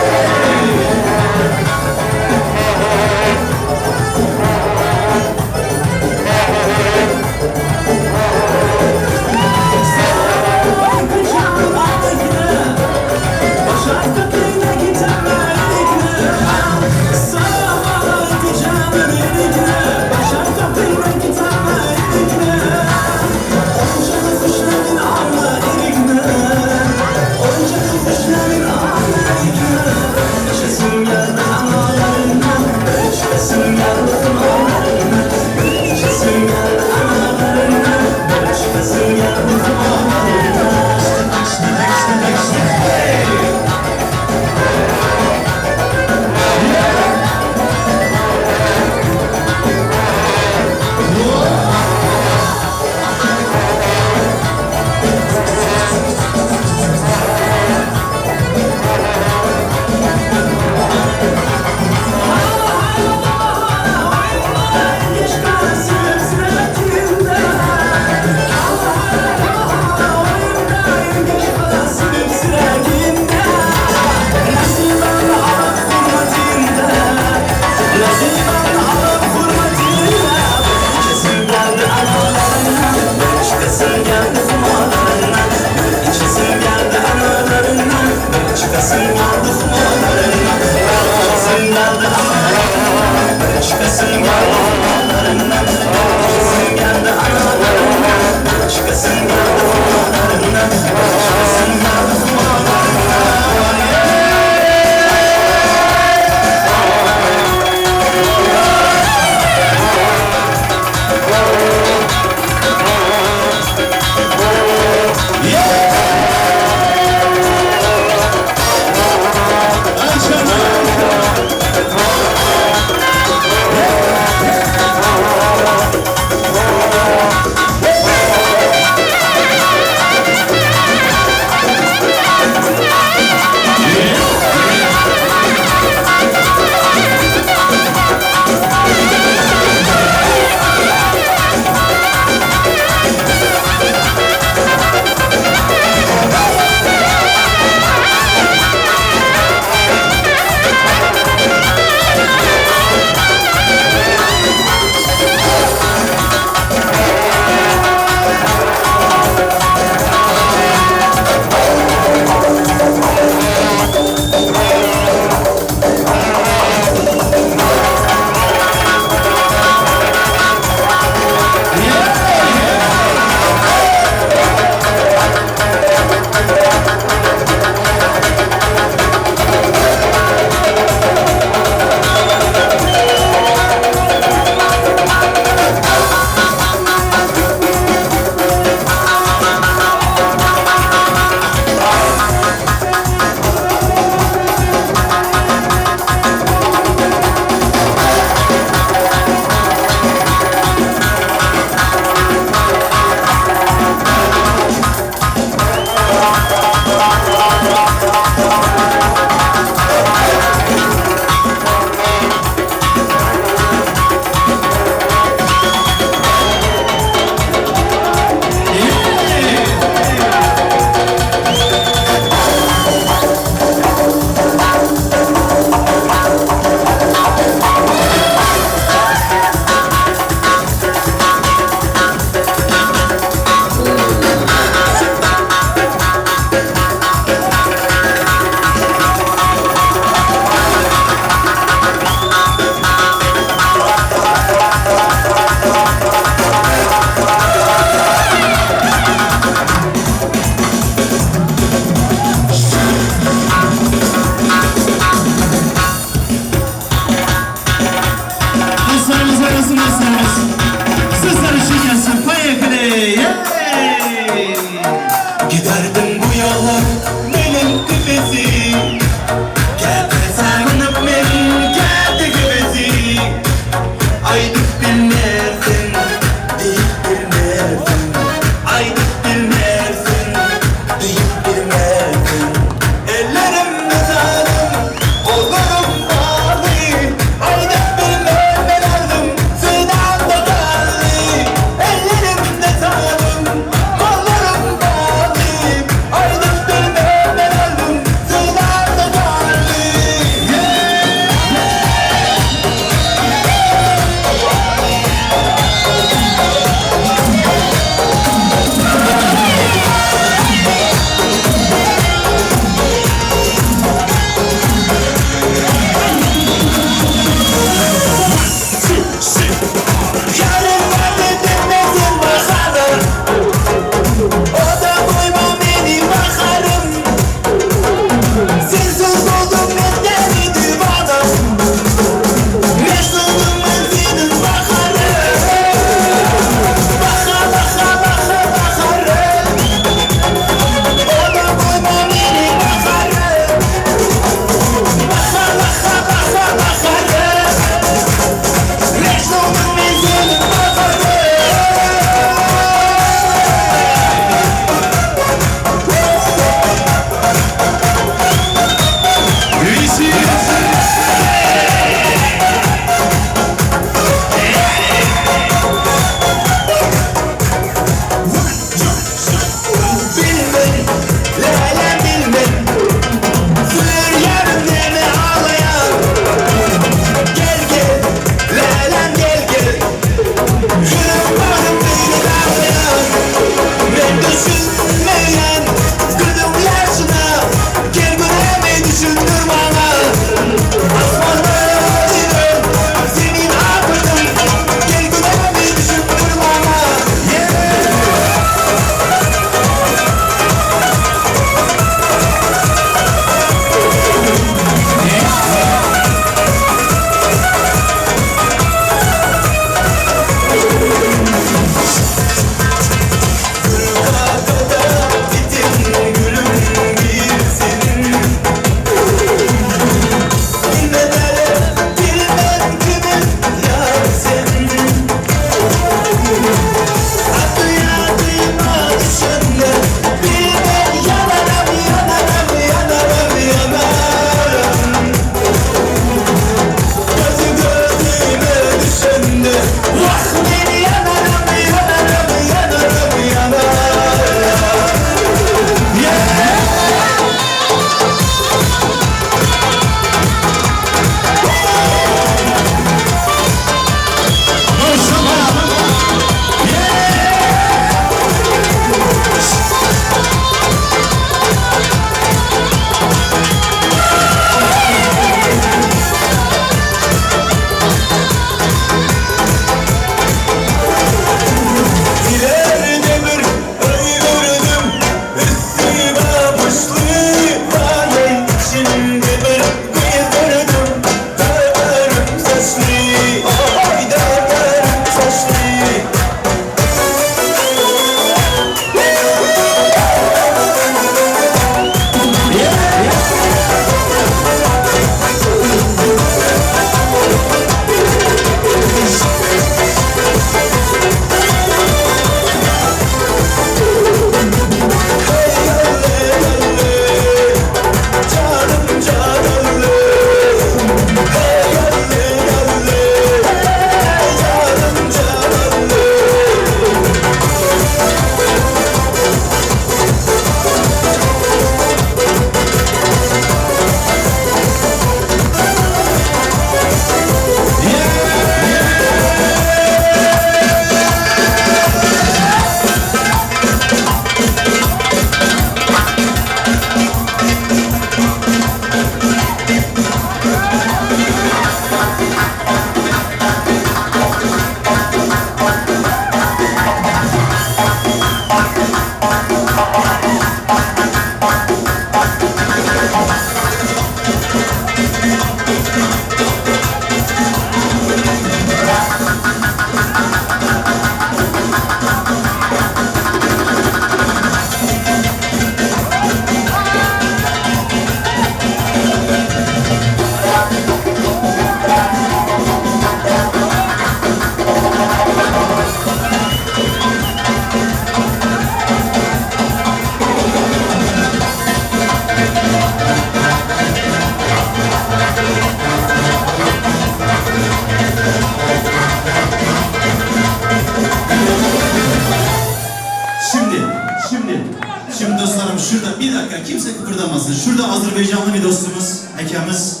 dakika kimse kıpırdamasın. Şurada Azerbaycanlı bir dostumuz, hekemiz,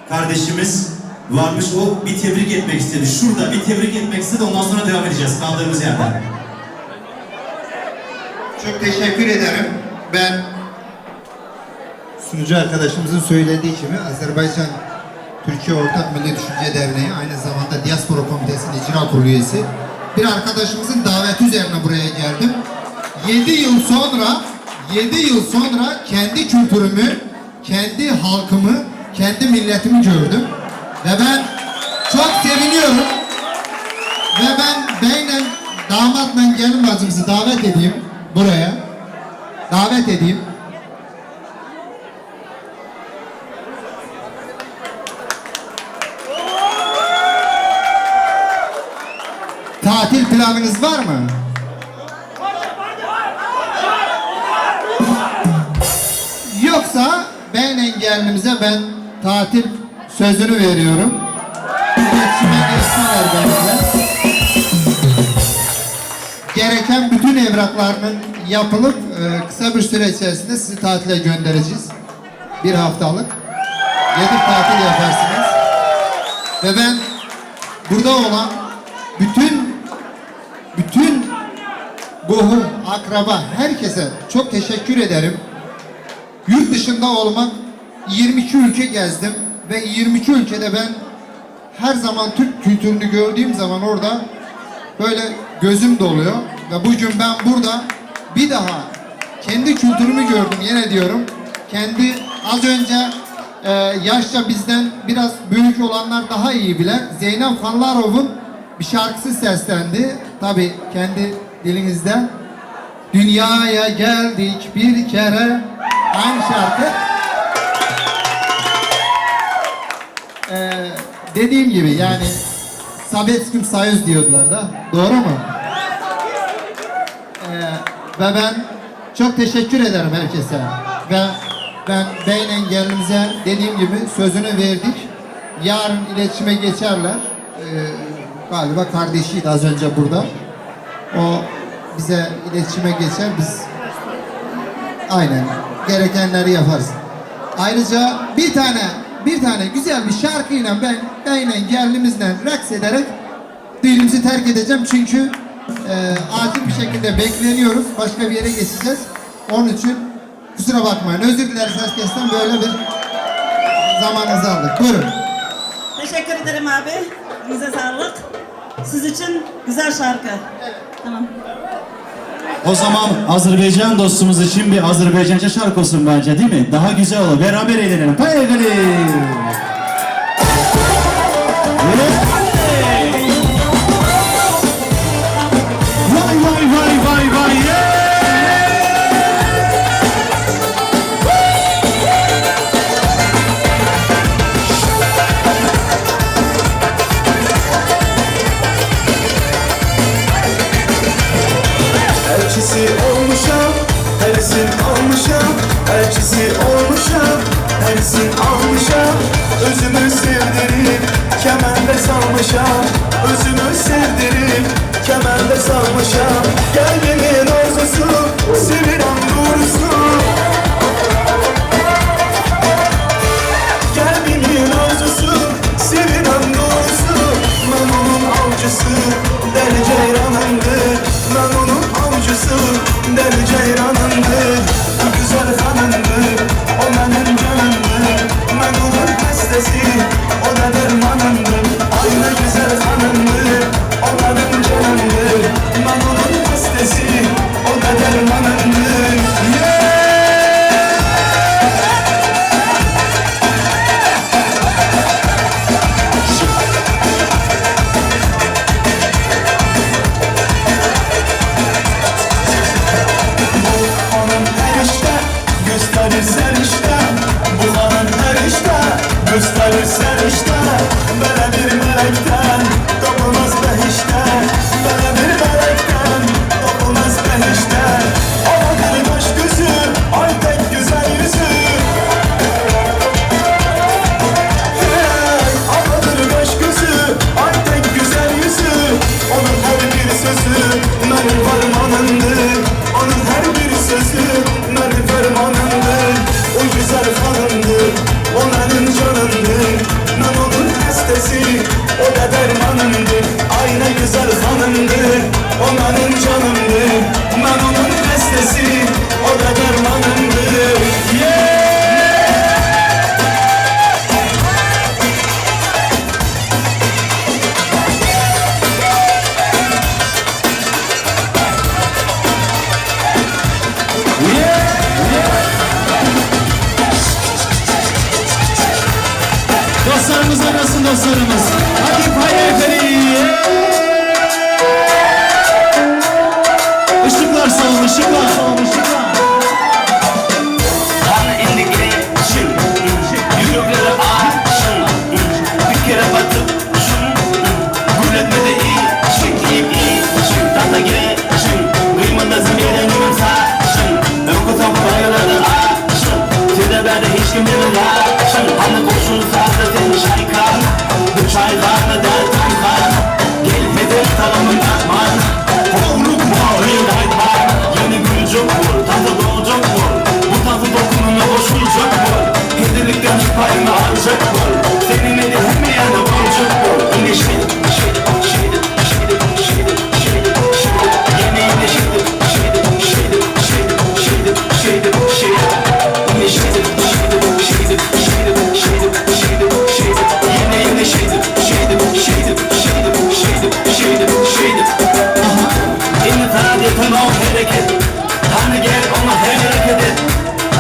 kardeşimiz varmış. O bir tebrik etmek istedi. Şurada bir tebrik etmek istedi. Ondan sonra devam edeceğiz kaldığımız yerden. Çok teşekkür ederim. Ben sunucu arkadaşımızın söylediği gibi Azerbaycan Türkiye Ortak Milli Düşünce Derneği aynı zamanda Diaspora Komitesi'nin icra kurulu üyesi. Bir arkadaşımızın daveti üzerine buraya geldim. 7 yıl sonra kendi kültürümü, kendi halkımı, kendi milletimi gördüm. Ve ben çok seviniyorum. Ve ben beyle, damatla gelin bacımızı davet edeyim buraya. Davet edeyim. Tatil planınız var mı? Yoksa ben engelimize ben tatil sözünü veriyorum. İletişime geçsinler benimle. Gereken bütün evraklarının yapılıp kısa bir süre içerisinde sizi tatile göndereceğiz. Bir haftalık. Gidip tatil yaparsınız. Ve ben burada olan bütün qohum, akraba, herkese çok teşekkür ederim. Yurt dışında olmak, 22 ülke gezdim ve 22 ülkede ben her zaman Türk kültürünü gördüğüm zaman orada böyle gözüm doluyor. Ve bugün ben burada bir daha kendi kültürümü gördüm, yine diyorum. Kendi az önce yaşça bizden biraz büyük olanlar daha iyi bilir. Zeynep Hanlarov'un bir şarkısı seslendi. Tabii kendi dilinizde. Dünyaya geldik bir kere. Aynı şarkı. Dediğim gibi yani Sovetskiy Soyuz diyordular da. Doğru mu? Ve ben çok teşekkür ederim herkese. Ve ben beyin engellimize dediğim gibi sözünü verdik. Yarın iletişime geçerler. Galiba kardeşiydi az önce burada. O bize iletişime geçer. Biz aynen gerekenleri yaparız. Ayrıca bir tane güzel bir şarkıyla ben beyin engellimizle raks ederek düğünümüzü terk edeceğim. Çünkü acil bir şekilde bekleniyoruz. Başka bir yere geçeceğiz. Onun için kusura bakmayın. Özür dileriz herkesten, böyle bir zamanınızı aldık. Buyurun. Teşekkür ederim abi. Bize sağlık. Siz için güzel şarkı. Evet. Tamam. O zaman Azerbaycan dostumuz için bir Azerbaycanca şarkı olsun bence, değil mi? Daha güzel olur. Beraber eğlenelim. Paygali! Vay vay vay vay vay! Elçisi olmuşam, hersin almışam. Elçisi olmuşam, hersin almışam. Özümü sevdirip kemende salmışam. Özümü sevdirip kemende salmışam. Geldimin arzusu, sevirem doğrusu. Geldimin arzusu, sevirem doğrusu. Ben onun avcısı, deli ceyranımdır. Ben onun avcısı, deli ceyranımdır. Güzel hanımdır, o benim canımdır. Ben onun hastası, o da dermanımdır. Aynı güzel hanımdır, o benim canımdır. Ben onun hastası, o da dermanımdır. Yeah! Danslarımız. Hadi paylaşalım. Işıklar salın, ışıklar salın, ışıklar. Bir kere batıp şun, gülletmede iyi, şık iyi, iyi, şık tata geçin. Kıymada zimeren saçın, okutan bayıları açın. Tede bende hiç kim demedi açın. Hani koşun sağda sen çaykan, bu çaykanı dert aykan. Gel hedef talımın atman, korkma öyle aytman. Yeni gülecek bul, tadı doğacak bul. Bu tadı dokununa koşulacak bul. Hedilikten payını alacak bul. Senin eli hem yana olacak bul. Yine şiddet, şiddet, şiddet, şiddet, şiddet, şiddet, şiddet. Yine yine şiddet, şiddet, şiddet, şiddet, şiddet, şiddet, şiddet. Yine şiddet, şiddet, şiddet, şiddet, şiddet, şiddet, şiddet. Yine yine şiddet, şiddet, şiddet, şiddet, şiddet, şiddet, şiddet. İnat o hareket. Hani gel ona hareket et.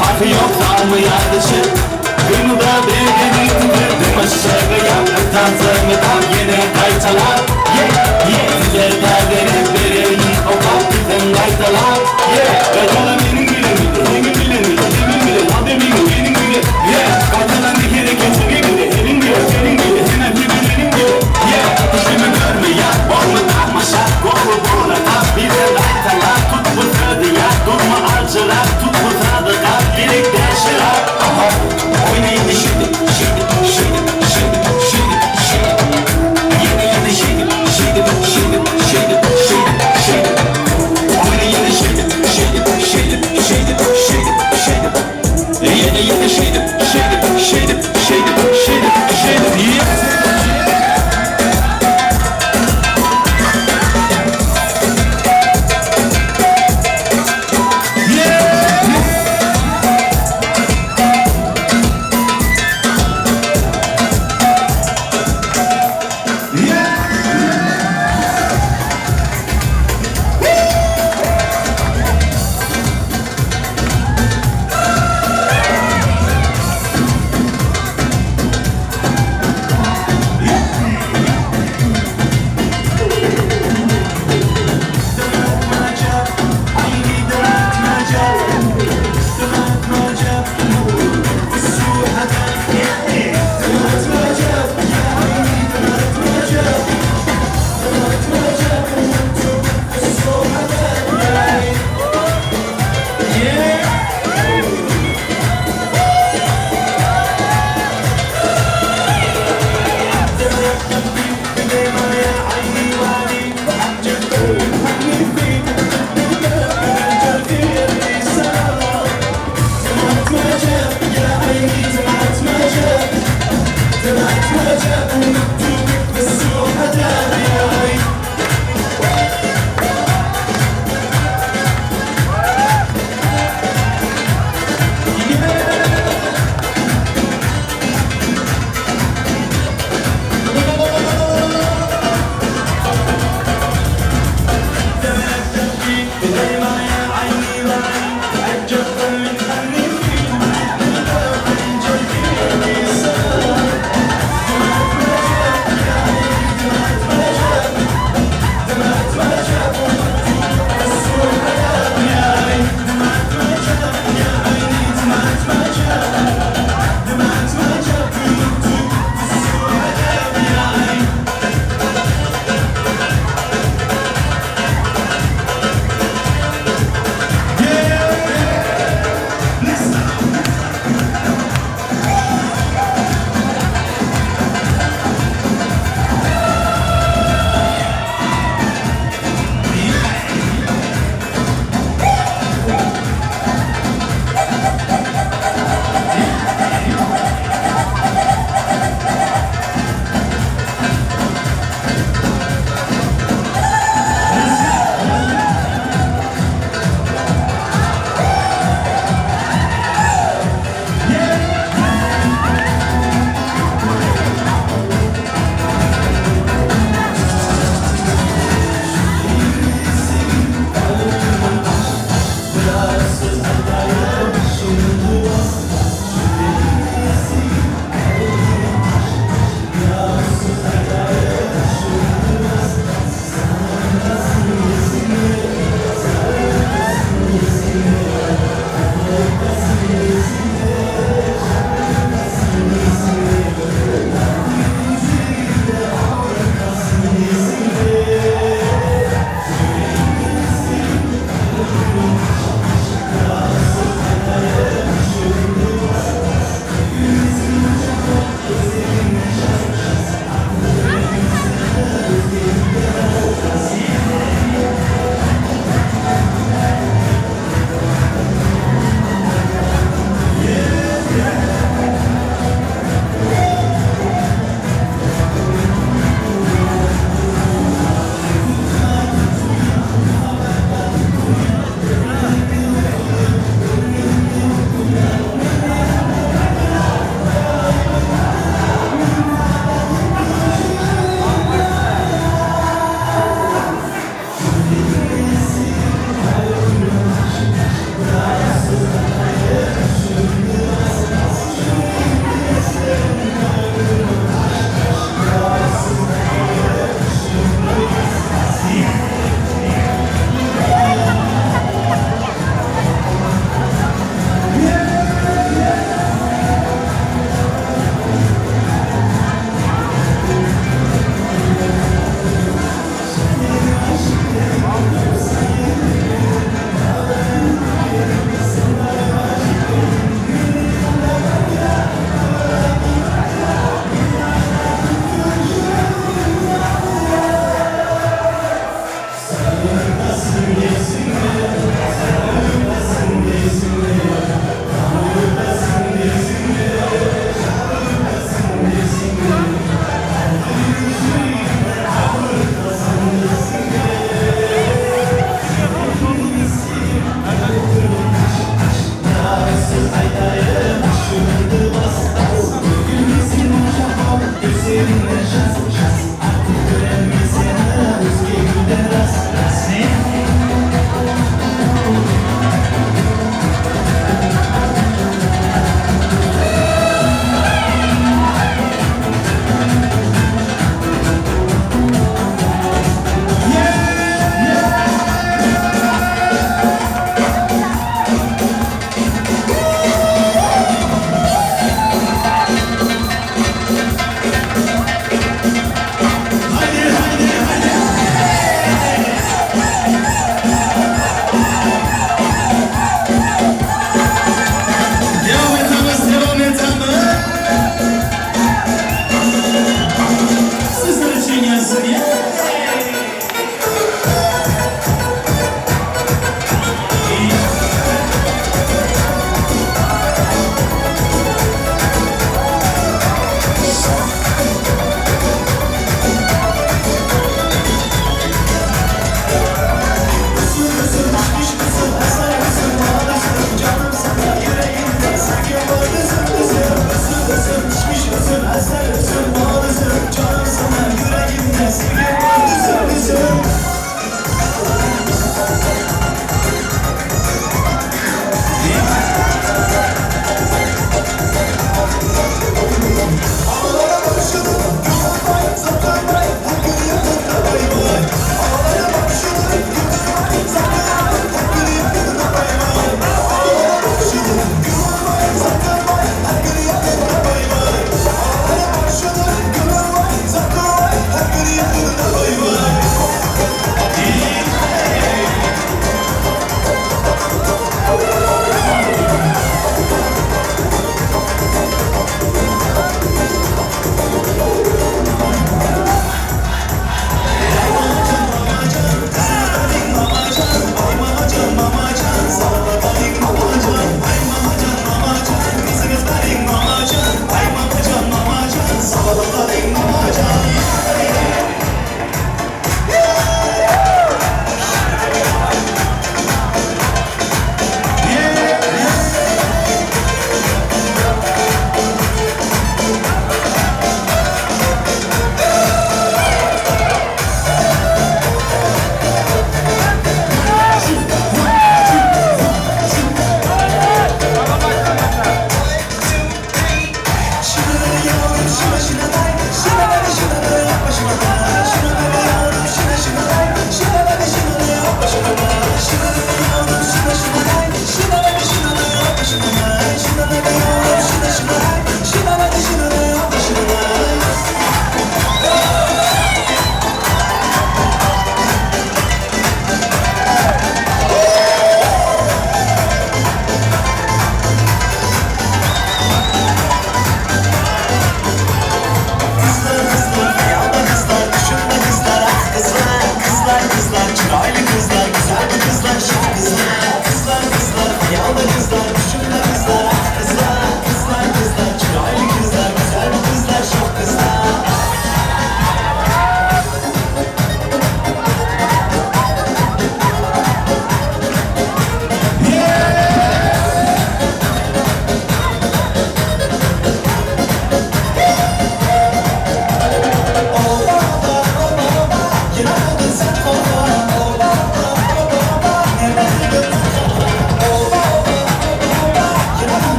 Farkı yok var mı yardışı? Kıymıda beğenin tıkırdım aşağı yaptıktan zırmıdan yine kaytalar. Ye ye sizler derdini verin o kaptın kaytalar. Ye kaytalar benim bile miydi? Benim bile miydi? Benim bile hadi benim benim bile. Ye kaytalar bir kere geçelim bile. Elin bile senin bile hemen birbirinin bile. Ye işimi görme ya borma takmaşa kolu bola tak bir de kaytalar. Tut bu tadı ya durma acılar tut bu tadı kal gerek derşeler. Aha. Oynayın şimdi, şimdi, şimdi, şimdi, şimdi, şimdi. Yeni yeni şimdi, şimdi, şimdi, şimdi, şimdi, şimdi. Oynayın şimdi, şimdi, şimdi,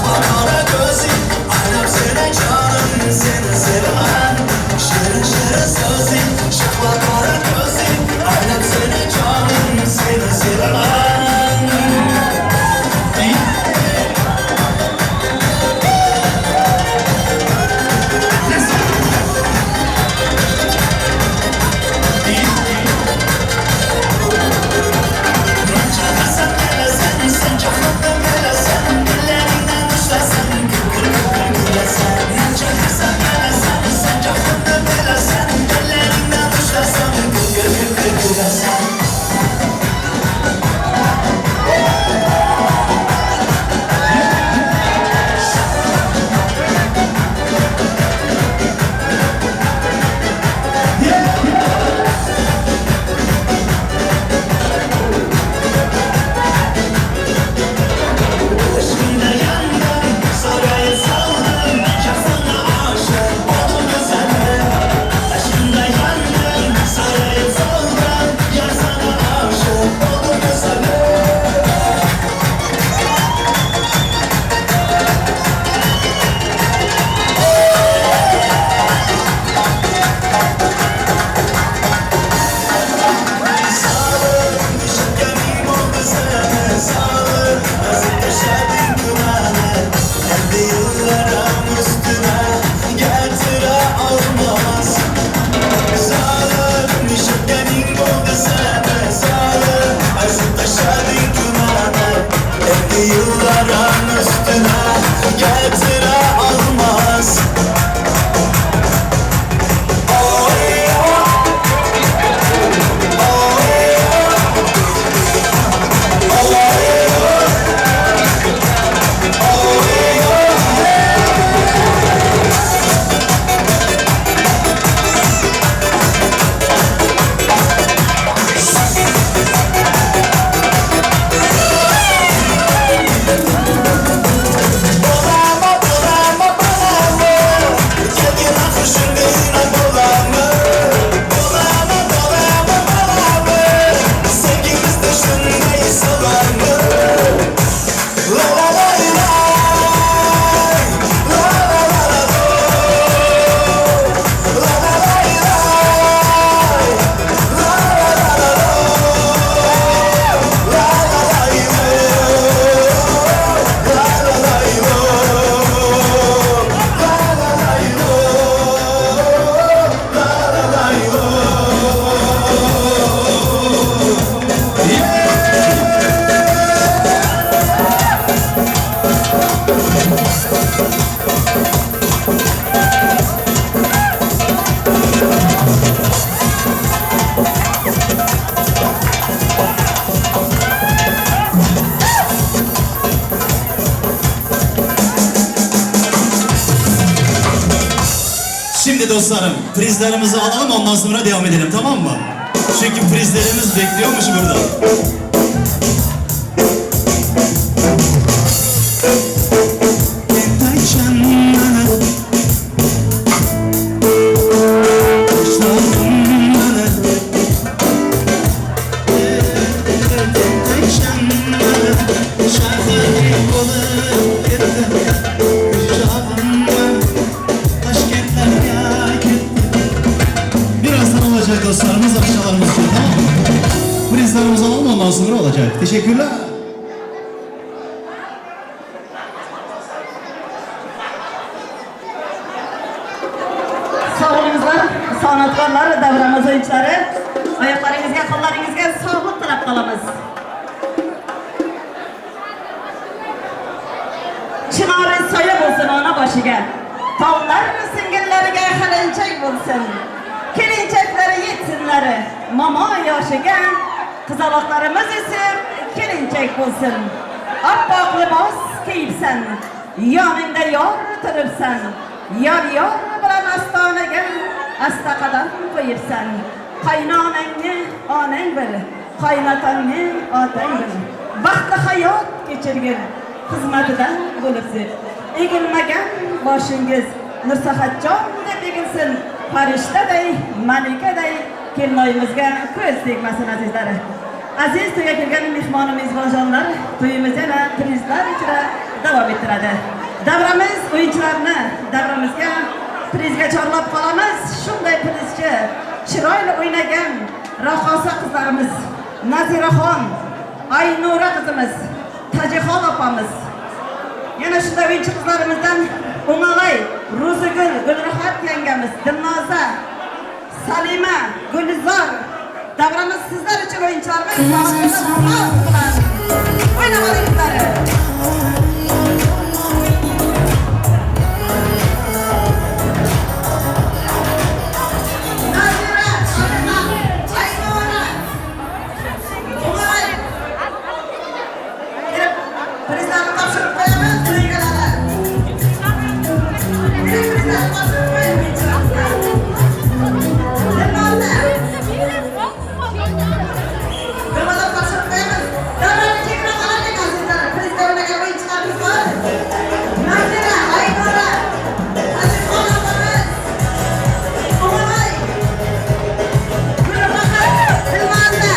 Shahlo qora ko'zing, aylab seni jonim, seni sevaman. Shirin shirin so'zing, shahlo qora ko'zing, aylab seni jonim, seni sevaman. Şimdi dostlarım, prizlerimizi alalım, ondan sonra devam edelim, tamam mı? Çünkü prizlerimiz bekliyormuş burada. Dostlarımız, akşalarımız için, tamam mı? Prizlerimiz alalım, ondan sonra olacak. Teşekkürler. Sağolingizlar, sanatkarlar, davramız oyuncuları. Ayaklarınızga, qo'llaringizga sog'lik tilab qolamiz. Chinori soya bo'lsin ona boshiga. Tog'lar singillariga xilinchak bo'lsin. Kelinchaklari yetsinlari momo yoshiga, qizaloqlarimiz esib kelinchak bo'lsin. Oppoq libos kiyibsan, yoningda yor turibsan, yor yor bilan ostonaga asta qadam qo'yibsan. Qaynonangni onang bil, qaynotangni otang bil. Baxtli hayot kechirgin, xizmatidan bo'libsiz. Egilmagan boshingiz Nursahatjon deb egilsin. Farishtaday, malikaday kelinoyimizga ko'z tegmasin azizlar. Aziz to'yga kelgan mehmonimiz mezbonjonlar, to'yimiz yana prizlar ichra davom ettiradi. Davramiz o'yinchilarni davramizga prizga chorlab qolamiz. Shunday prizga chiroyli o'ynagan raqqosa qizlarimiz Naziraxon, Aynura qizimiz, Tajixon opamiz. Yana shunday o'yinchi qizlarimizdan O'malay, Ro'zigul, Gulrohat yangamiz, Dilnoza, Salima, Gulzor. Davramiz sizlar uchun o'yinchilarimiz. O'ynamaringlar. Nazira, Salima, Aynura, O'malay. Kelib prizlarni topshirib qo'yamiz, to'ygalari. Prizlarni topshirib qo'yamiz. Dilnoza. Nimalar topshirib qo'yamiz? Davrani kengroq olaylik azizlar. Prizga o'ynagan o'yinchilarimiz bor. Nazira, Aynura, Tajixon opamiz, O'malay, Gulrohat, Dilnoza.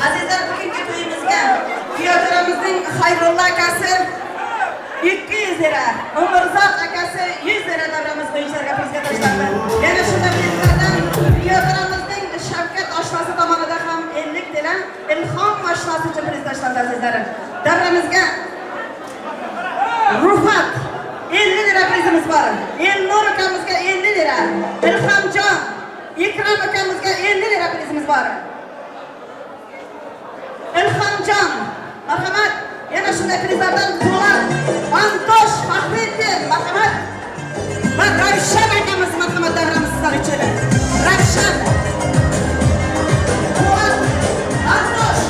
Azizlar, bugungi to'yimizga kuyovjo'ramizning Xayrullo akasi 200 lira, Umrzoq akasi 100 lira davramiz o'yinchilarga prizga tashlandi. Yana shunday prizlardan kuyovjo'ramizning Shavkat oshnasi tomonidan ham 50 lira, Ilhom oshnasi uchun priz tashlandi azizlarim. Davramizga Rufat 50 lira prizimiz bor. Elnur akamizga 50 lira, Ilhomjon, Ikrom akamizga 50 lira prizimiz bor. Ilhomjon, marhamat. Yana shunday prizlardan Po'lat, Antosh, Faxriddin, marhamat. Va Ravshan akamiz, marhamat, davramiz sizlar uchun. Ravshan, Po'lat, Antosh.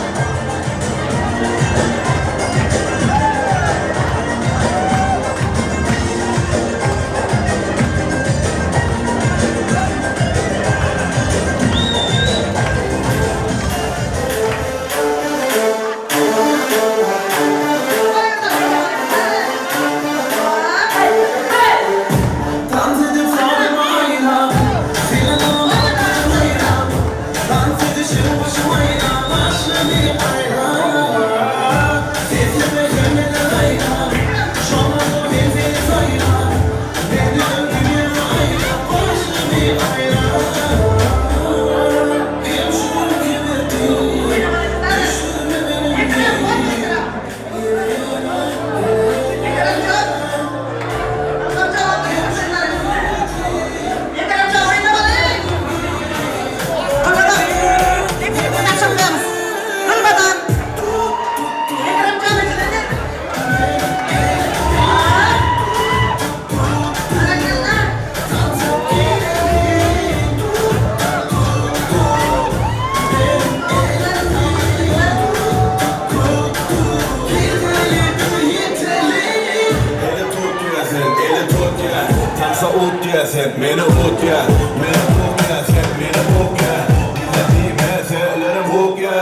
Meni o'tga, meni o'tga, sen meni o'tga. Meselerim o'tga.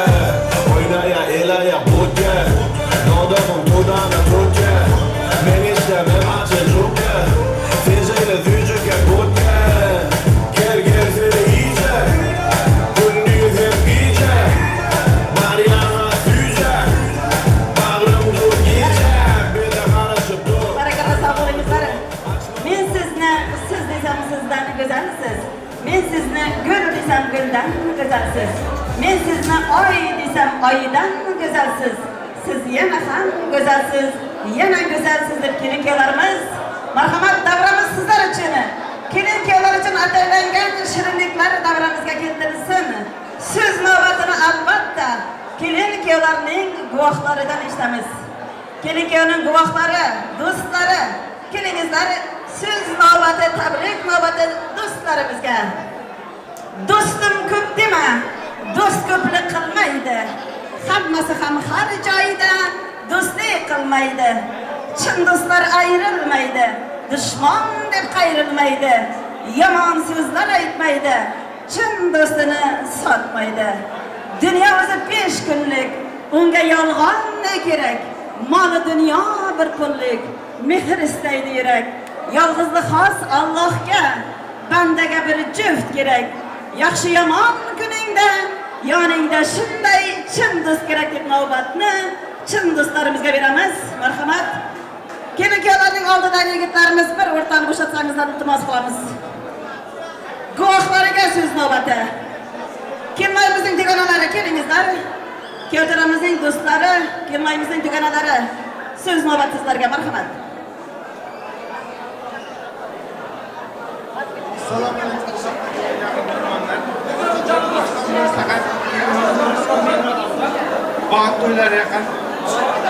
O'ynaya, elaya, bo'tga. Nodamım to'dani to'tga. Men ishlamam acha jo'kka. Tejayla zuyjuka bo'tga. Gel gel seni iyice. Gündüz hep gece. Mariana suyja. Bag'rim dur gece. Beni qarashib dur. Barakalla, sog' bo'lingizlar. Men sizni siz desam sizdan go'zalsiz. Men sizni gul desam guldan go'zalsiz. Men sizni oy desam oydan go'zalsiz. Siz yana ham go'zalsiz, yana go'zalsiz deb kelin kuyovlarimiz, marhamat, davramiz sizlar uchun. Kelin kuyovlar uchun ataylangan shirinliklar davramizga keltirilsin. So'z navbatini albatta kelin kuyovlarning guvohlaridan eshitamiz. Kelin kuyovning guvohlari, do'stlari, kelingizlar, so'z navbati, tabrik navbati do'stlarimizga. Do'stim ko'p dema, do'st ko'plik qilmaydi. Hammasi ham har joyda do'stlik qilmaydi. Chin do'stlar ayrilmaydi, dushman deb qayrilmaydi, yomon so'zlar aytmaydi. Chin do'stini sotmaydi. Dunyo o'zi 5 kunlik, unga yolg'on ne kerak? Moli dunyo bir pullik, mehr istaydi yurak. Yolg'izlik xos Allohga, bandaga bir juft kerak. Yaxshi yomon kuningda yoningda shunday chin do'st kerak deb navbatni chin do'stlarimizga beramiz. Marhamat. Kelin-kuyovlarning oldidan yigitlarimiz bir o'rtani bo'shatsangizlar iltimos qilamiz. Guvohlariga so'z navbati. Kelinlarimizning dugonalari kelingizlar. Kuyovlarimizning do'stlari, kelinlarimizning dugonalari, so'z navbati sizlarga, marhamat. Assalomu alaykum. Baxt to'ylari yaqin.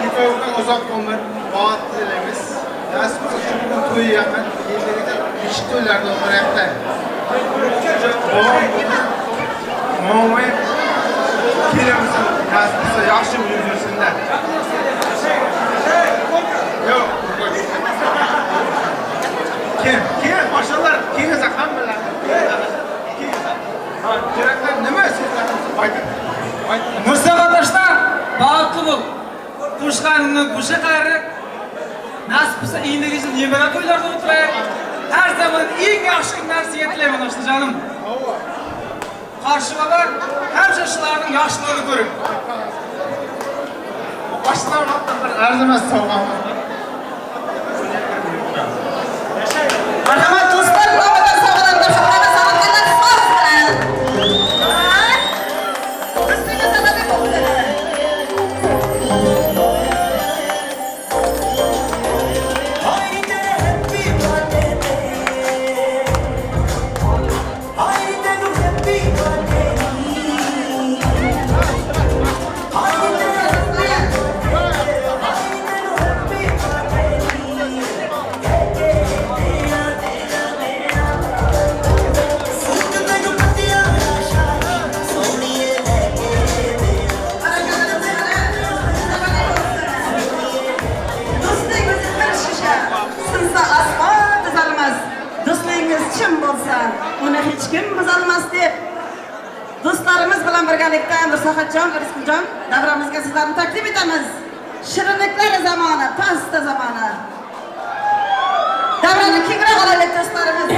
Ikkovga uzoq umr, baxt tilaymiz. Nasib bo'lsa shu bugun to'yi yaqin. Endilikda beshik to'ylarda o'tiryapti. Mo'min kelamiz, nasib bo'lsa yaxshi bo'lib yursinlar. Yo'q. Kim? Kim? Boshqalar kelsa hammalari. Ha, keraklar nima so'zlaringizni ayting. Nursahat oshna, baxtli bo'l. Qo'shqaningni qo'sha qari. Nasib bo'lsa endigi yil nevara to'ylarda o'tiraylik. Har zaman eng yaxshi narsaga tilayman oshnajonim. Qarshi bolar, hamma shularning yaxshiligini ko'ring. Boshdan bir arzimas sovg'amiz. Marhamat do'stlar, navbatdan sovg'alarni topshiramiz. San'atkorlar soz bilan. Do'stlarga sadaqa bo'lsin. Uni hech kim buzolmas deb do'stlarimiz bilan birgalikda Nursahatjon, Rizquljon davramizga sizlarni taklif etamiz. Shirinliklar zamoni, pasta zamoni. Davrani kengroq olaylik do'stlarimiz.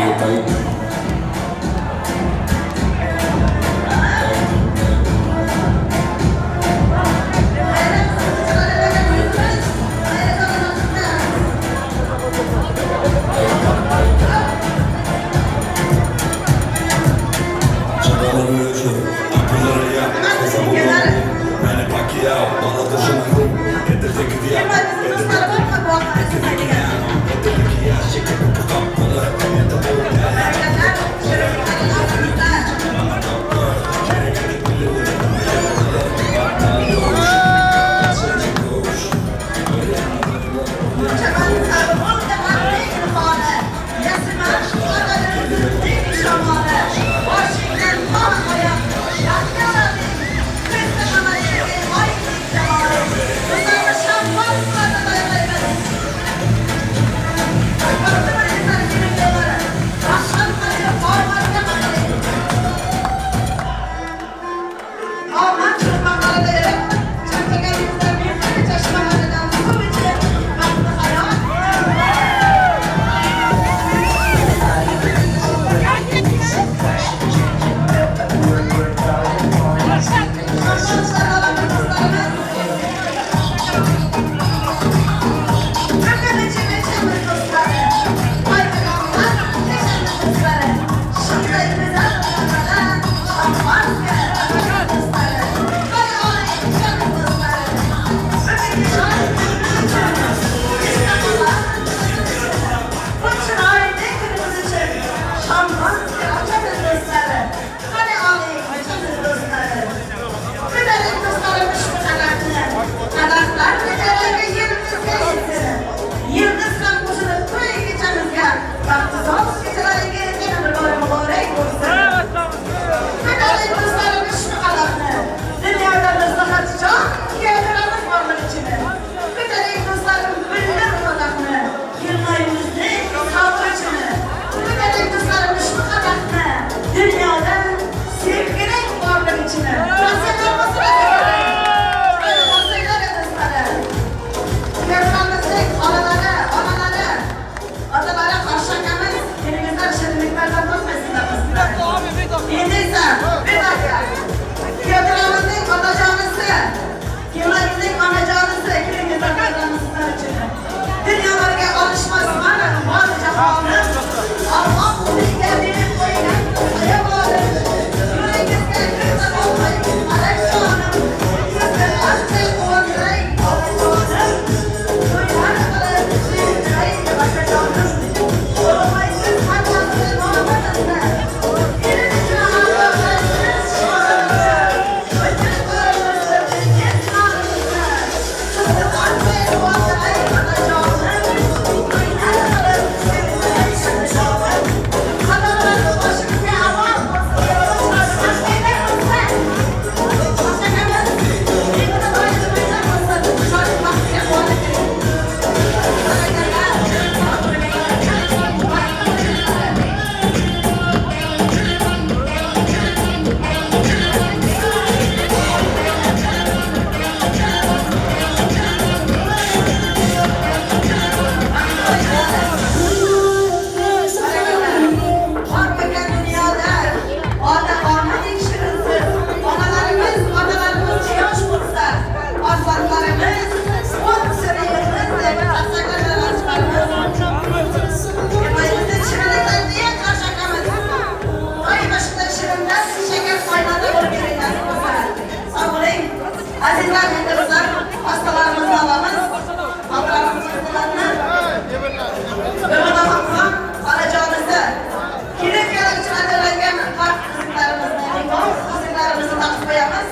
kesib qo'yamiz.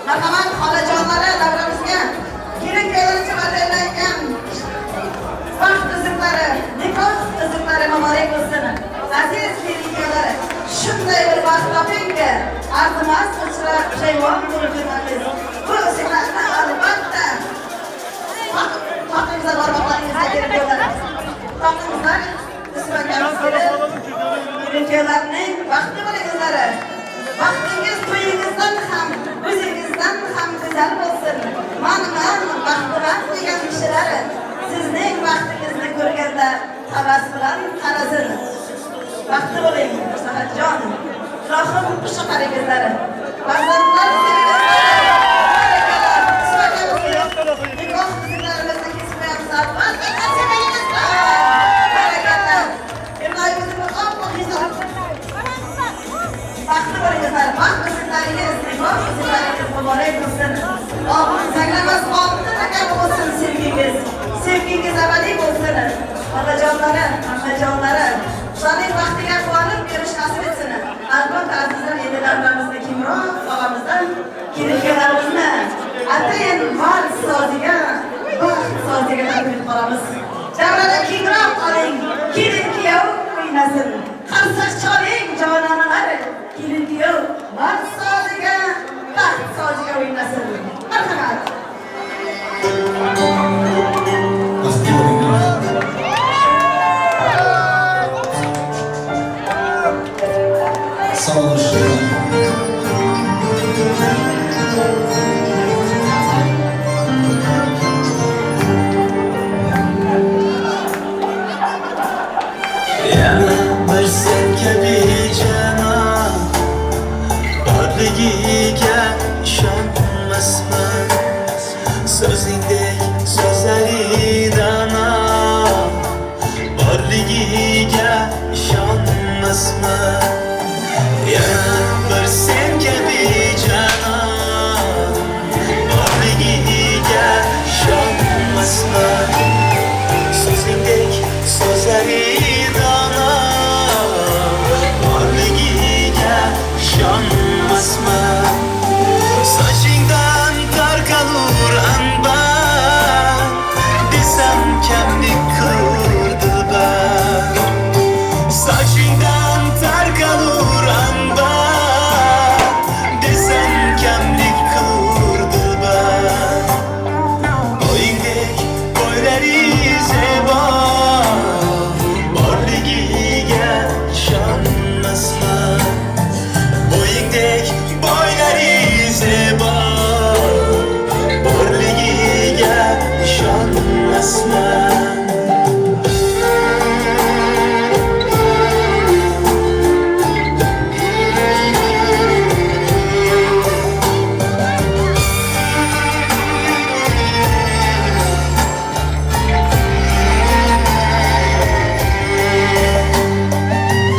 Marhamat xolajonlari davramizga kelin kuyovlarcha tayyorlangan baxt uzuklari, nikoh uzuklari muborak bo'lsin. Aziz kelin kuyovlari, shunday bir baxt topingki, arzimas uchra pushaymon bo'lib yurmangiz. Bu uzuklarni albatta toqingizga barmoqlaringizga kelib yo'llarimiz. Toqingizlar kelin kuyovlarning baxtli bo'lingizlari. Baxtingiz to'yingizdan ham, o'zingizdan ham go'zal bo'lsin. Manman, baxtiman degan kishilar sizning baxtingizni ko'rganda havas bilan qarasin. Baxtli bo'ling, Mirsahatjon. Ilohim qo'sha qarangizlar. Farzandlar sevgilari, nikoh uzuklarimizni kesib qo'yamiz. Albatta, sevingizlar. Barakalla. Ilohimizning oppoq yuzi. Baxtli bo'lingizlar, baxt uzuklaringiz, nikoh uzuklaringiz muborak bo'lsin. Obro' zanglamas oltin raqam bo'lsin sevgingiz. Sevgingiz abadiy bo'lsin. Otajonlari, ammajonlari, shularning baxtiga quvonib yurish nasib etsin. Albatta azizlar, endi davramizda kengroq og'amizdan kelin kuyovlarimizni atayin vals soziga, baxt soziga taklif qilamiz. Davrani kengroq oling, kelin kuyov o'ynasin. Qarsak chaling jononalar, kelin kuyov vals soziga, baxt soziga o'ynasin. Marhamat. Sağ olun. Yana bir sen kabi janob borligiga ishonmasman. So'zingdek so'zlari dono borligiga ishonmasman. Yana bir sen kabi janob borligiga ishonmasman. So'zingdek so'zlari dono borligiga ishonmasman. Sochingdan tarqalur anbar desam kamlik qilur dilbar. Sochingdan tarqalur anbar desam kamlik qilur dilbar. Bo'yingdek bo'ylari zebo borligiga ishonmasman. Bo'yingdek bo'ylari zebo borligiga ishonmasman.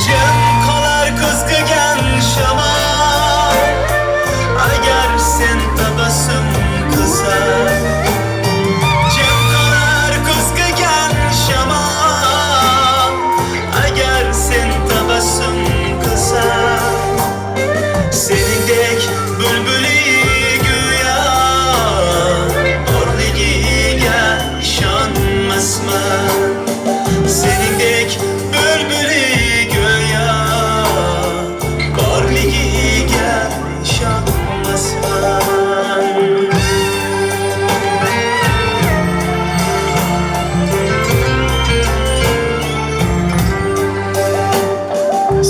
Jim qolar ko'z qilgan shamol agar sen tabassum qilsan. Jim qolar ko'z qilgan shamol agar sen tabassum qilsan. Seningdek bulbuli go'yo borligiga ishonmasman. Seningdek bulbuli go'yo borligiga ishonmasman.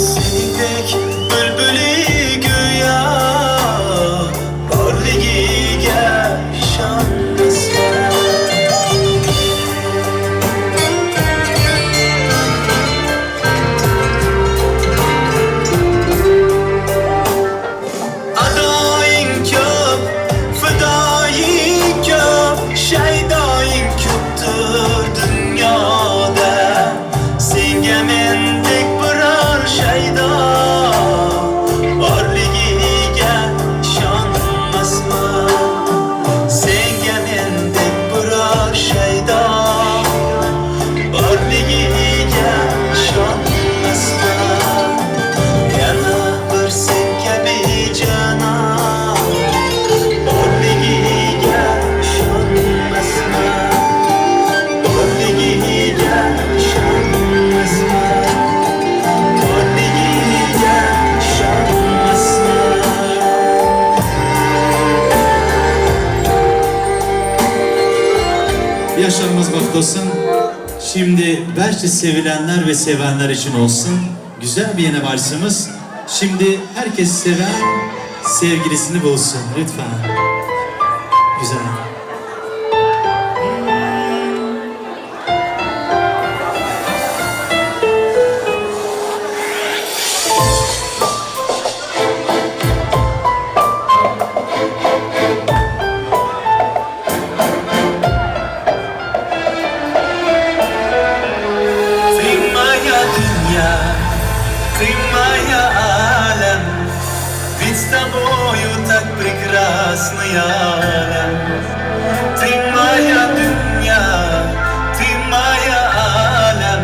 Seningdek bulbuli go'yo Yaşlarımız bahtlı olsun. Şimdi belki sevilenler ve sevenler için olsun. Güzel bir yeni varsımız. Şimdi herkes seven sevgilisini bulsun lütfen. Güzel. Ты моя dünya, ты моя alem. Ведь с тобою так прекрасный alem. Ты моя dünya, ты моя alem.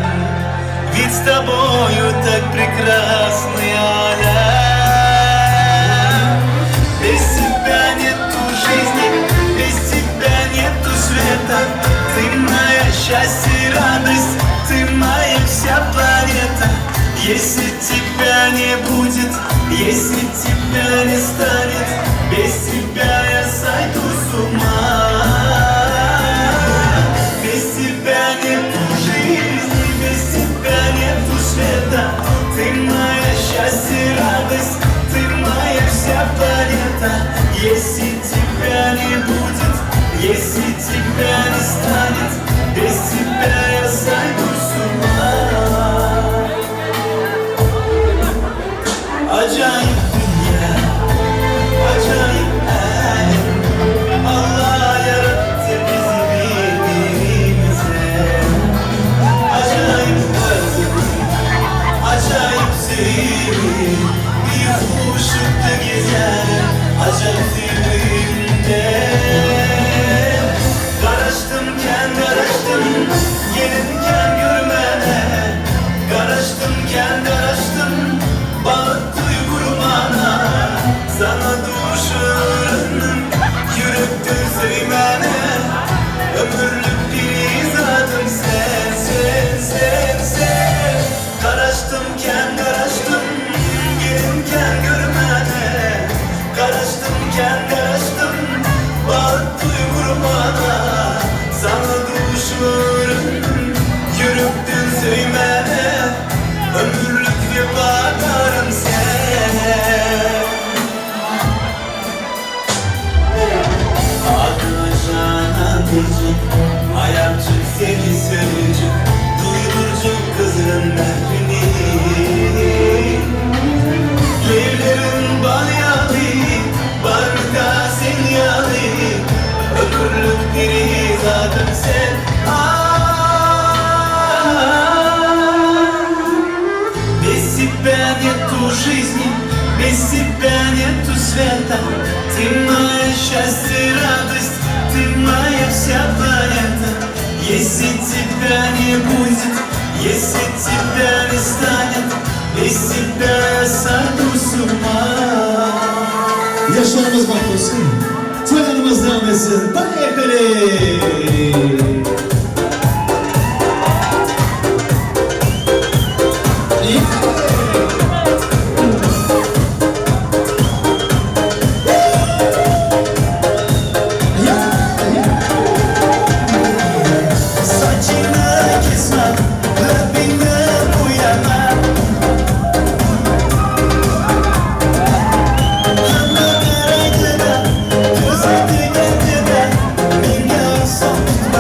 Ведь с тобою так прекрасный alem. Без тебя нету жизни, без тебя нету света. Ты моя счастье и радость, ты моя вся планета. Если тебя не будет, если тебя не станет, без тебя я сойду с ума. Без тебя нету жизни, без тебя нету света. Ты моя счастье и радость, ты моя вся планета. Если тебя не будет, если тебя не станет, без тебя я сойду с ума. Acayip dünya, acayip alem. Allah yarattı bizi birbirimize. Acayip özüm, acayip sevgi. Bir huşukta gezer, acayip sevgimde. Karıştım kendi karıştım, gelinken görmene. Karıştım kendi karıştım, balık duygurmana. Sana düşürüm, yürüttün sevmene. Ömürlük bir zadım sen, sen, sen, sen. Karıştım kendi karıştım, gelinken görmene. Karıştım kendi karıştım, balık duygurmana. Sana düşürüm, yürüttün sevmene. Ömürlük vefadarım sana. Adına canan burcuk, ayakçık seni sövücük, duyurcuk kızın mehrini. Levlerin bal yalı, barka sen yalı, ömürlük bir zadım sen. Без тебя нету жизни, без тебя нету света. Ты моя счастье и радость, ты моя вся планета. Если тебя не будет, если тебя не станет, без тебя я сойду с ума. Yaşlarımız bahtlı olsun. Toylarımız devam etsin. Поехали! Saçını kesme, lebini boyama. Hamma qaraydi-da, ko'zi tegadi-da, menga oson tutma.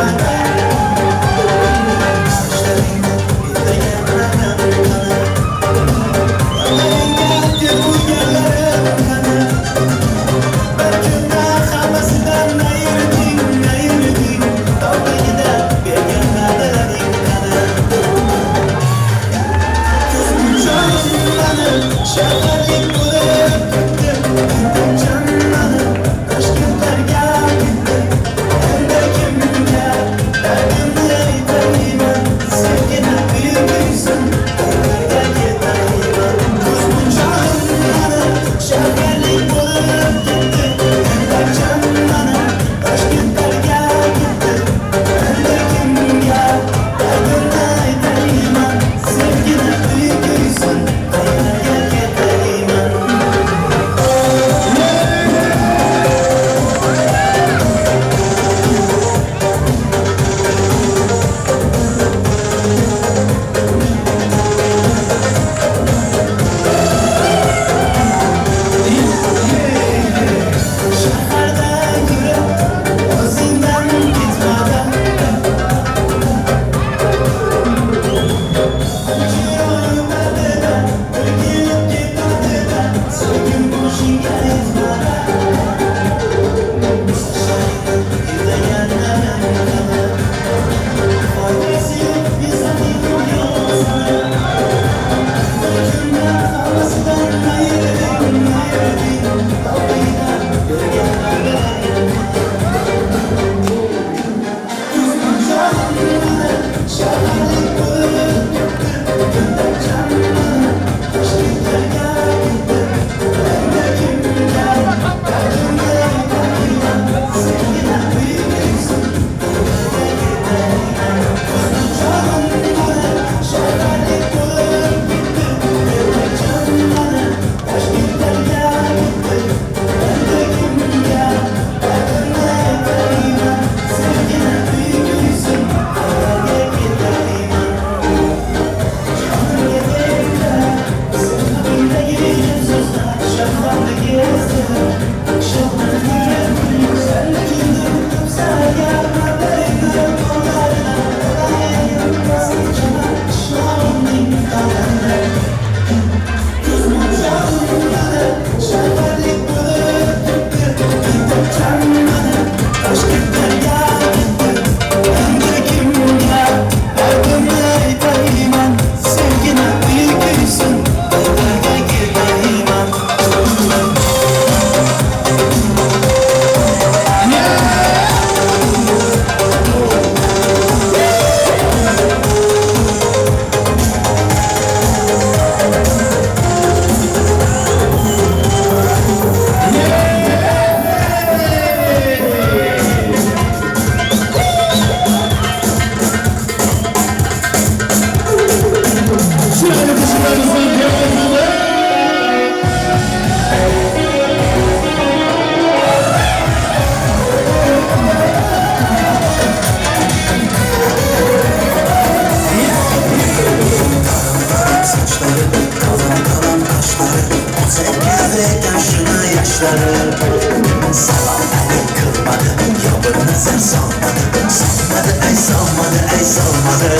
Salam alik qilmadi, yo bir nazar solmadi, solmadi, ay solmadi, ay solmadi.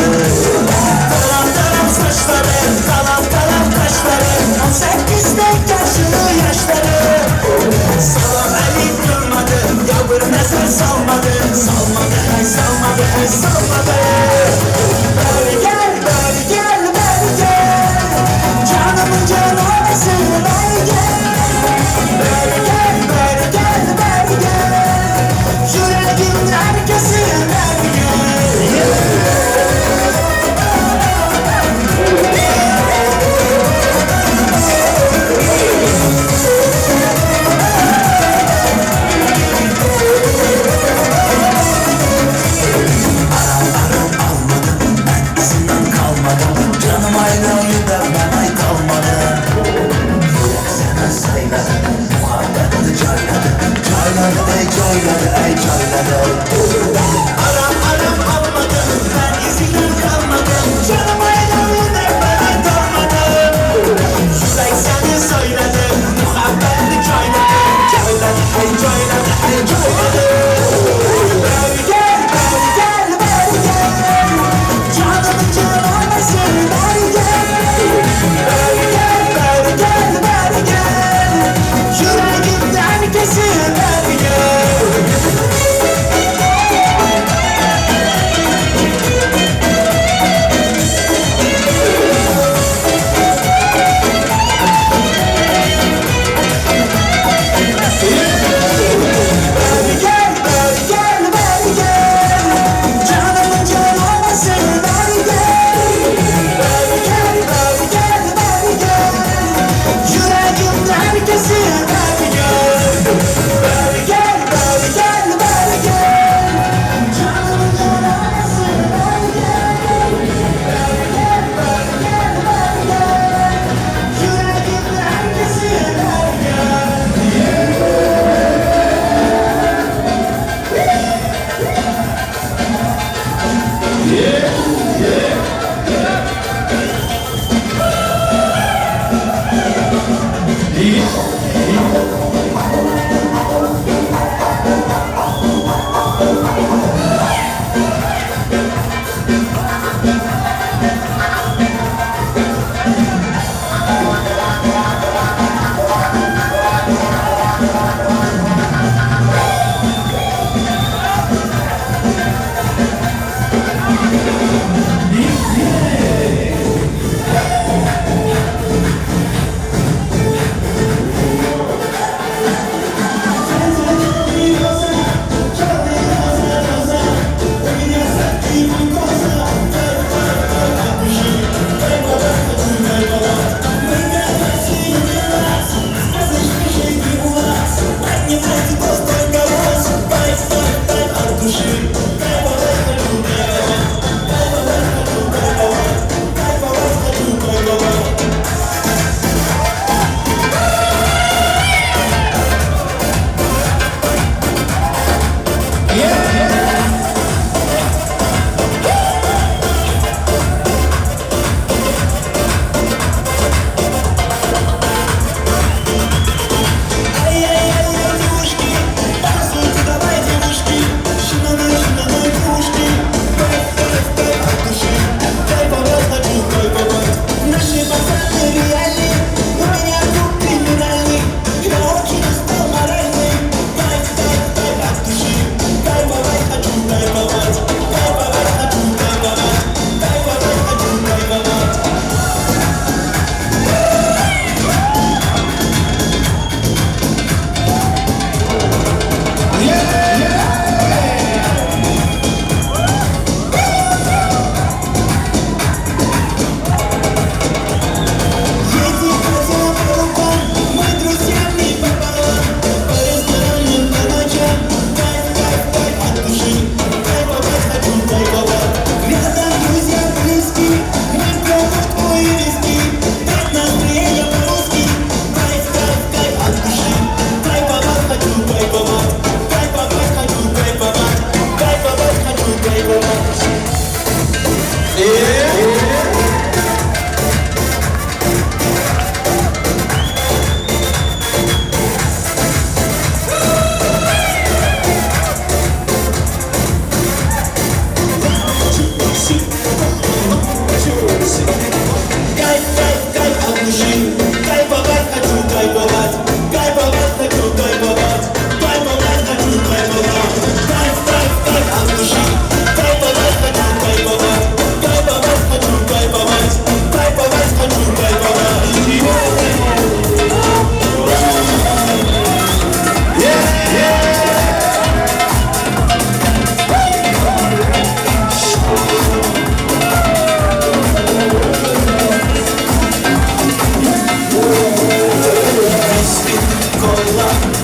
Taram taram saçları, talam talam kaşları, 18'de yaşlı yaşları. Salam alik qilmadi, yo bir nazar solmadi, solmadi, ay solmadi, ay solmadi. Beri gel, beri gel, beri gel, canımın cananesi beri gel. Beri gel, beri gel, beri gel, yüreğimin herkesi beri gel. Canım ayrıldı, ben ay kalmadım. Yürek sana sayladı, muhabbetli cayladı. Cayladı, ey cayladı, ey cayladı. Aram aram almadım, ben izinden kalmadım. Canım ayrıldı, ben ay kalmadım. Yürek seni söyledi, muhabbetli cayladı. Cayladı, ey cayladı, ey cayladı. Beri gel, beri gel, beri gel, canımın cananesi beri gel. Beri gel, beri gel, beri gel, yüreğimde herkesi beri gel.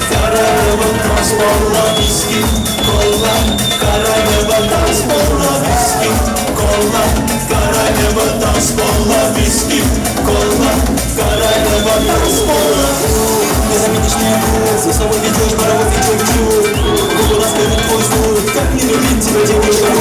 Королева танцпола, виски, кола. Королева танцпола, виски, кола. Королева танцпола, виски, кола. Королева танцпола. Не заметишь меня, за собой ведешь паровоз и чук-чук. Губы ласкают твой звук, как не любить тебя, девочка,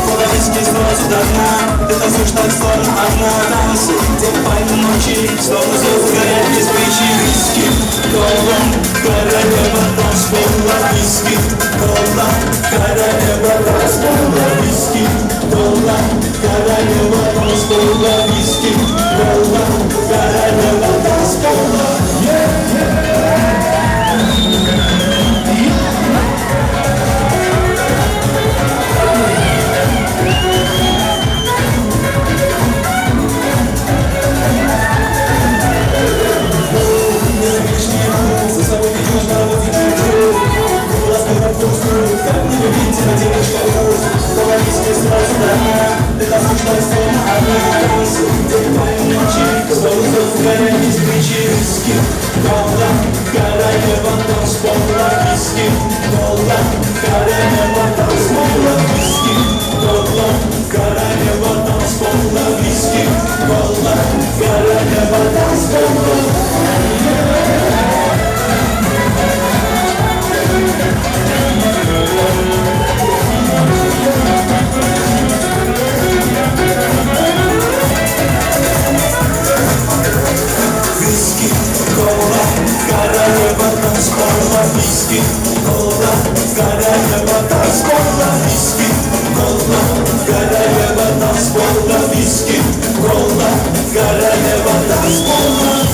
Кола виски сразу до дна, ты танцуешь так, словно одна. Танцы, где пальмы ночи, словно звезды горят без свечи. Виски, кола, королева танцпола, виски, кола, королева танцпола, виски, кола, королева танцпола, виски, кола, королева танцпола. За собой ведешь паровоз и чук-чук. Губы ласкают твой звук, как не любить тебя, девочка, Кола виски сразу до дна, ты танцуешь так, словно одна. Танцы, где пальмы ночи, словно звезды горят без свечи. Виски, кола, королева танцпола, виски, кола, королева танцпола, виски, кола, королева танцпола, виски, кола, королева танцпола. Виски, кола, королева танцпола, виски, кола, королева танцпола, виски, кола, королева танцпола, виски, кола, королева танцпола.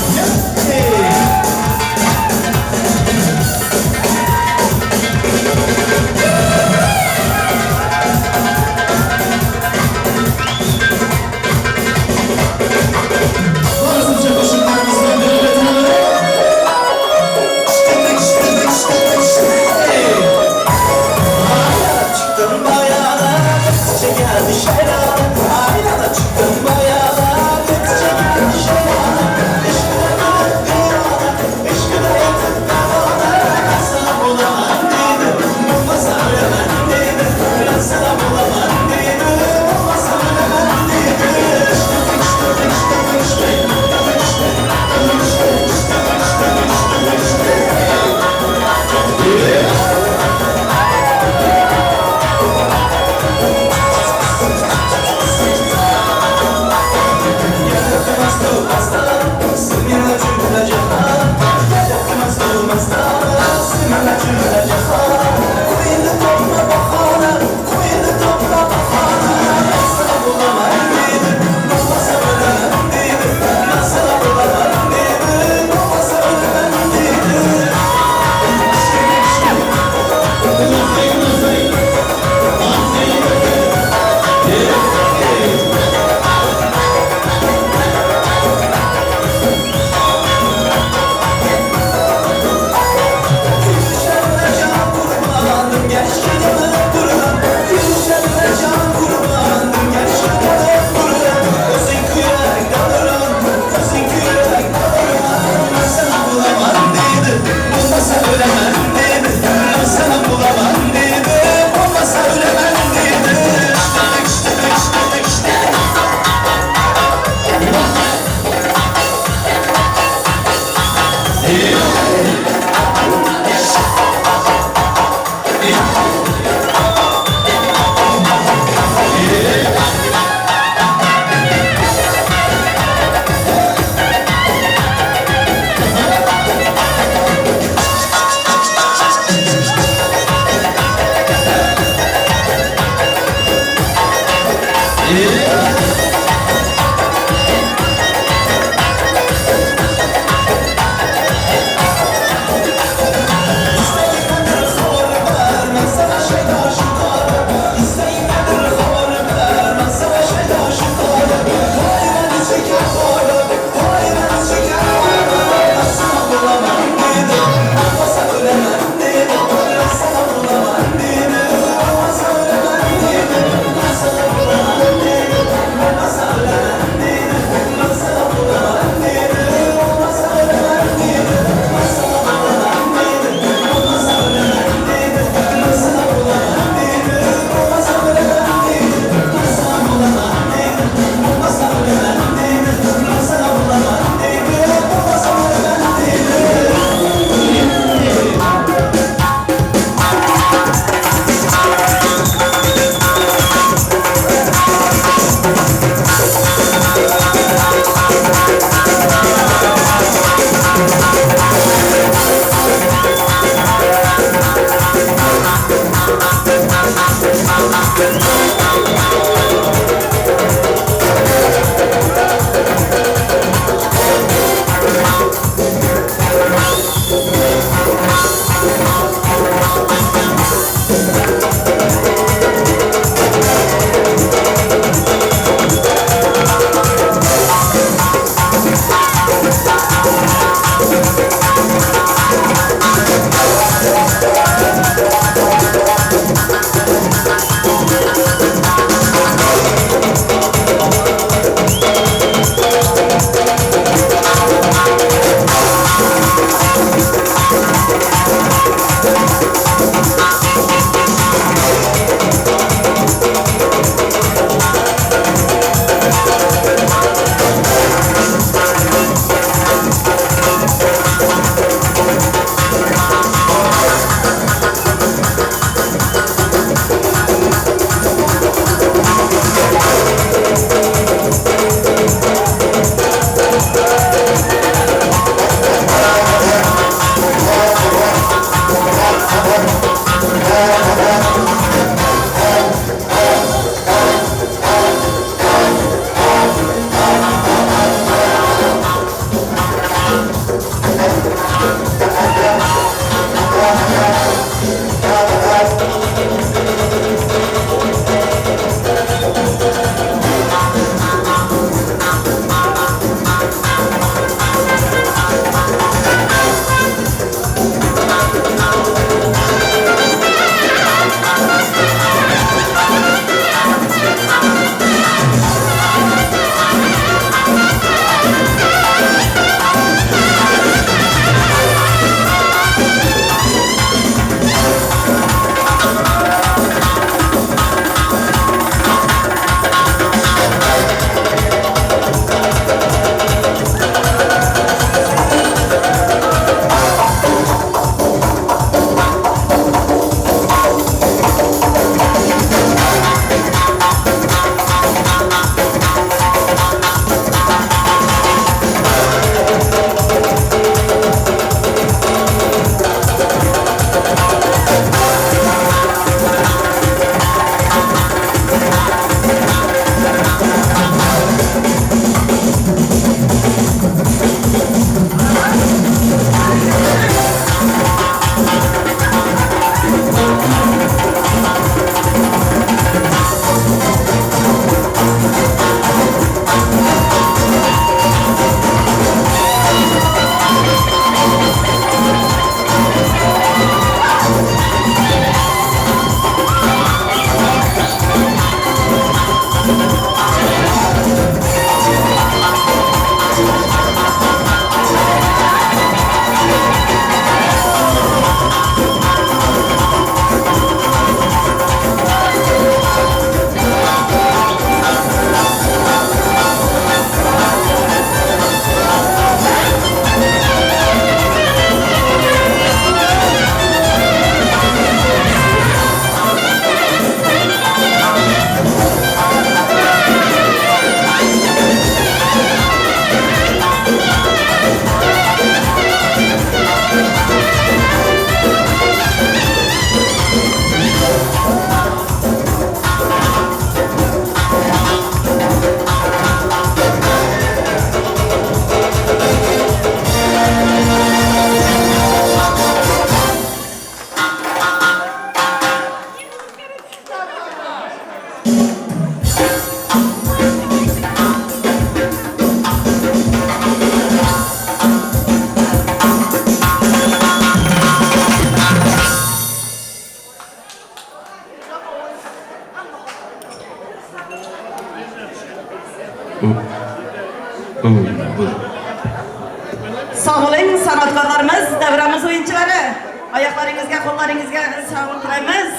Oyoqlaringizga, qo'llaringizga sog'lik tilaymiz.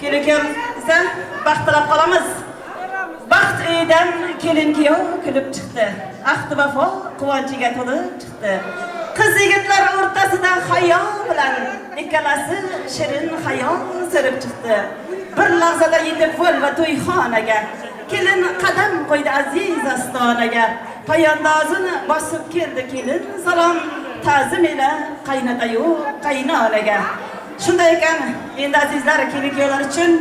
Kelin kuyovimizga baxt tilab qolamiz. Baxt uyidan kelin kuyov kulib chiqdi. Ahdi vafo quvonchiga to'lib chiqdi. Qiz yigitlar o'rtasida hayo bilan ikkalasi shirin xayol surib chiqdi. Bir lahzada yetib va to'yxonaga kelin qadam qo'ydi aziz ostonaga. Poyandozini bosib keldi kelin salom ta'zim ila qaynota-yu qaynonaga. Shunday ekan, endi azizlar, kelin kuyovlar uchun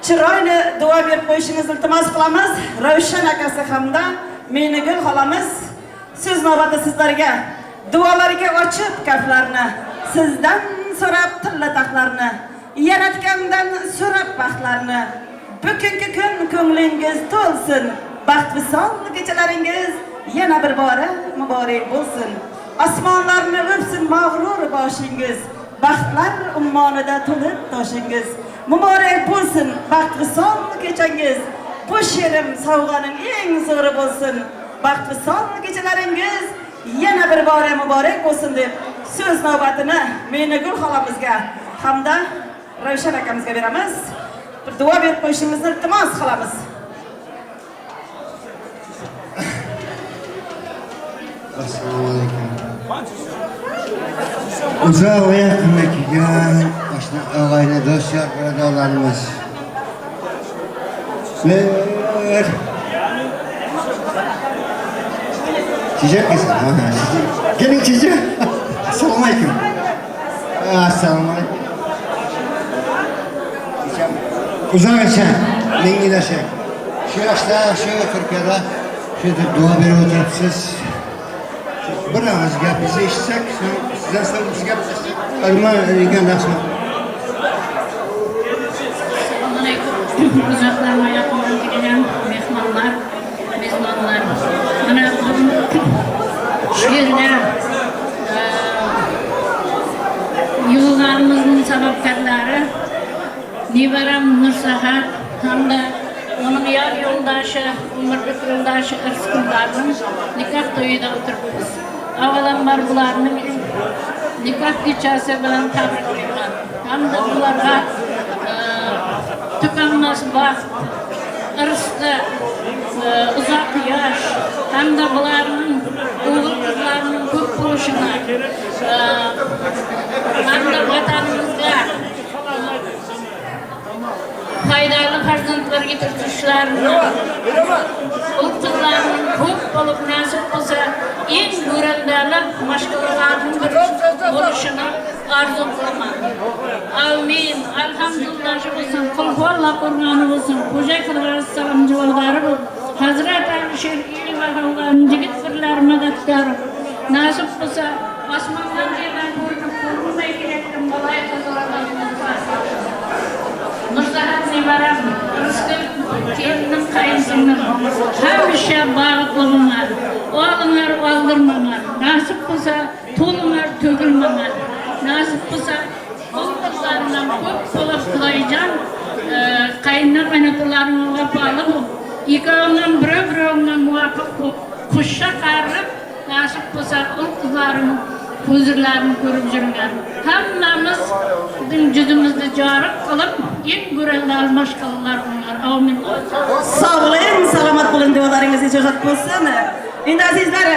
chiroyli duo berib qo'yishingizni iltimos qilamiz. Ravshan akasi hamda Menigul xolamiz, so'z navbati sizlarga. Duolarga ochib kaflarni, sizdan so'rab tilla taxtlarni, yaratgandan so'rab baxtlarni. Bugungi kun ko'nglingiz to'lsin, baxt visol kechalaringiz yana bir bora muborak bo'lsin. Osmonlarni o'psin mag'rur boshingiz, baxtlar ummonida to'lib toshingiz. Muborak bo'lsin baxt visol kechangiz. Bu she'rim sovg'aning eng zo'ri bo'lsin. Baxt visol kechalaringiz yana bir bora muborak bo'lsin deb so'z navbatini Menigul xolamizga hamda Ravshan akamizga beramiz. Bir duo berib qo'yishimizni iltimos qilamiz. Assalomu alaykum. Uzoq va yaqinda kelgan oshna og'ayni do'stlar, birodarlarimiz. Bir Çiçek misin? Gelin çiçek. Assalomu alaykum. Assalomu alaykum. Uzoq yashang, ming yil yashang. Shu yoshda, shu Turkiyada shu yerda duo berib o'tiribsiz. Bir og'iz gapingizni eshitsak, sizdan so'ng biz gaplashsak, armon degan narsa. Assalomu alaykum. Uzoqdan va yaqindan kelgan mehmonlar, mezbonlar. Mana bugun shu yerda yig'ilganimizning sababkorlari nevaram Nursahat hamda uning yor yo'ldoshi, umrlik yo'ldoshi Irziqullarning nikoh to'yida o'tiribmiz. Avvalambor bularning nikoh kechasi bilan tabriklayman. Hamda bularga tukanmas baxt, rizqi, uzoq yosh hamda bularning o'g'il qizlarining ko'p bo'lishini hamda vatanimizga foydali farzandlar yetishirishlarini, o'g'il qizlarining ko'p bo'lib nasib bo'lsa, eng go'raldali mashg'ulotlarning biri bo'lishini orzu qilaman. Amin. Alhamdulillah bo'lsin, qul huvalloh qo'rg'oni bo'lsin, Xo'ja Qilg'az jivolg'ari bo'lsin, Hazrat Alisher el va xalqlarning yigit birlari madadkori. Nasib bo'lsa, osmondan yerdan ko'rinib ko'rinmay kelayotgan baloy qazolardan Nursahat nevaram, Rizqim, kelinim, qayinsinglim hamisha baxtli bo'linglar, olinglar, ozdirmanglar. Nasib bo'lsa, to'linglar, to'kilmanglar. Nasib bo'lsa, o'g'il qizlarimdan ko'p bo'lib Xudoyjon qayinlar qaynotalarim vafoli bo'lib, ikkovidan birov-birovidan muvofiq bo'lib, qo'sha qarib, nasib bo'lsa, o'g'il qizlarim huzurlarini ko'rib yurgan. Hammamizning yuzimizni joriq qilib, eng go'rallar mashg'ulotlar ular. Amin. Sog' bo'ling, salomat bo'ling, duolaringiz ijozat bo'lsin. Endi azizlar,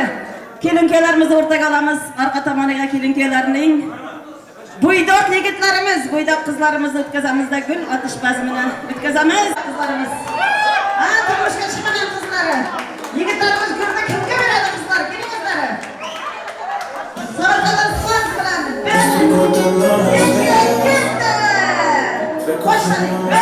kelin kuyovlarimizni o'rtaga olamiz. Orqa tomoniga kelin kuyovlarning bo'ydoq yigitlarimiz, bo'ydoq qizlarimizni o'tkazamizda gul otish bazmini o'tkazamiz. Qizlarimiz. Ha, turmushga chiqmagan qizlari. Yigitlarimiz gulni kimga beradi qizlar? Kelingizlar. So'rtalar so'z bilan. Bir, ikki, ketdi. Qo'shildik.